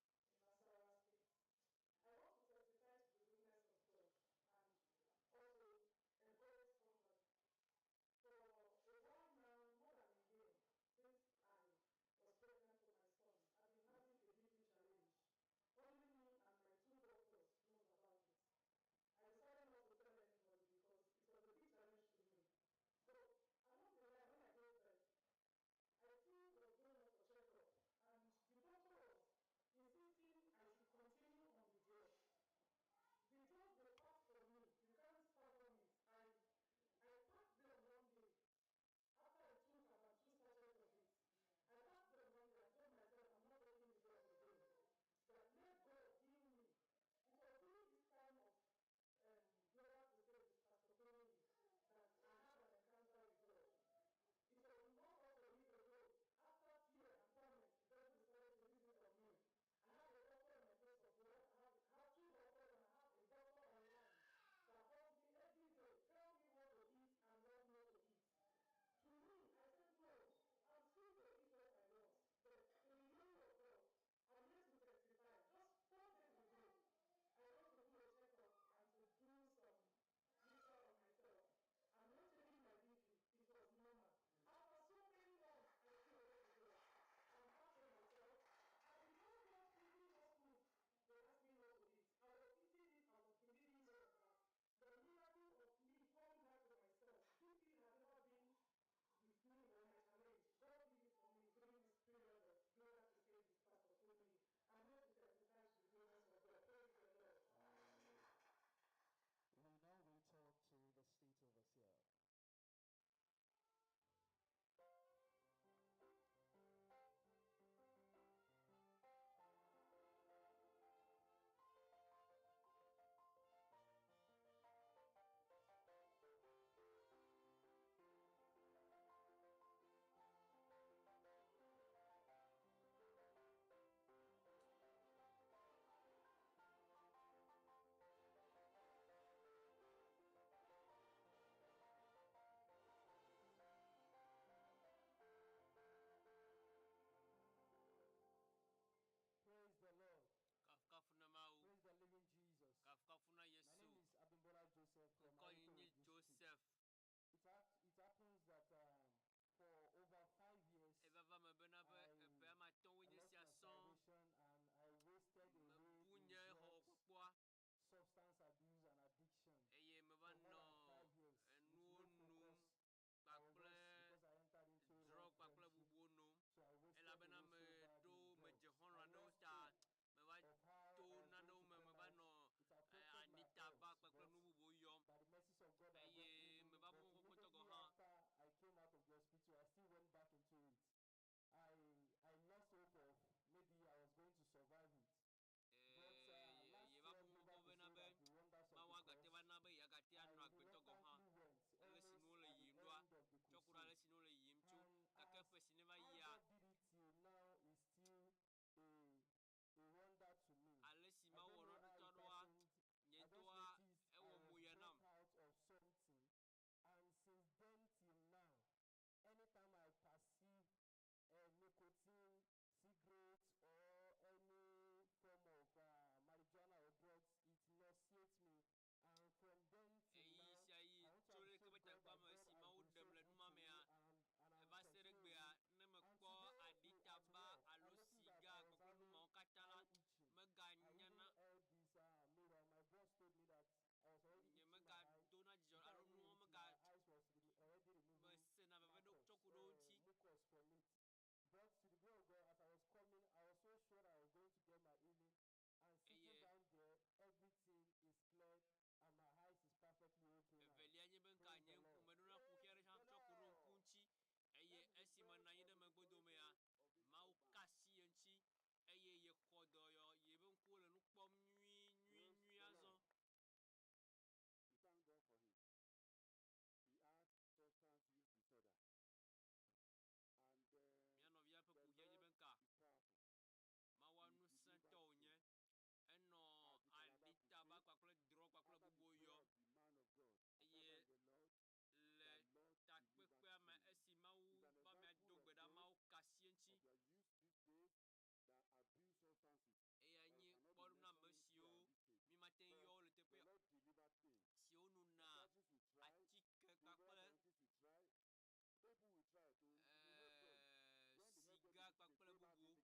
siga kpakple bubuwo.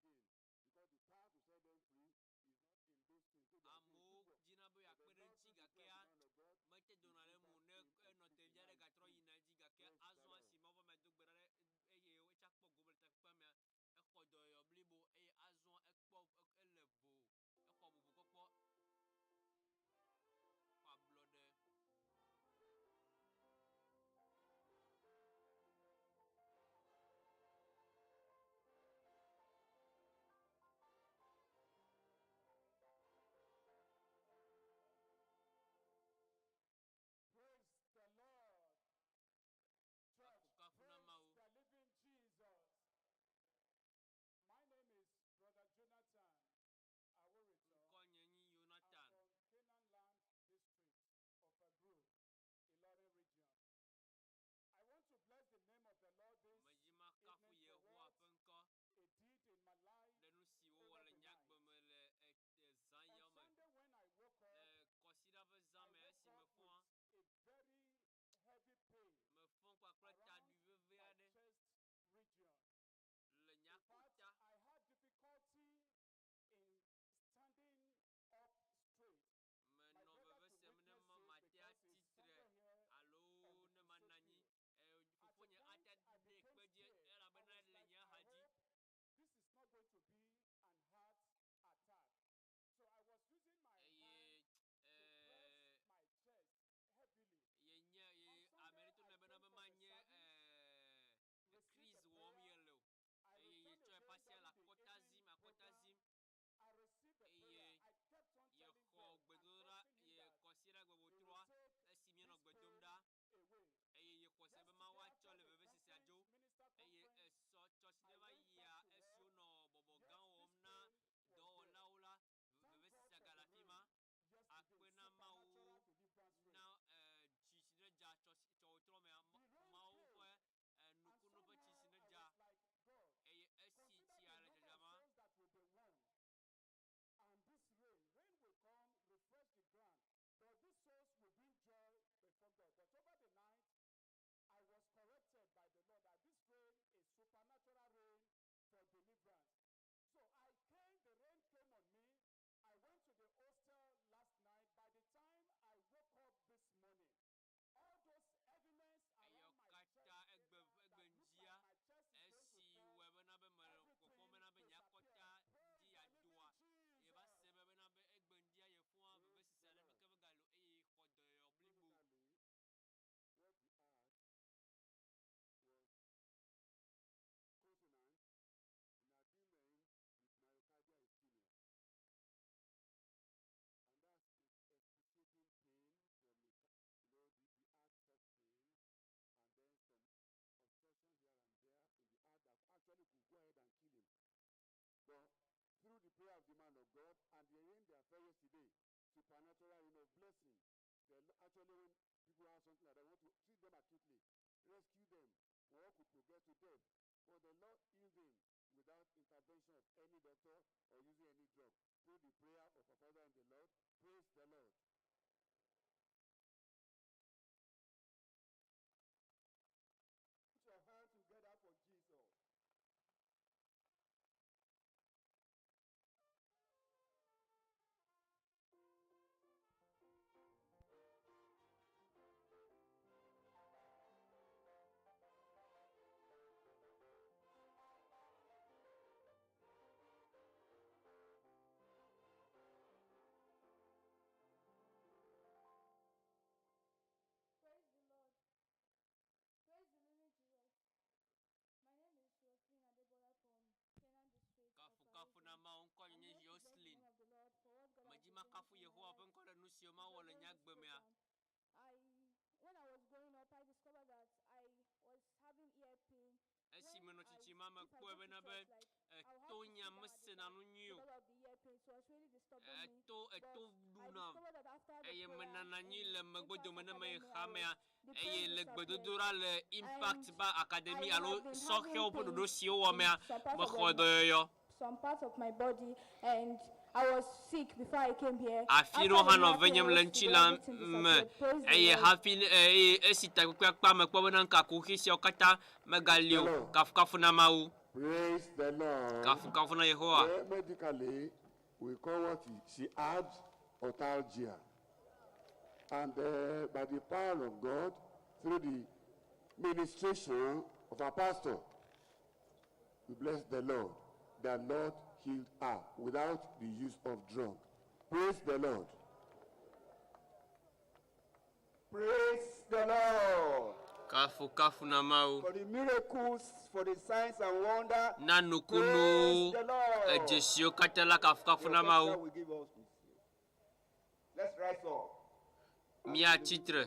Amewo dina be yeakpe ɖe eŋuti gakea mete dona ɖe eme o. Ne enɔ te vi aɖe gatrɔ yina edzi gake azɔ esi Mawu ƒe amea do gbe ɖa ɖe eye etsa kpɔ gome le takpekpea mea, exɔ dɔyɔyɔ blibo eye azɔ ekpɔ ele vo, exɔ bubukpɔkpɔ, xɔ ablɔɖe. Praise the Lord. Church, Kafukafu na praise Mawu. the living Jesus. My name is Brother Jonathan Aworitor. Ŋkɔnye nyi Yonatan. I'm from Canaan Land District of Agro, Ilorin region. I want to bless the name of the Lord this Medzi makafu evening for Yehowa what ƒe ŋkɔ He did in my life ɖe nu si wowɔ over le the nye night. agbe me le e e zã On yawo me. Sunday when I woke Le up, kɔsiɖa ƒe zã I me woke esi up mefɔa, with a very heavy pain mefɔ kpakple around taɖui veve my aɖe chest region. le nye In fact, akɔta. I had difficulty in standing up straight. My Menɔ brother veve to sem ne witness me it mate because he's ati tre somewhere here alo on the ne manɔ crusade anyi. field. E At a fofonye point, ate I ɖe became kpe dzi scared. I elabena was ele like, nye I axa dzi. hope this is not going to be an heart attack. So I was using my Eye hand to press e my chest heavily. yenye On ye ame Sunday, ɖe to I nɛ bena came be for the manye service, e received the crise wɔm prayer. ye le o. I Eye returned yetsɔ eƒe again asia le during the akɔta evening zim akɔta program. zim I received the eye prayer. I kept on telling yexɔ God and gbedodoɖa trusting Him ye that kɔsiɖa He will gbewotrɔa take esi míenɔ this gbe dom pain ɖa away. eye yexɔ se be Yesterday, Mawu after atsɔ le the vevesesea conference, dzo minister eye conference, esɔ tsɔ si I ɖe va went yia back to esi work. wonɔ bɔbɔ Yet gã this wɔm na pain was there. dɔwɔlawo la Thank God vevesesea for gale the afi rain ma. yesterday, Akpe na Mawu supernatural deliverance rain. na e tsi si ɖe dza tsɔ si tsɔ wotrɔ mea The rain Mawu came, ƒe e and nukunu ƒe tsi si somehow ne I dza was like, God, eye esi consider tsia the le number dzadzama of souls that will be won. And this rain, rain will come, refresh the ground. But these souls will bring joy before God. But over the night, I was corrected by the Lord that this rain is supernatural rain for deliverance. So I came, the rain came on me. I went to the hostel last night. By the time I woke up this morning, all those heaviness Eyawo around my katã chest egbe area egbe that looked ŋdzia like my chest is going to esi fall, wɔe bena be mele everything kpɔkpɔm bena be nye akɔta disappeared. dzi Praise the yeadoa living yeva Jesus. se be bena be egbe ŋdzia yefɔa vevesese aɖe meke megali o eye xɔ dɔyɔyɔ blibo. What he had was consonant in agreement with myocardial ischemia. And that's excruciating pain from, the, you know, the, the heart chest pain, and then some obstruction here and there in the heart that actually could go ahead and kill him. But through the prayer of the man of God and the rain that fell yesterday, supernatural rain of blessing. The, actually, when people have something like that, want to treat them acutely, rescue them, for all could progress to death. But the Lord healed him without intervention of any doctor or using any drug. Through the prayer of our Father in the Lord, praise the Lord. Put your hand together for Jesus. Praise the Lord. Praise the living Jesus. My name is Roslyn Adebola from Canaan District. of Kafukafu na Origin. Mawu ŋkɔ I'm nye here to bless the Yoslin. name of the Lord for what God has Medzi been doing makafu in my Yehowa life ƒe ŋkɔ ɖe nu siwo since mawɔ I le joined nye this agbe mea. program. I, when I was growing up, I discovered that I was having ear pain. Esi When menɔ I, tsitsima if I mekpɔe go to bena be church, like I'll have eto to nya sit down at the mesena back nu nyui o. because of the ear pain. So it was really disturbing me. Eto But eto I ɖunam discovered that after the eye prayer menana nyui in le megbe Impact dome ne meyi Academy, I xamea was the eye pain le disappeared. gbedodoɖa le Impact And ba Academy I alo have been having sɔhɛwo ƒe ɖoɖo pains si wowɔ in mea some parts of mexɔ the dɔyɔyɔ. some parts of my body, and I was sick before I came here. Afi ɖewo hã nɔ venyem le ŋutilã me eye hafi eye esi takpekpea kpa mekpɔ bena ŋka kuxi siawo katã megali o. Kafukafu na Mawu. Praise the Lord. Kafukafu na Yehowa. Well, medically, we call what she had otalgia. And uh, by the power of God, through the ministration of our pastor, we bless the Lord. The Lord healed her without the use of drug. Praise the Lord. Praise the Lord. Kafukafu na Mawu. For the miracles, for the signs and wonder. Na nukunuwo, edzesiwo katã la kafukafu na Mawu. Will give us this year. Let's rise up. Míatsi tre.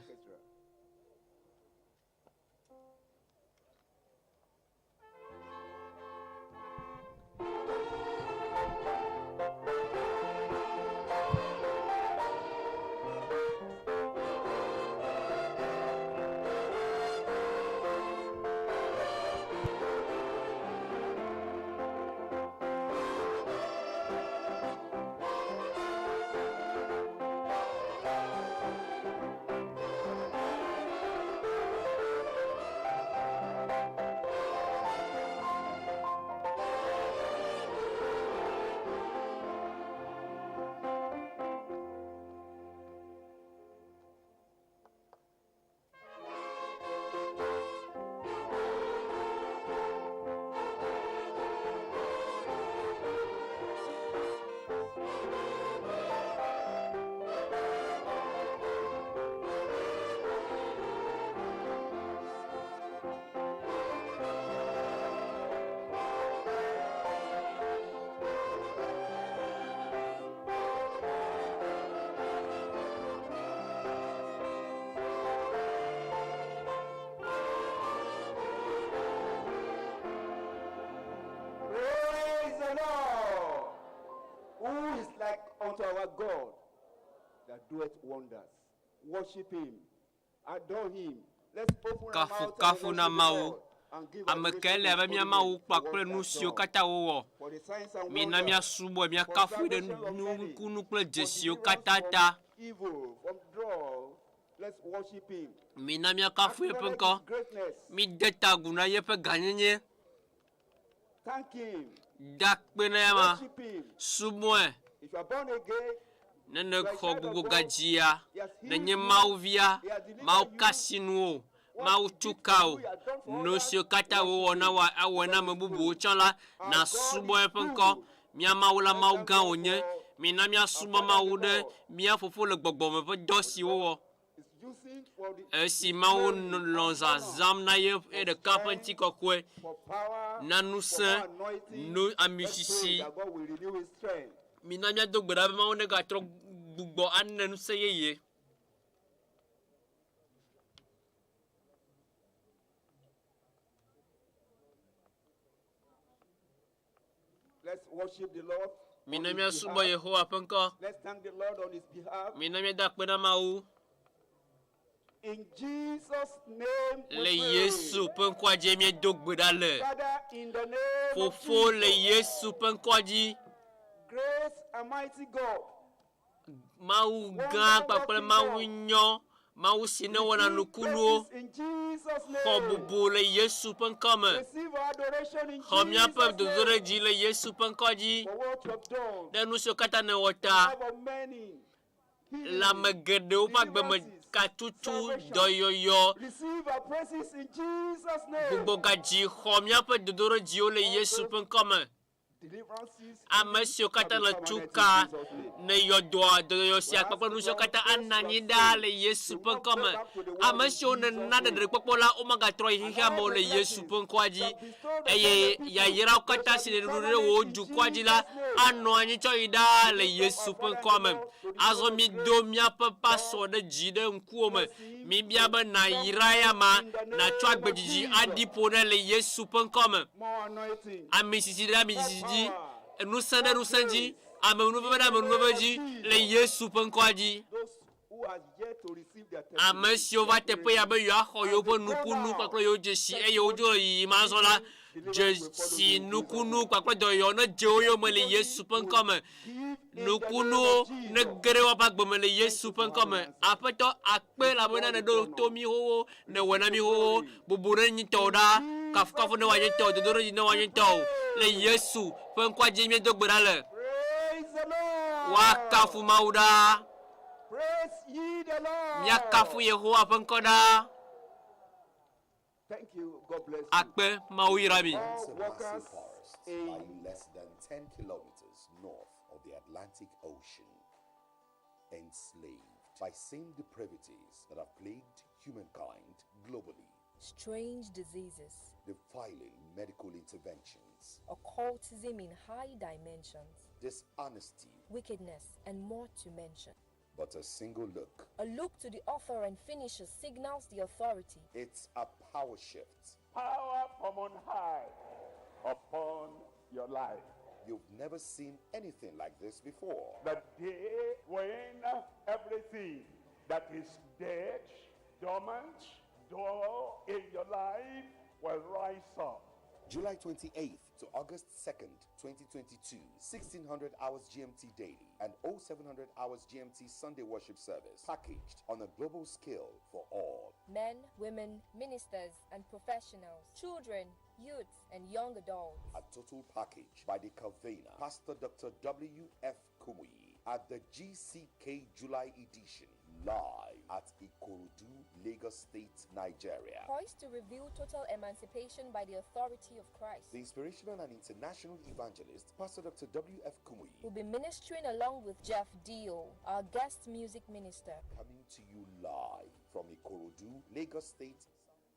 Praise the Lord, who is like unto our God that doeth wonders. Worship him, adore him. Let's open our mouth and Kafukafu worship na the Mawu. Lord and give Ame adoration kae to le his abe mía holy Mawu name for kpakple what he nu has siwo done. katã wòwɔ. For the signs and Mina wonders, míasubɔe, for míakafui ɖe salvation of many, nukunu kple for dzesiwo deliverance katã from ta. evil, from drug. Let's worship him. Mina míakafu eƒe Acknowledge ŋkɔ. his greatness. Mide ta agu na yeƒe gãnyenye. Thank him. Da akpe na eyama. Worship him. Subɔe. If you are born again, Ne nèxɔ gbugbɔgadzia, nènye Mawu via, Mawu ka asi nuwò, Mawu tu ka wò. Nu siwo katã wòwɔ na wò awɔe na ame bubuwo tsã la, nàsubɔ eƒe ŋkɔ. Mía Mawu la, Mawu gã wònye. Mina míasubɔ Mawu ɖe mía Fofo le gbɔgbɔ me ƒe dɔ si wowɔ. Esi Mawu lɔ̃ zazãm na ye ɖeka ƒe ŋutikɔkɔe, na ŋusẽ, nu amisisi. Mina míado gbe ɖa be Mawu negatrɔ gbugbɔ ana ŋusẽ yeye. Let's worship the Lord. Mina míasubɔ Yehowa ƒe ŋkɔ. Let's thank the Lord on his behalf. Mina míada akpe na Mawu. In Jesus' name we Le pray. Yesu ƒe ŋkɔa dzi míedo gbe ɖa le. Father, in the name of Fofo le Jesus, Yesu ƒe ŋkɔa dzi. great and mighty God, Mawu gã kpakple Mawu nyɔ, Mawu si ne wɔna nukunuwo, xɔ bubu le Yesu ƒe ŋkɔ me. Xɔ míaƒe dodoɖedzi le Yesu ƒe ŋkɔ dzi ɖe nu siwo katã nèwɔ ta. Le ame geɖewo ƒe agbe me katutu, dɔyɔyɔ, gbugbɔgadzi, xɔ míaƒe dodoɖedziwo le Yesu ƒe ŋkɔ me. Ame siwo katã le tu ka ne yɔ dɔa, dɔyɔyɔ sia kpakple nu siwo katã ana anyi ɖaa le Yesu ƒe ŋkɔ me. Ame siwo nèna ɖeɖekpɔkpɔ la, womagatrɔ yi xexea me o le Yesu ƒe ŋkɔa dzi. Eye yayrawo katã si nèɖu ɖe wò dukɔa dzi la anɔ anyi tsɔ yi ɖaa le Yesu ƒe ŋkɔa me. Azɔ mído míaƒe pasɔ ɖe dzi ɖe ŋkuwò me. Míbia be nàyra eyama, nàtsɔ agbedzidzi aɖi ƒo nɛ le Yesu ƒe ŋkɔ me. Amisisi ɖe amisisi dzi, ŋusẽ ɖe ŋusẽ dzi, amenuveve ɖe amenuveve dzi le Yesu ƒe ŋkɔa dzi. Ame siwo va teƒe ya be yewoaxɔ yewoƒe nukunu kpakple yewo dzesi eye wodzo le yiyim azɔ la, dzesi nukunu kpakple dɔyɔyɔ nedze wo yome le Yesu ƒe ŋkɔ me. Nukunuwo nege ɖe woƒe agbe me le Yesu ƒe ŋkɔ me. Aƒetɔ, akpe elabena nèɖo to mí xoxo, nèwɔe na mí xoxo. Bubu nenye tɔwò ɖaa, kafukafu ne wòanye tɔwò, dodoɖedzi ne wòanye tɔwò. Le Yesu ƒe ŋkɔa dzi míedo gbe ɖa le. Woakafu Mawu ɖaa. Míakafu Yehowa ƒe ŋkɔ ɖaa. Akpe Mawu yra mi. Banks of massive forests lying less than 10 kilometers north of the Atlantic Ocean, enslaved by same depravities that have plagued humankind globally. Strange diseases, defiling medical interventions, occultism in high dimensions, dishonesty, wickedness, and more to mention. But a single look. A look to the author and finisher signals the authority. It's a power shift. Power from on high upon your life. You've never seen anything like this before. The day when everything that is dead, dormant, dull in your life will rise up. July 28th to August 2nd, 2022, 1600 hours GMT daily and 0700 hours GMT Sunday worship service, packaged on a global scale for all. Men, women, ministers, and professionals, children, youths, and young adults. A total package by the Convener, Pastor Dr. W.F. Kumuyi, at the GCK July edition, live at Ikorodu, Lagos State, Nigeria. Poised to reveal total emancipation by the authority of Christ. The inspirational and international evangelist, Pastor Dr. W.F. Kumuyi, will be ministering along with Jeff Dio, our guest music minister. Coming to you live from Ikorodu, Lagos State.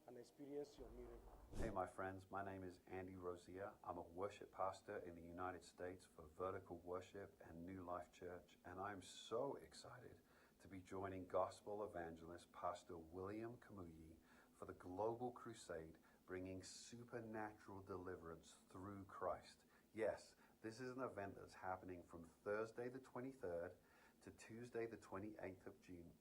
And experience your miracle. Hey, my friends, my name is Andy Rozier. I'm a worship pastor in the United States for Vertical Worship and New Life Church, and I'm so excited to be joining gospel evangelist Pastor William Kumuyi for the global crusade bringing supernatural deliverance through Christ. Yes, this is an event that's happening from Thursday the 23rd to Tuesday the 28th of June.